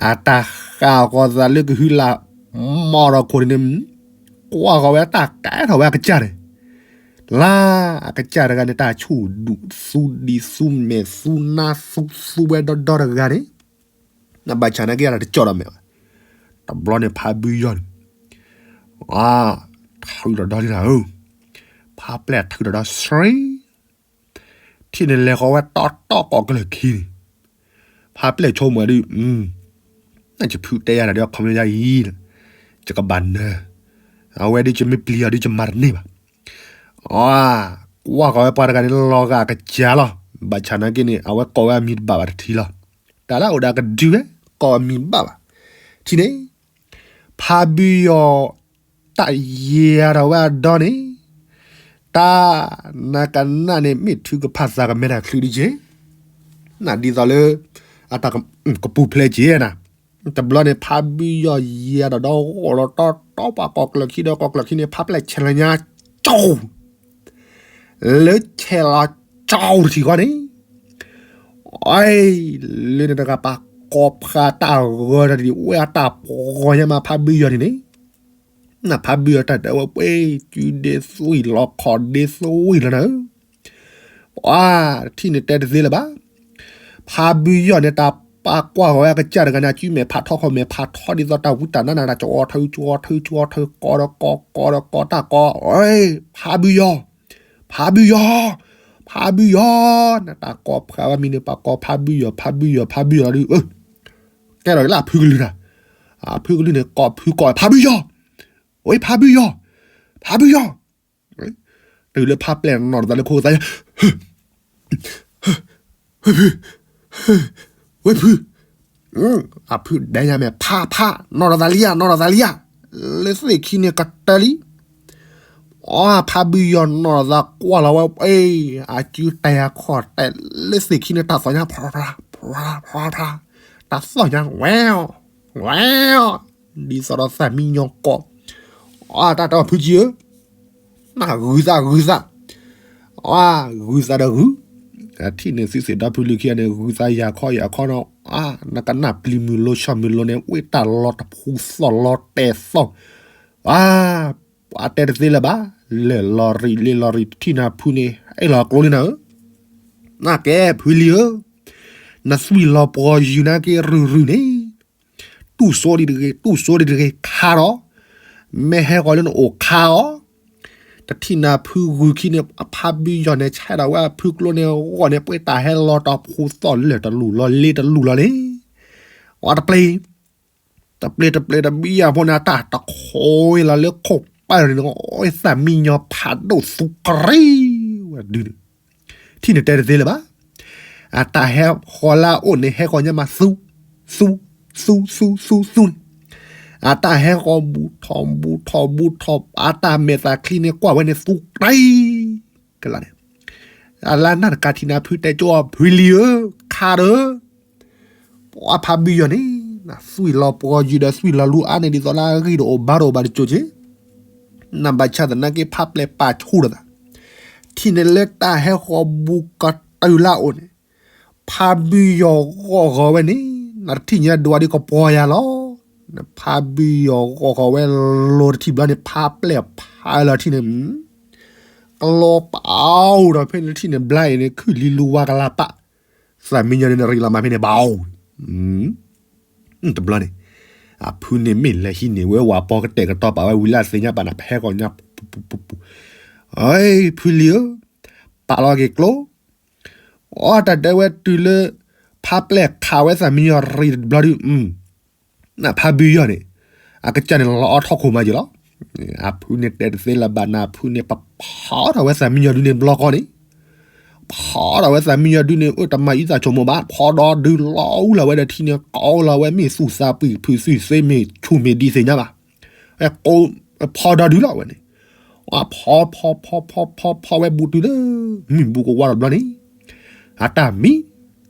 အတၢ်ဃာ်ဃီၤသးလၢကဟုလၢ်မီၢ်ထီၣ်ခိၣ်န့ၣ်, ကွၢ်ဃီၤဝဲတၢ်ကဲထီၣ်ဝဲအကစၢ်န့ၣ်, လါ အကစၢ်တဂၤန့ၣ် တၢ်ဆူၣ်ဒံးသူဒံးသူမဲာ်သူနါသူသူဝဲဒီဒီတဂၤန့ၣ်, နဘၣ်ဆၣ်နာ်က့ၤတကၠီၣ်ဒီးမဲာ်ဘၣ်, တဘျီန့ၣ်ဖးဘုယီၤန့ၣ် ထုးထီၣ်ဒီလံနၤဧၢ, ဖးပျဲၢ်ထုးထီၣ်ဒီဆှံ ထံၣ်န့ၣ်လဲၤဃီၤဝဲတီတီကိးကျၢၢ်ခံန့ၣ်, ဖးပျဲၢ်ဆိကမိၣ်ဒုး, နယဖုတဲယၤဒီးအခီပညီယၤအံၤ, ယကဘၣ်နၢၤ, အဝဲဒုးယမ့ၢ်ပျံၤအီၤဒုးယမၤတန့ၢ်ဘၣ်, အ, ကွၢ်ဃီၤဝဲပှၤတဂၤန့ၣ်လီၤဂာ်ကစၢ်လီၤ, ဘၣ်ဆၣ်နာ်က့ၤန့ၣ် အဝဲကိးဝဲအမံၤတဘၣ်ဘၣ်တထံၣ်လီၤ, တၢ်လၢအအိၣ်ဒီးအကဒုဝဲ, ကိးအမံၤဘၣ်ဘၣ်, ထံၣ်န့ၣ် ဖးဘုယီၤ တၢ်ယၤထီၣ်ဝဲအဒီန့ၣ်, တၢ်နကနၣ်န့ၣ် မ့ၢ်ထုကဖၣ်သးကမဲတၢ်ချုးဒုးက့ၤ, နဒ်သိးလၢ အတၢ်ကပူၤဖျဲးက့ၤနၤ, တဘျီန့ၣ် ဖးဘုယီၤယၤထီၣ်ဒီဂီၢ်လီၤတီတီပှၤကိးကျၢၢ်ခံဒီးကိးကျၢၢ်ခံန့ၣ် ဖးပျဲၢ်ဆဲးလီၤညါကၠီ လၢဆဲးလီၤကၠီတထံၣ်ဃီန့ၣ်, အ, လၢန့ၣ်တဂၤပာ်ကိးဖးတၢ်ဂီၤတၢ်ဒ်ဝဲအတၢ်ပှီၤညါမးဖးဘုယီၤန့ၣ်န့ၣ်, နဖးဘုယီၤတၢ်တဲဝဲပှဲၤ ကုဒ့သွံၣ်လီၤခီၣ်ဒ့သွံၣ်လီၤနၤဧၢ, ပှၤတထံၣ်န့ၣ်တဲတသ့လၢၤဘၣ်, ဖးဘုယီၤန့ၣ် တၢ်ပာ်ကွၢ်ဃီၤဝဲအကစၢ်တဂၤန့ၣ် အစုမဲာ်ဖးထီခီၣ်မဲာ်ဖးထီဒ်သိးတၢ်ဝံတၢ်နါနၤ တၢ်ကီထၢကီထၢကီထၢကီဒီးကီကီဒီးကီတၢ်ကီ, ဖးဘုယီၤ, ဖးဘုယီၤ, ဖးဘုယီၤ, နတၢ်ကိးဖးဝဲမံၤန့ၣ် ပှၤကိးဖးဘုယီၤ ဖးဘုယီၤ ဖးဘုယီၤလီၤဒုး, ကဲထီၣ်က့ၤလၢအဖုကလုၢ်နၤ, အဖုကလုၢ်န့ၣ် ကိးဖုကိး ဖးဘုယီၤ, ဝဲဖးဘုယီၤ, ဖးဘုယီၤ တုၤလၢဖးပျဲၢ်နီၣ်တသးလၢခိသး, ဝဲဖု, ဝဲဖု, အဖုဒဲညါမဲာ် ဖးဖး နီၢ်ထီၣ်သးလံဧါ နီၢ်ထီၣ်သးလံဧါ, လၢသ့ၣ်ခံန့ၣ်ကတၢၢ်လံ. အဖါဘုယီၤနီၢ်ထီၣ်သးကွၢ်လီၤဝဲ အ့ အစုတဲာ်အခီၣ်တဲာ် လၢသ့ၣ်ခံန့ၣ် တၢ်သီၣ်ညါ ဖျါဖျါ ဖျါဖျါ တၢ်သီၣ်ညါ ဝဲအီၤ ဝဲအီၤ ဒ်သိးဒီးသၣ်မံယီၤကိး အတၢ်တဲအီၤ ဖုကံဧၢ, ဂုၤသးဂုၤသး, အဂုၤသးဒီးဂုၤ, အထံၣ်န့ၣ်သုသ့ၣ်ဒီဖုလံၤခံဂၤန့ၣ် ဂုၤသးယၤခီယၤခီနီၤ, နကနၣ်ပျံၤမုၢ်လိၤဆီၣ်မုၢ်လိၤန့ၣ် ဝ့ၢ်တၢ်လီၤတဖူသီၣ်လီၤတဲာ်သီၣ်, ပှၤတဲတသ့လၢၤဘၣ်, လဲၤလီၤရံၣ်လ့လီၤရံၣ် တထံၣ်နၤဖုန့ၣ် အဲၣ်လီၤကျိလံနၤဧၢ, နကဲဖုလံၤဧၢ, နသွံၣ်လီၤပှီၤယုၤနၤက့ၤရုၢ်ရုၢ်န့ၣ် တူၢ်စိဒံးတဂ့ၤ တူၢ်စိဒံးတဂ့ၤ ခါဒီး, မ့ၢ်ဟဲဃီၤလၢနအိၣ်ခါအီၤ, တထံၣ်နၤဖုဂုၤခံန့ၣ် အဖါဘုယီၤန့ၣ် ဆဲးဒီးဝဲအဖုကျိန့ၣ် ဂီၢ်န့ၣ် ပှ့ၤတၢ်ဟဲလီၤတဖူသီၣ်လၢာ်တလူၢ်လီၤလ့တလူၢ်လီၤန့ၣ်, အတပျ့ၤ တပျ့ၤတပျ့ၤတဘံယၤဖိန့ၣ် အတၢ်တခိးလီၤလၢခိၣ်ပၢၢ်န့ၣ် သၣ်မံယီၤဖးဒိၣ်သူကရံဝဲဒုန့ၣ်, ထံၣ်န့ၣ်တဲတသ့လၢၤဘၣ်, အတၢ်ဟဲဃီၤလၢအအိၣ်န့ၣ် ဟဲဃီၤညါမးသူ, သူ, သူ, သူ, သူ, သူန့ၣ်, အတၢ်ဟဲဃီၤဘူးထီၣ်ဘူးထီၣ်ဘူးထီၣ် အတၢ်မဲာ်သးချံန့ၣ် ကွၢ်ဝဲန့ၣ်သူကရံ ကလါန့ၣ်, အလါနၢ်တကးထံၣ်နၤဖုတဲကၠိအီၤ ဖုလံၤဧၢ, ခါဒီး ပှၤဖါဘုယီၤန့ၣ် နသွံၣ်လီၤပှီၤယုၤဒီးသွံၣ်လီၤလူအါန့ၣ် ဒ်သိးလၢအဂံၢ်တအိၣ်ဘါတအိၣ်ဘၣ်တကၠိက့ၤ, နဘၣ်ဆၣ်သနာ်က့ ဖါပျဲၢ်ပာ်ဆူၣ်လိာ်သး, ထံၣ်န့ၣ်လၢတၢ်ဟဲဃီၤဘူးကတုၤလၢအအိၣ်န့ၣ်, ဖါဘုယီၤဂီၢ်ဃီၤဝဲန့ၣ် နတထံၣ်ညါဒိးဝဲဒ်ကပီၤယၤလီၤ, နဖါဘုယီၤဂီၢ်ဃီၤဝဲလီၤတထံၣ်ဘျီန့ၣ် ဖါပျဲၢ်ဖးလီၤထံၣ်န့ၣ် ကလီၤပာ်အိၣ်ဒီးဖဲန့ၣ်ထံၣ်န့ၣ် ဘျါအံၤန့ၣ် ခုၣ်လံလူဝါကလါပၣ်, သၣ်မံယီၤန့ၣ် နရံၣ်လီၤမးဖဲန့ၣ်ဘၣ်အိၣ်, တဘျီန့ၣ်, အဖုန့ၣ်မ့ၢ်လဲၤဟံးန့ၢ်ဝဲဝၤပီၤကတဲာ်ကတီၤပာ်ဝဲဝံၤလၢအသ့ၣ်ညါဘၣ်နၤ ဖဲကီၢ်ညါ, ဖုလံၤဧၢ, ပာ်လီၤက့ၤကျိ အတၢ်တဲဝဲတုၤလၢ ဖါပျဲၢ်ခးဝဲသၣ်မံယီၤရံၣ်တဘျီဒု, နဖါဘုယီၤန့ၣ် အကစၢ်န့ၣ်လီၤအီထီၣ်ခိၣ်မးက့ၤလီၤ, အဖုန့ၣ်တဲတသ့လၢၤဘၣ်နၤ အဖုန့ၣ် ပဖီထီၣ်ဝဲသၣ်မံယီၤဒုန့ၣ်ဘျီဃီန့ၣ်, ဖီထီၣ်ဝဲသၣ်မံယီၤဒုန့ၣ် အိၣ်တမၤအံသးဆိကမိၣ်ဘၣ် ဖီဒီဒုလီၤအူလီၤဝဲဒီးထံန့ၣ် ကိးလီၤဝဲမ့ၢ်သူၣ်သးပှံၢ်ဖုးသွံၣ်သ့မ့ၢ်ဆူၣ်မ့ၢ်ဒံသ့ၣ်ညါဘၣ်, ဖီဒီဒုလီၤဝဲန့ၣ်, ဖီဖီဖီဖီဖီဖီဝဲဘူးတုၤလၢ မုၢ်ဘူးကဝါတဘျီန့ၣ်, အတၢ်မံ,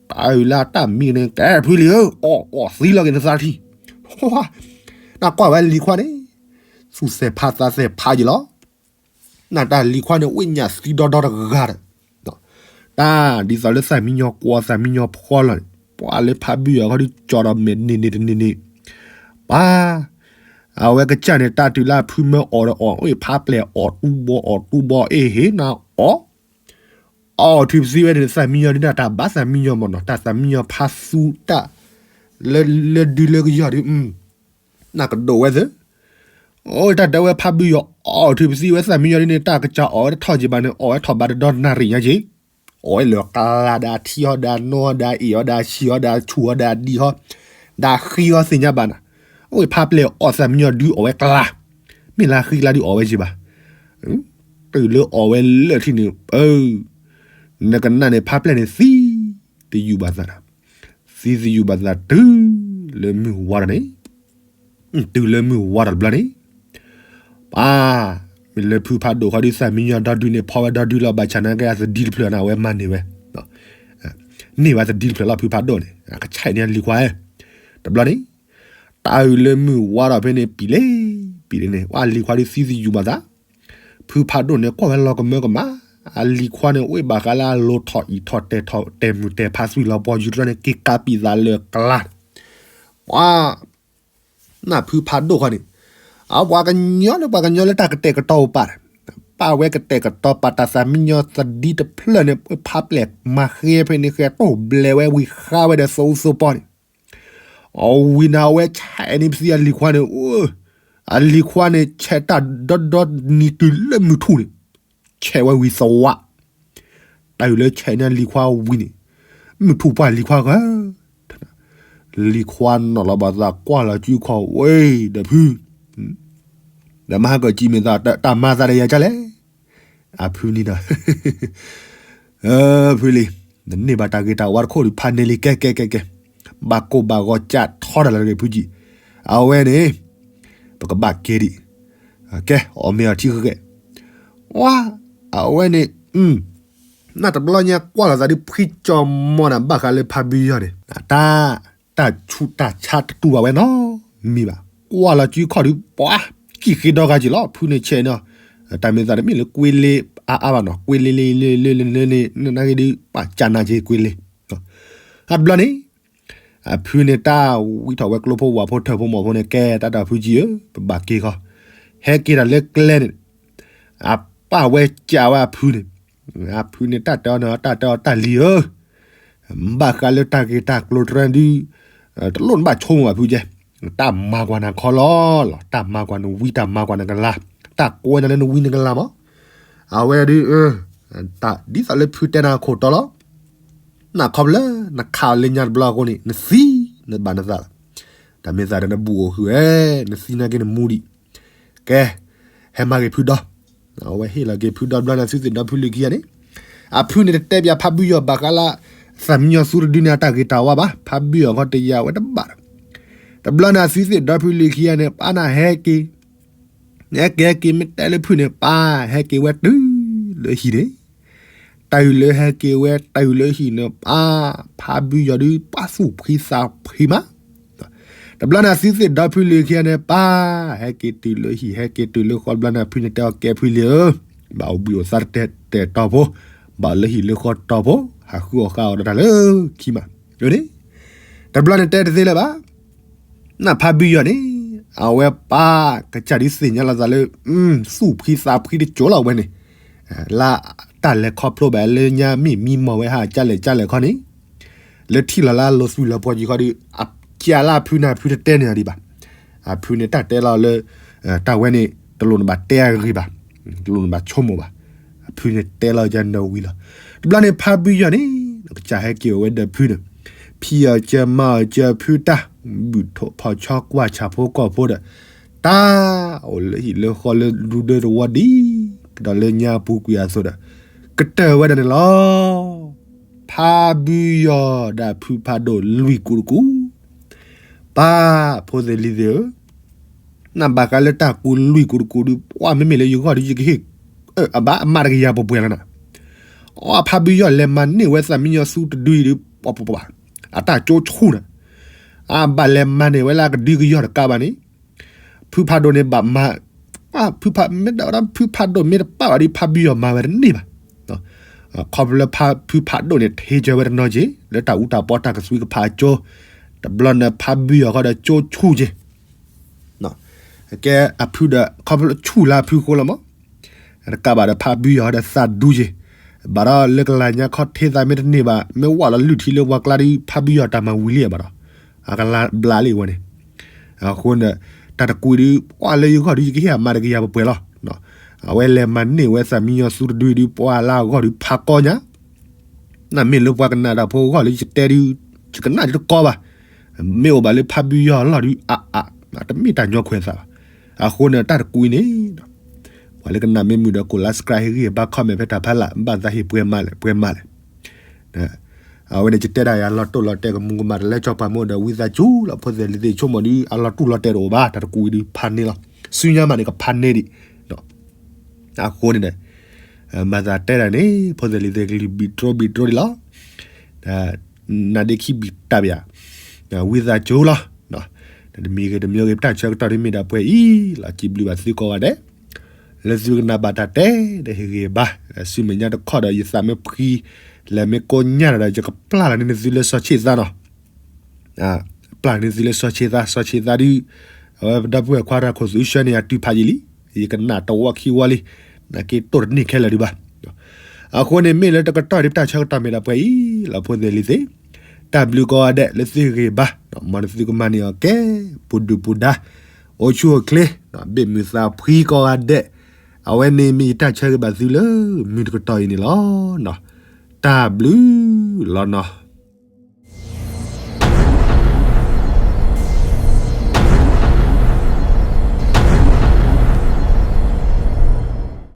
တၢ်အုၣ်လၢအတၢ်မံန့ၣ် ကဲဖုလံၤဧၢ, အီၣ်အီၣ်သံလီၤက့ၤနသးထံ, နကွၢ်ဝဲလံၤခွါန့ၣ်, သူၣ်သဲးဖးသးသဲးဖးယံၤလီၤ, နတၢ်လံၤခွါန့ၣ် ဝ့ၢ်ညၣ်သံဒီဒီတဂၤဒီး, တၢ်ဒ်သိးလၢသၣ်မံယီၤကွီၤသၣ်မံယီၤဖီလီၤန့ၣ် ပှၤလၢဖါဘုယီၤခီဒုကၠီဒီးမဲာ်န့ၢ်န့ၢ်တန့ၢ်န့ၢ်, ပၢ် အဝဲကစၢ်န့ၣ် တၢ်တုၤလၢအဖုမၢအီၣ်ဒီးအီၣ် အ့ၣ်ဖါပျဲၢ်အီၣ်တူဘီအီၣ်တူဘီ အ့ၣ်ဟ့ၣ်နၤအီၣ်, အီၣ်ထုးပသံဝဲန့ၣ် သၣ်မံယီၤဒုန့ၣ် တၢ်ဘၣ်သၣ်မံယီၤမ့ၢ်နီၤ တၢ်သၣ်မံယီၤဖါသူတၢ် လၢဒုလၢကယီၤဒု နကဒိးဝဲသ့, အိၣ်တၢ်တဲဝဲဖါဘုယီၤအီၣ်ထုးပသံဝဲသၣ်မံယီၤဒုန့ၣ် တၢ်ကစၢ်အီၣ်ဝဲတထီၣ်က့ၤဘၣ်န့ၣ် အီၣ်ဝဲထီၣ်ဘးတဒီနၣ်ရံၣ်ညါက့ၤ, အီၣ်ဝဲလၢကျါဒၣ်ထံဟီဒၣ်နီၢ်ဟီဒၣ်အ့ၣ်ဟီဒၣ်ဆံးဟီဒၣ်ဆူၣ်ဟီဒၣ်ဒံဟီ, ဒၣ်ဃံဟီသ့ၣ်ညါဘၣ်နၤ, အိၣ်ဖါပျဲၢ်အီၣ်သၣ်မံယီၤဒုအီၣ်ဝဲကျါ, မ့ၢ်လၢဃံကျါဒုအီၣ်ဝဲက့ၤဘၣ်, တုၤလၢအီၣ်ဝဲလၢထံန့ၣ် နကနၣ်န့ၣ် ဖါပျဲၢ်န့ၣ်သံသယုၢ်ဘၣ်သး, သံသယုၢ်ဘၣ်သးတုၤလၢမုၢ်ဝါထီၣ်န့ၣ်, တုၤလၢမုၢ်ဝါထီၣ်တဘျီန့ၣ်, ပၢ်, မ့ၢ်လၢဖုဖးဒိၣ်ခီဒုသၣ်မံယီၤဒီဒုန့ၣ် ဖီဝဲဒီဒုလီၤ ဘၣ်ဆၣ်နာ်က့အသဒံတဖျၢၣ်န့ၣ် အဝဲမၤန့ၢ်ဝဲ, န့ၢ်ဝဲသဒံတဖျၢၣ်လီၤ ဖုဖးဒိၣ်န့ၣ် အကဆဲးန့ၢ်လံၤခွါ, တဘျီန့ၣ်, တၢ်အုၣ်လၢမုၢ်ဝါထီၣ်ဖဲန့ၣ် ပံၤလ့, ပံၤလ့န့ၣ် ပှၤလံၤခွါဒုသံသယုၢ်ဘၣ်သး ဖုဖးဒိၣ်န့ၣ် ကွၢ်ဝဲလီၤကမၢကမၣ်, အလံၤခွါန့ၣ် အိၣ်ဘၣ်ဃးလၢအလိၤထီၣ်အံၤထီၣ်တဲာ်ထီၣ်တဲာ်မုၢ်တဲာ်ဖးသွံၣ်လီၤပှီၤယူၤတရီန့ၣ် က့ၤကးပံာ်သးလၢကျါ, ပှၤ, နၢ်ဖုဖးဒိၣ်ခီန့ၣ်, အပှၤကညီလၢပှၤကညီလၢတၢ်ကတဲာ်ကတီၤအိၣ်ပာ်, ပာ်ဝဲကတဲာ်ကတီၤပာ်တၢ်သးမံညီသဒံတဖျၢၣ်န့ၣ် ဖးပျဲၢ်မၤဃ့ဖဲန့ၣ် ဃဲတိၢ်ဘျဲးဝဲဝံၤဃါဝဲဒီးသိသိပီန့ၣ် အဝံၤန့ၣ် အဝဲဆဲးန့ၢ်ပသံအလံၤခွါန့ၣ်, အလံၤခွါန့ၣ် ဆဲးတၢ်ဒီဒီနံၤတုၤလၢမုၢ်ထူၣ်န့ၣ်, ဆဲးဝဲဝံၤသဝး, တၢ်အုၣ်လၢဆဲးန့ၢ်လံၤခွါဝံၤန့ၣ်, မုၢ်ထူၣ်ပှၢ်လံၤခွါဂၤ, လံၤခွါနီၢ်လီၤဘၣ်သးကွၢ်လီၤစုခီၣ်ဝဲဒီးဖု ဒီးမၤဟးကၢၣ်ကံမ့ၢ်သးတၢ်မၤသးဒီးယၤကၢ်လဲၣ်, အဖုန့ၣ်ဒီး, ဖုလံၤ, နန့ၢ်ဘၣ်တၢ်ဂ့ၤတၢ်ဝါတခိၣ်ဒုးဖးန့ၢ်လံ ကဲကဲကဲကဲ, ဘၣ်ကိၢ်ဘၣ်ဂီၤကးထီတၢ်လၢတဂ့ၤဖုကံၢ်, အဝဲန့ၣ် ပကဘၣ်က့ၤဒံး, ကဲ အီၣ်မ့ၤအီထံဃဲးဃဲး, ဝါ, အဝဲန့ၣ် နတဘျီညါကွၢ်လီၤသးဒုးဖှံကၠီၤမီၢ်နၤဘၣ်ဃးလၢဖါဘုယီၢ်န့ၣ်, တၢ်, တၢ်ဆူးတၢ်ဆါတတူၢ်ဘၣ်ဝဲနီတမံၤဘၣ်, ကွၢ်လီၤစုခီၣ်ဒုး ပှၤ, ကံၣ်ဃ့ဒီဂၤက့ၤလီၤ ဖုန့ၣ်ဆဲးနီၤ, တၢ်မ့ၢ်သးတမ့ၢ်လၢကွ့လ့အါအါဘၣ်နီၤ, ကွ့လ့လ့လ့လ့လ့န့ၣ် နနာ်က့ဒုး ပှၤကၢ်နါက့ၤကွ့လ့, အဘျီန့ၣ် အဖုန့ၣ်တၢ်ဝံထီၣ်ဝဲကျိဖိဝၣ်ဖိထၢၣ်ဖိမီၢ်ဖိန့ၣ် ကဲတၢ်ဒီးဖုကံၢ်ဧၢ, ပဘၣ်က့ၤဃီ, ဟဲက့ၤတၢ်လၢကျဲန့ၣ်, အပၢ်ဝဲကးဝဲအဖုန့ၣ်, အဖုန့ၣ်တၢ်တဲအီၤန့ၣ် တၢ်တဲအီၤတၢ်လံၤဧၢ, ဘၣ်ဃးလၢတၢ်ဂ့ၢ်တၢ်ကျိၤတရၢဒုး, တလိၣ်နဘၣ်ဆိကမိၣ်ဘၣ်ဖုကဲ, တၢ်မၤကွၢ်နၤခီလီၤလီၤ, တၢ်မၤကွၢ်နဝံတၢ်မၤကွၢ်နကလၤ, တၢ်ကွဲနၤလၢနဝံနကလၤမး, အဝဲဒုး, တၢ်ဒ်သိးလၢဖုတဲနၤခိၣ်တီလီၤ နခီဖျိလၢ နခးအီၤလၢညါတဘျီအဃိန့ၣ် နသံနဘၣ်နသးလီၤ, တၢ်မ့ၢ်သးဒီးနဘူးအိၣ်ဃုာ်ဝဲ, နသံနာ်က့နမူဒံး, ကဲ, ဟဲမၤက့ၤဖုဒီ, အဝဲဟ့ၣ်လီၤက့ၤဖုဒီဘျီန့ၣ်အသုသ့ၣ်ဒီဖုလံၤခံဂၤန့ၣ်, အဖုန့ၣ်တတဲပၠးဖါဘုယီၢ်ဘၣ်ဃးလၢ သးမံညီၤသူတဒုန့ၣ် အတၢ်ဂ့ၤတၢ်ဝါဘၣ်, ဖါဘုယီၢ်ခီတယာ်ဝဲတဘၣ်ဒီး, တဘျီန့ၣ်အသုသ့ၣ်ဒီဖုလံၤခံဂၤန့ၣ် ပာ်နၢ်ဟဲက့ၤ ဟဲက့ၤဟဲက့ၤ မ့ၢ်တဲလၢဖုန့ၣ် ပၢ်ဟဲက့ၤဝဲတုၤလၢဟံၣ်န့ၣ်, တုၤလၢဟဲက့ၤဝဲတုၤလၢဟံၣ်န့ၣ် ပၢ်, ဖါဘုယီၤဒုးပှၤသူၣ်ဖှံသးဖှံမး, တဘျီန့ၣ်သုသ့ၣ်ဒီဖုလံၤခံဂၤန့ၣ် ပၢ်, ဟဲက့ၤတုၤလၢဟံၣ် ဟဲက့ၤတုၤလၢဃီ တဘျီန့ၣ်ဖုန့ၣ်တဲအီၤ ကဲဖုလံၤဧၢ, ဘၣ်အိၣ်ဘှံးအိၣ်သါတတဲာ်တီၤဖိ, ဘၣ်လၢဟံၣ်လၢဃီတီၤဖိ, ဟးဃုအီၣ်ဃုအီဒီးတၢ်လၢခံမး, န့ၣ်, တဘျီန့ၣ်တဲတသ့လၢၤဘၣ် နဖါဘုယီၤန့ၣ်, အဝဲပၢ်ကစၢ်ဒုးသ့ၣ်ညါလီၤသးလၢ သူၣ်ဖှံသးဖှံတကၠိလီၤဝဲန့ၣ်, လၢတၢ်လဲၤခီဖျိဘၣ်လၢညါမ့ၢ်မံမီၢ်ဝဲဟးကၢ်လဲၣ်ကၢ်လဲၣ်ခီန့ၣ်, လၢထံၣ်လီၤလၢအလီၤသူၣ်လီၤပှီၤကံၤခီဒီး အကၢ်လၢအဖုန့ၣ် အဖုတတဲန့ၣ်ဒံးဘၣ်, အဖုန့ၣ်တၢ်တဲလီၤလၢ တၢ်ဝဲန့ၣ် တလိၣ်နဘၣ်တဲအဂ့ၤဘၣ်, တလိၣ်နဘၣ်ဆိကမိၣ်ဘၣ်, အဖုန့ၣ်တဲလီၤကနၢၤဝံၤလီၤ, တဘျီန့ၣ်ဖါဘုယီၤန့ၣ် ကစၢ်ဟဲက့ၤအိၣ်ဝဲဒီးဖုန့ၣ်, ဖံးအီၤကၢမၤအီၤကၢဖုတၢ်, ဘုၣ်ထိၣ်ဖီၣ်ဆီကွၢ်ဆၣ်ဖိကီၢ်ဖိဒီး, တၢ်အိၣ်လၢဟံၣ်လၢဃီလၢဒူဒၢတဝီဒ်, ကဒီးလၢညါပူၤကွံာ်အသိးဒီး, ကတၢၢ်ဝဲဒၣ်န့ၣ်လီၤ, ဖါဘုယီၤဒီးဖုဖးဒိၣ်လွံၢ်ကူတကူ, ပၢ်ဖိသ့ၣ်လံၤသ့ၣ်ဧၢ နဘၣ်ဃးလၢတၢ်ကူလွံၢ်ကူတကူဒုး ပှၤမ့မ့ၢ်လၢယဂီၢ်ဒုးယကဟ့ၣ်, အဘၣ်အမၤတကယၤပှဲၤပှဲၤလီၤနၤ, အဖါဘုယီၤလဲၤမၤန့ၢ်ဝဲသးမံညီသူတဒုအံၤဒုး ပှၤပှၤပှၤ, အတၢ်ကၠိဆူၣ်နၤ, အဘၣ်လဲၤမၤန့ၢ်ဝဲလၢအကဒုကယီၤတကးဘၣ်န့ၣ်, ဖုဖးဒိၣ်န့ၣ်ဘၣ်မၤ, ဖုဖး, မ့ၢ်ဒၣ်ဝဲဒၣ်ဖုဖးဒိၣ်မ့ၢ်တပာ်ဘၣ်ဒီးဖါဘုယီၤမၤဝဲတန့ၢ်ဘၣ် ခီဖျိလၢဖုဖးဒိၣ်န့ၣ် ထံၣ်ကၢၤဝဲတနီၤက့ၤ လၢတၢ်အူတၢ်ပီတၢ်ကသွံကဖးကၠိ, တဘျီန့ၣ်ဖါဘုယီၤဃီဒီးကၠိဆူၣ်က့ၤ, ကဲအဖုဒီး ခီဖျိဆူၣ်လၢအဖုဃိလီၤမး, တကးဘၣ်ဒီးဖါဘုယီၤဃီဒီးသးဒူက့ၤ, ဘၣ်ဒီးလၢကလၤညါခီထံသးမ့ၢ်တန့ၢ်ဘၣ် မ့ၢ်ဝဲလီၤလုၢ်ထံလၢပှၤကျါဒီး ဖါဘုယီၤတၢ်မၤဝံၤလံဘၣ်ဒီး, အကလၤဘျါလံဝဲန့ၣ်, အဃိန့ၣ်, တၢ်တကွံဒုး ပှၤလၢယဂီၢ်ဒုးယကဟ့ၣ်အမၤတကယၤပှဲၤပှဲၤလီၤ, အဝဲလဲၤမၤန့ၢ်ဝဲသးမံညီသူတဒုအံၤဒုး ပှၤလၢအဂီၢ်ဒုးဖးကီညါ နမ့ၢ်လၢပှၤကနၣ်တၢ်ဖိအဂီၢ်လၢယတဲဒုး, ယကနၣ်ဒုးတကီဘၣ်, မ့ၢ်အိၣ်ဘၣ်လၢဖါဘုယီၤအလီၢ်ဒုးအါအါ, တမ့ၢ်တၢ်ညီခွဲးသးဘၣ်, အဃိန့ၣ်တၢ်တကွံန့ၣ်, ပှၤလၢကနၣ်မ့ၢ်မုာ်ဒီးကိး like subscribe ဟ့ၣ်ဂံၢ်ဟ့ၣ်ဘါ comment ဖဲတၢ်ဖးလၢ် ဘၣ်သးဟ့ၣ်ပှဲၤမးလဲၣ် ပှဲၤမးလဲၣ် အဝဲန့ၣ်ယတဲဒၣ်ယၤလီၤတိၢ်လီၤတဲာ်ကမူၤကမၣ်တလဲကၠီပှၤမ့ၢ်အိၣ်ဒီးဝံသးစူၤလီၤ ဖိသ့ၣ်လံၤသ့ၣ်ဆိကမိၣ်ဒုး အလီၤတူၢ်လီၤတဲာ်တအိၣ်ဘၣ် တၢ်တကွံဒုးဖးန့ၢ်လီၤ, ဆူညါမးန့ၣ်ကဖးန့ၢ်ဒံး, အဃိန့ၣ်ဒီး, မၤသးတဲဒၣ်န့ၣ် ဖိသ့ၣ်လံၤသ့ၣ်ကလုၢ်ဘံၣ်တြိဘံၣ်တြိဒံးလီၤ, နဒ့ခံဘံၣ်တၢ်ဘၣ်ယၤ, ဝံသးစူၤလီၤ, တမံၤဂ့ၤတမံၤဂ့ၤ ပတၢ်ဆၢကတီၢ်ဒ်မ့ၢ်ဒၣ်ပှဲၤအံၤလီၤ စံးဘျုးဘၣ်သုကိးဂၤဒဲး, လၢသုကနၣ်ဘၣ်တၢ်တဲဒီးဟ့ၣ်ဂံၢ်ဘါ, ဆူမဲာ်ညါတခီဒီးယသးမ့ၢ်ဖှံ, လဲၤမ့ၢ်ကိညၢ်ဒီး ယကပျၢ်လီၤန့ၢ်သုလၢစီဆ့ၣ်သါနီၤ ပျၢ်န့ၢ်သုလၢစီဆ့ၣ်သါ စီဆ့ၣ်သါဒုး, အဝဲပဒီပုၢ်ဝဲၢ်ခွါတၢ်ခိၣ်သူဆှၢန့ၢ်ယၤတုၤဖးယံာ်လံ, ယကနၣ်တဝီခံဝီလံ, နာ်က့တိၢ်တန့ၢ်ခဲလၢာ်ဒံးဘၣ်, အဃိန့ၣ်မ့ၢ်လၢတကတီၢ်ဒ်ပတၢ်ဆၢကတီၢ်မ့ၢ်ဒၣ်ပှဲၤအံၤလီၤ ဖိသ့ၣ်လံၤသ့ၣ်, တၢ်ဘျုးကိးဂၤဒဲးလၢသုဟ့ၣ်ဂံၢ်ဘါ, မ်နသုကမၤန့ၢ်အီၤကဲ, ပူၤဒုၣ်ပူၤဒါ, အိၣ်ဆူၣ်အိၣ်ချ့, ဘ့ၣ်မုာ်သးဖှံကိးဂၤဒဲး, အဝဲန့ၣ်မ့ၢ်ယတၢ်ဆၢဂ့ၤဘၣ်သုလၢမုၢ်တကတီၢ်အံၤန့ၣ်လီၤ. တၢ်ဘျုးလီၤနီၤ.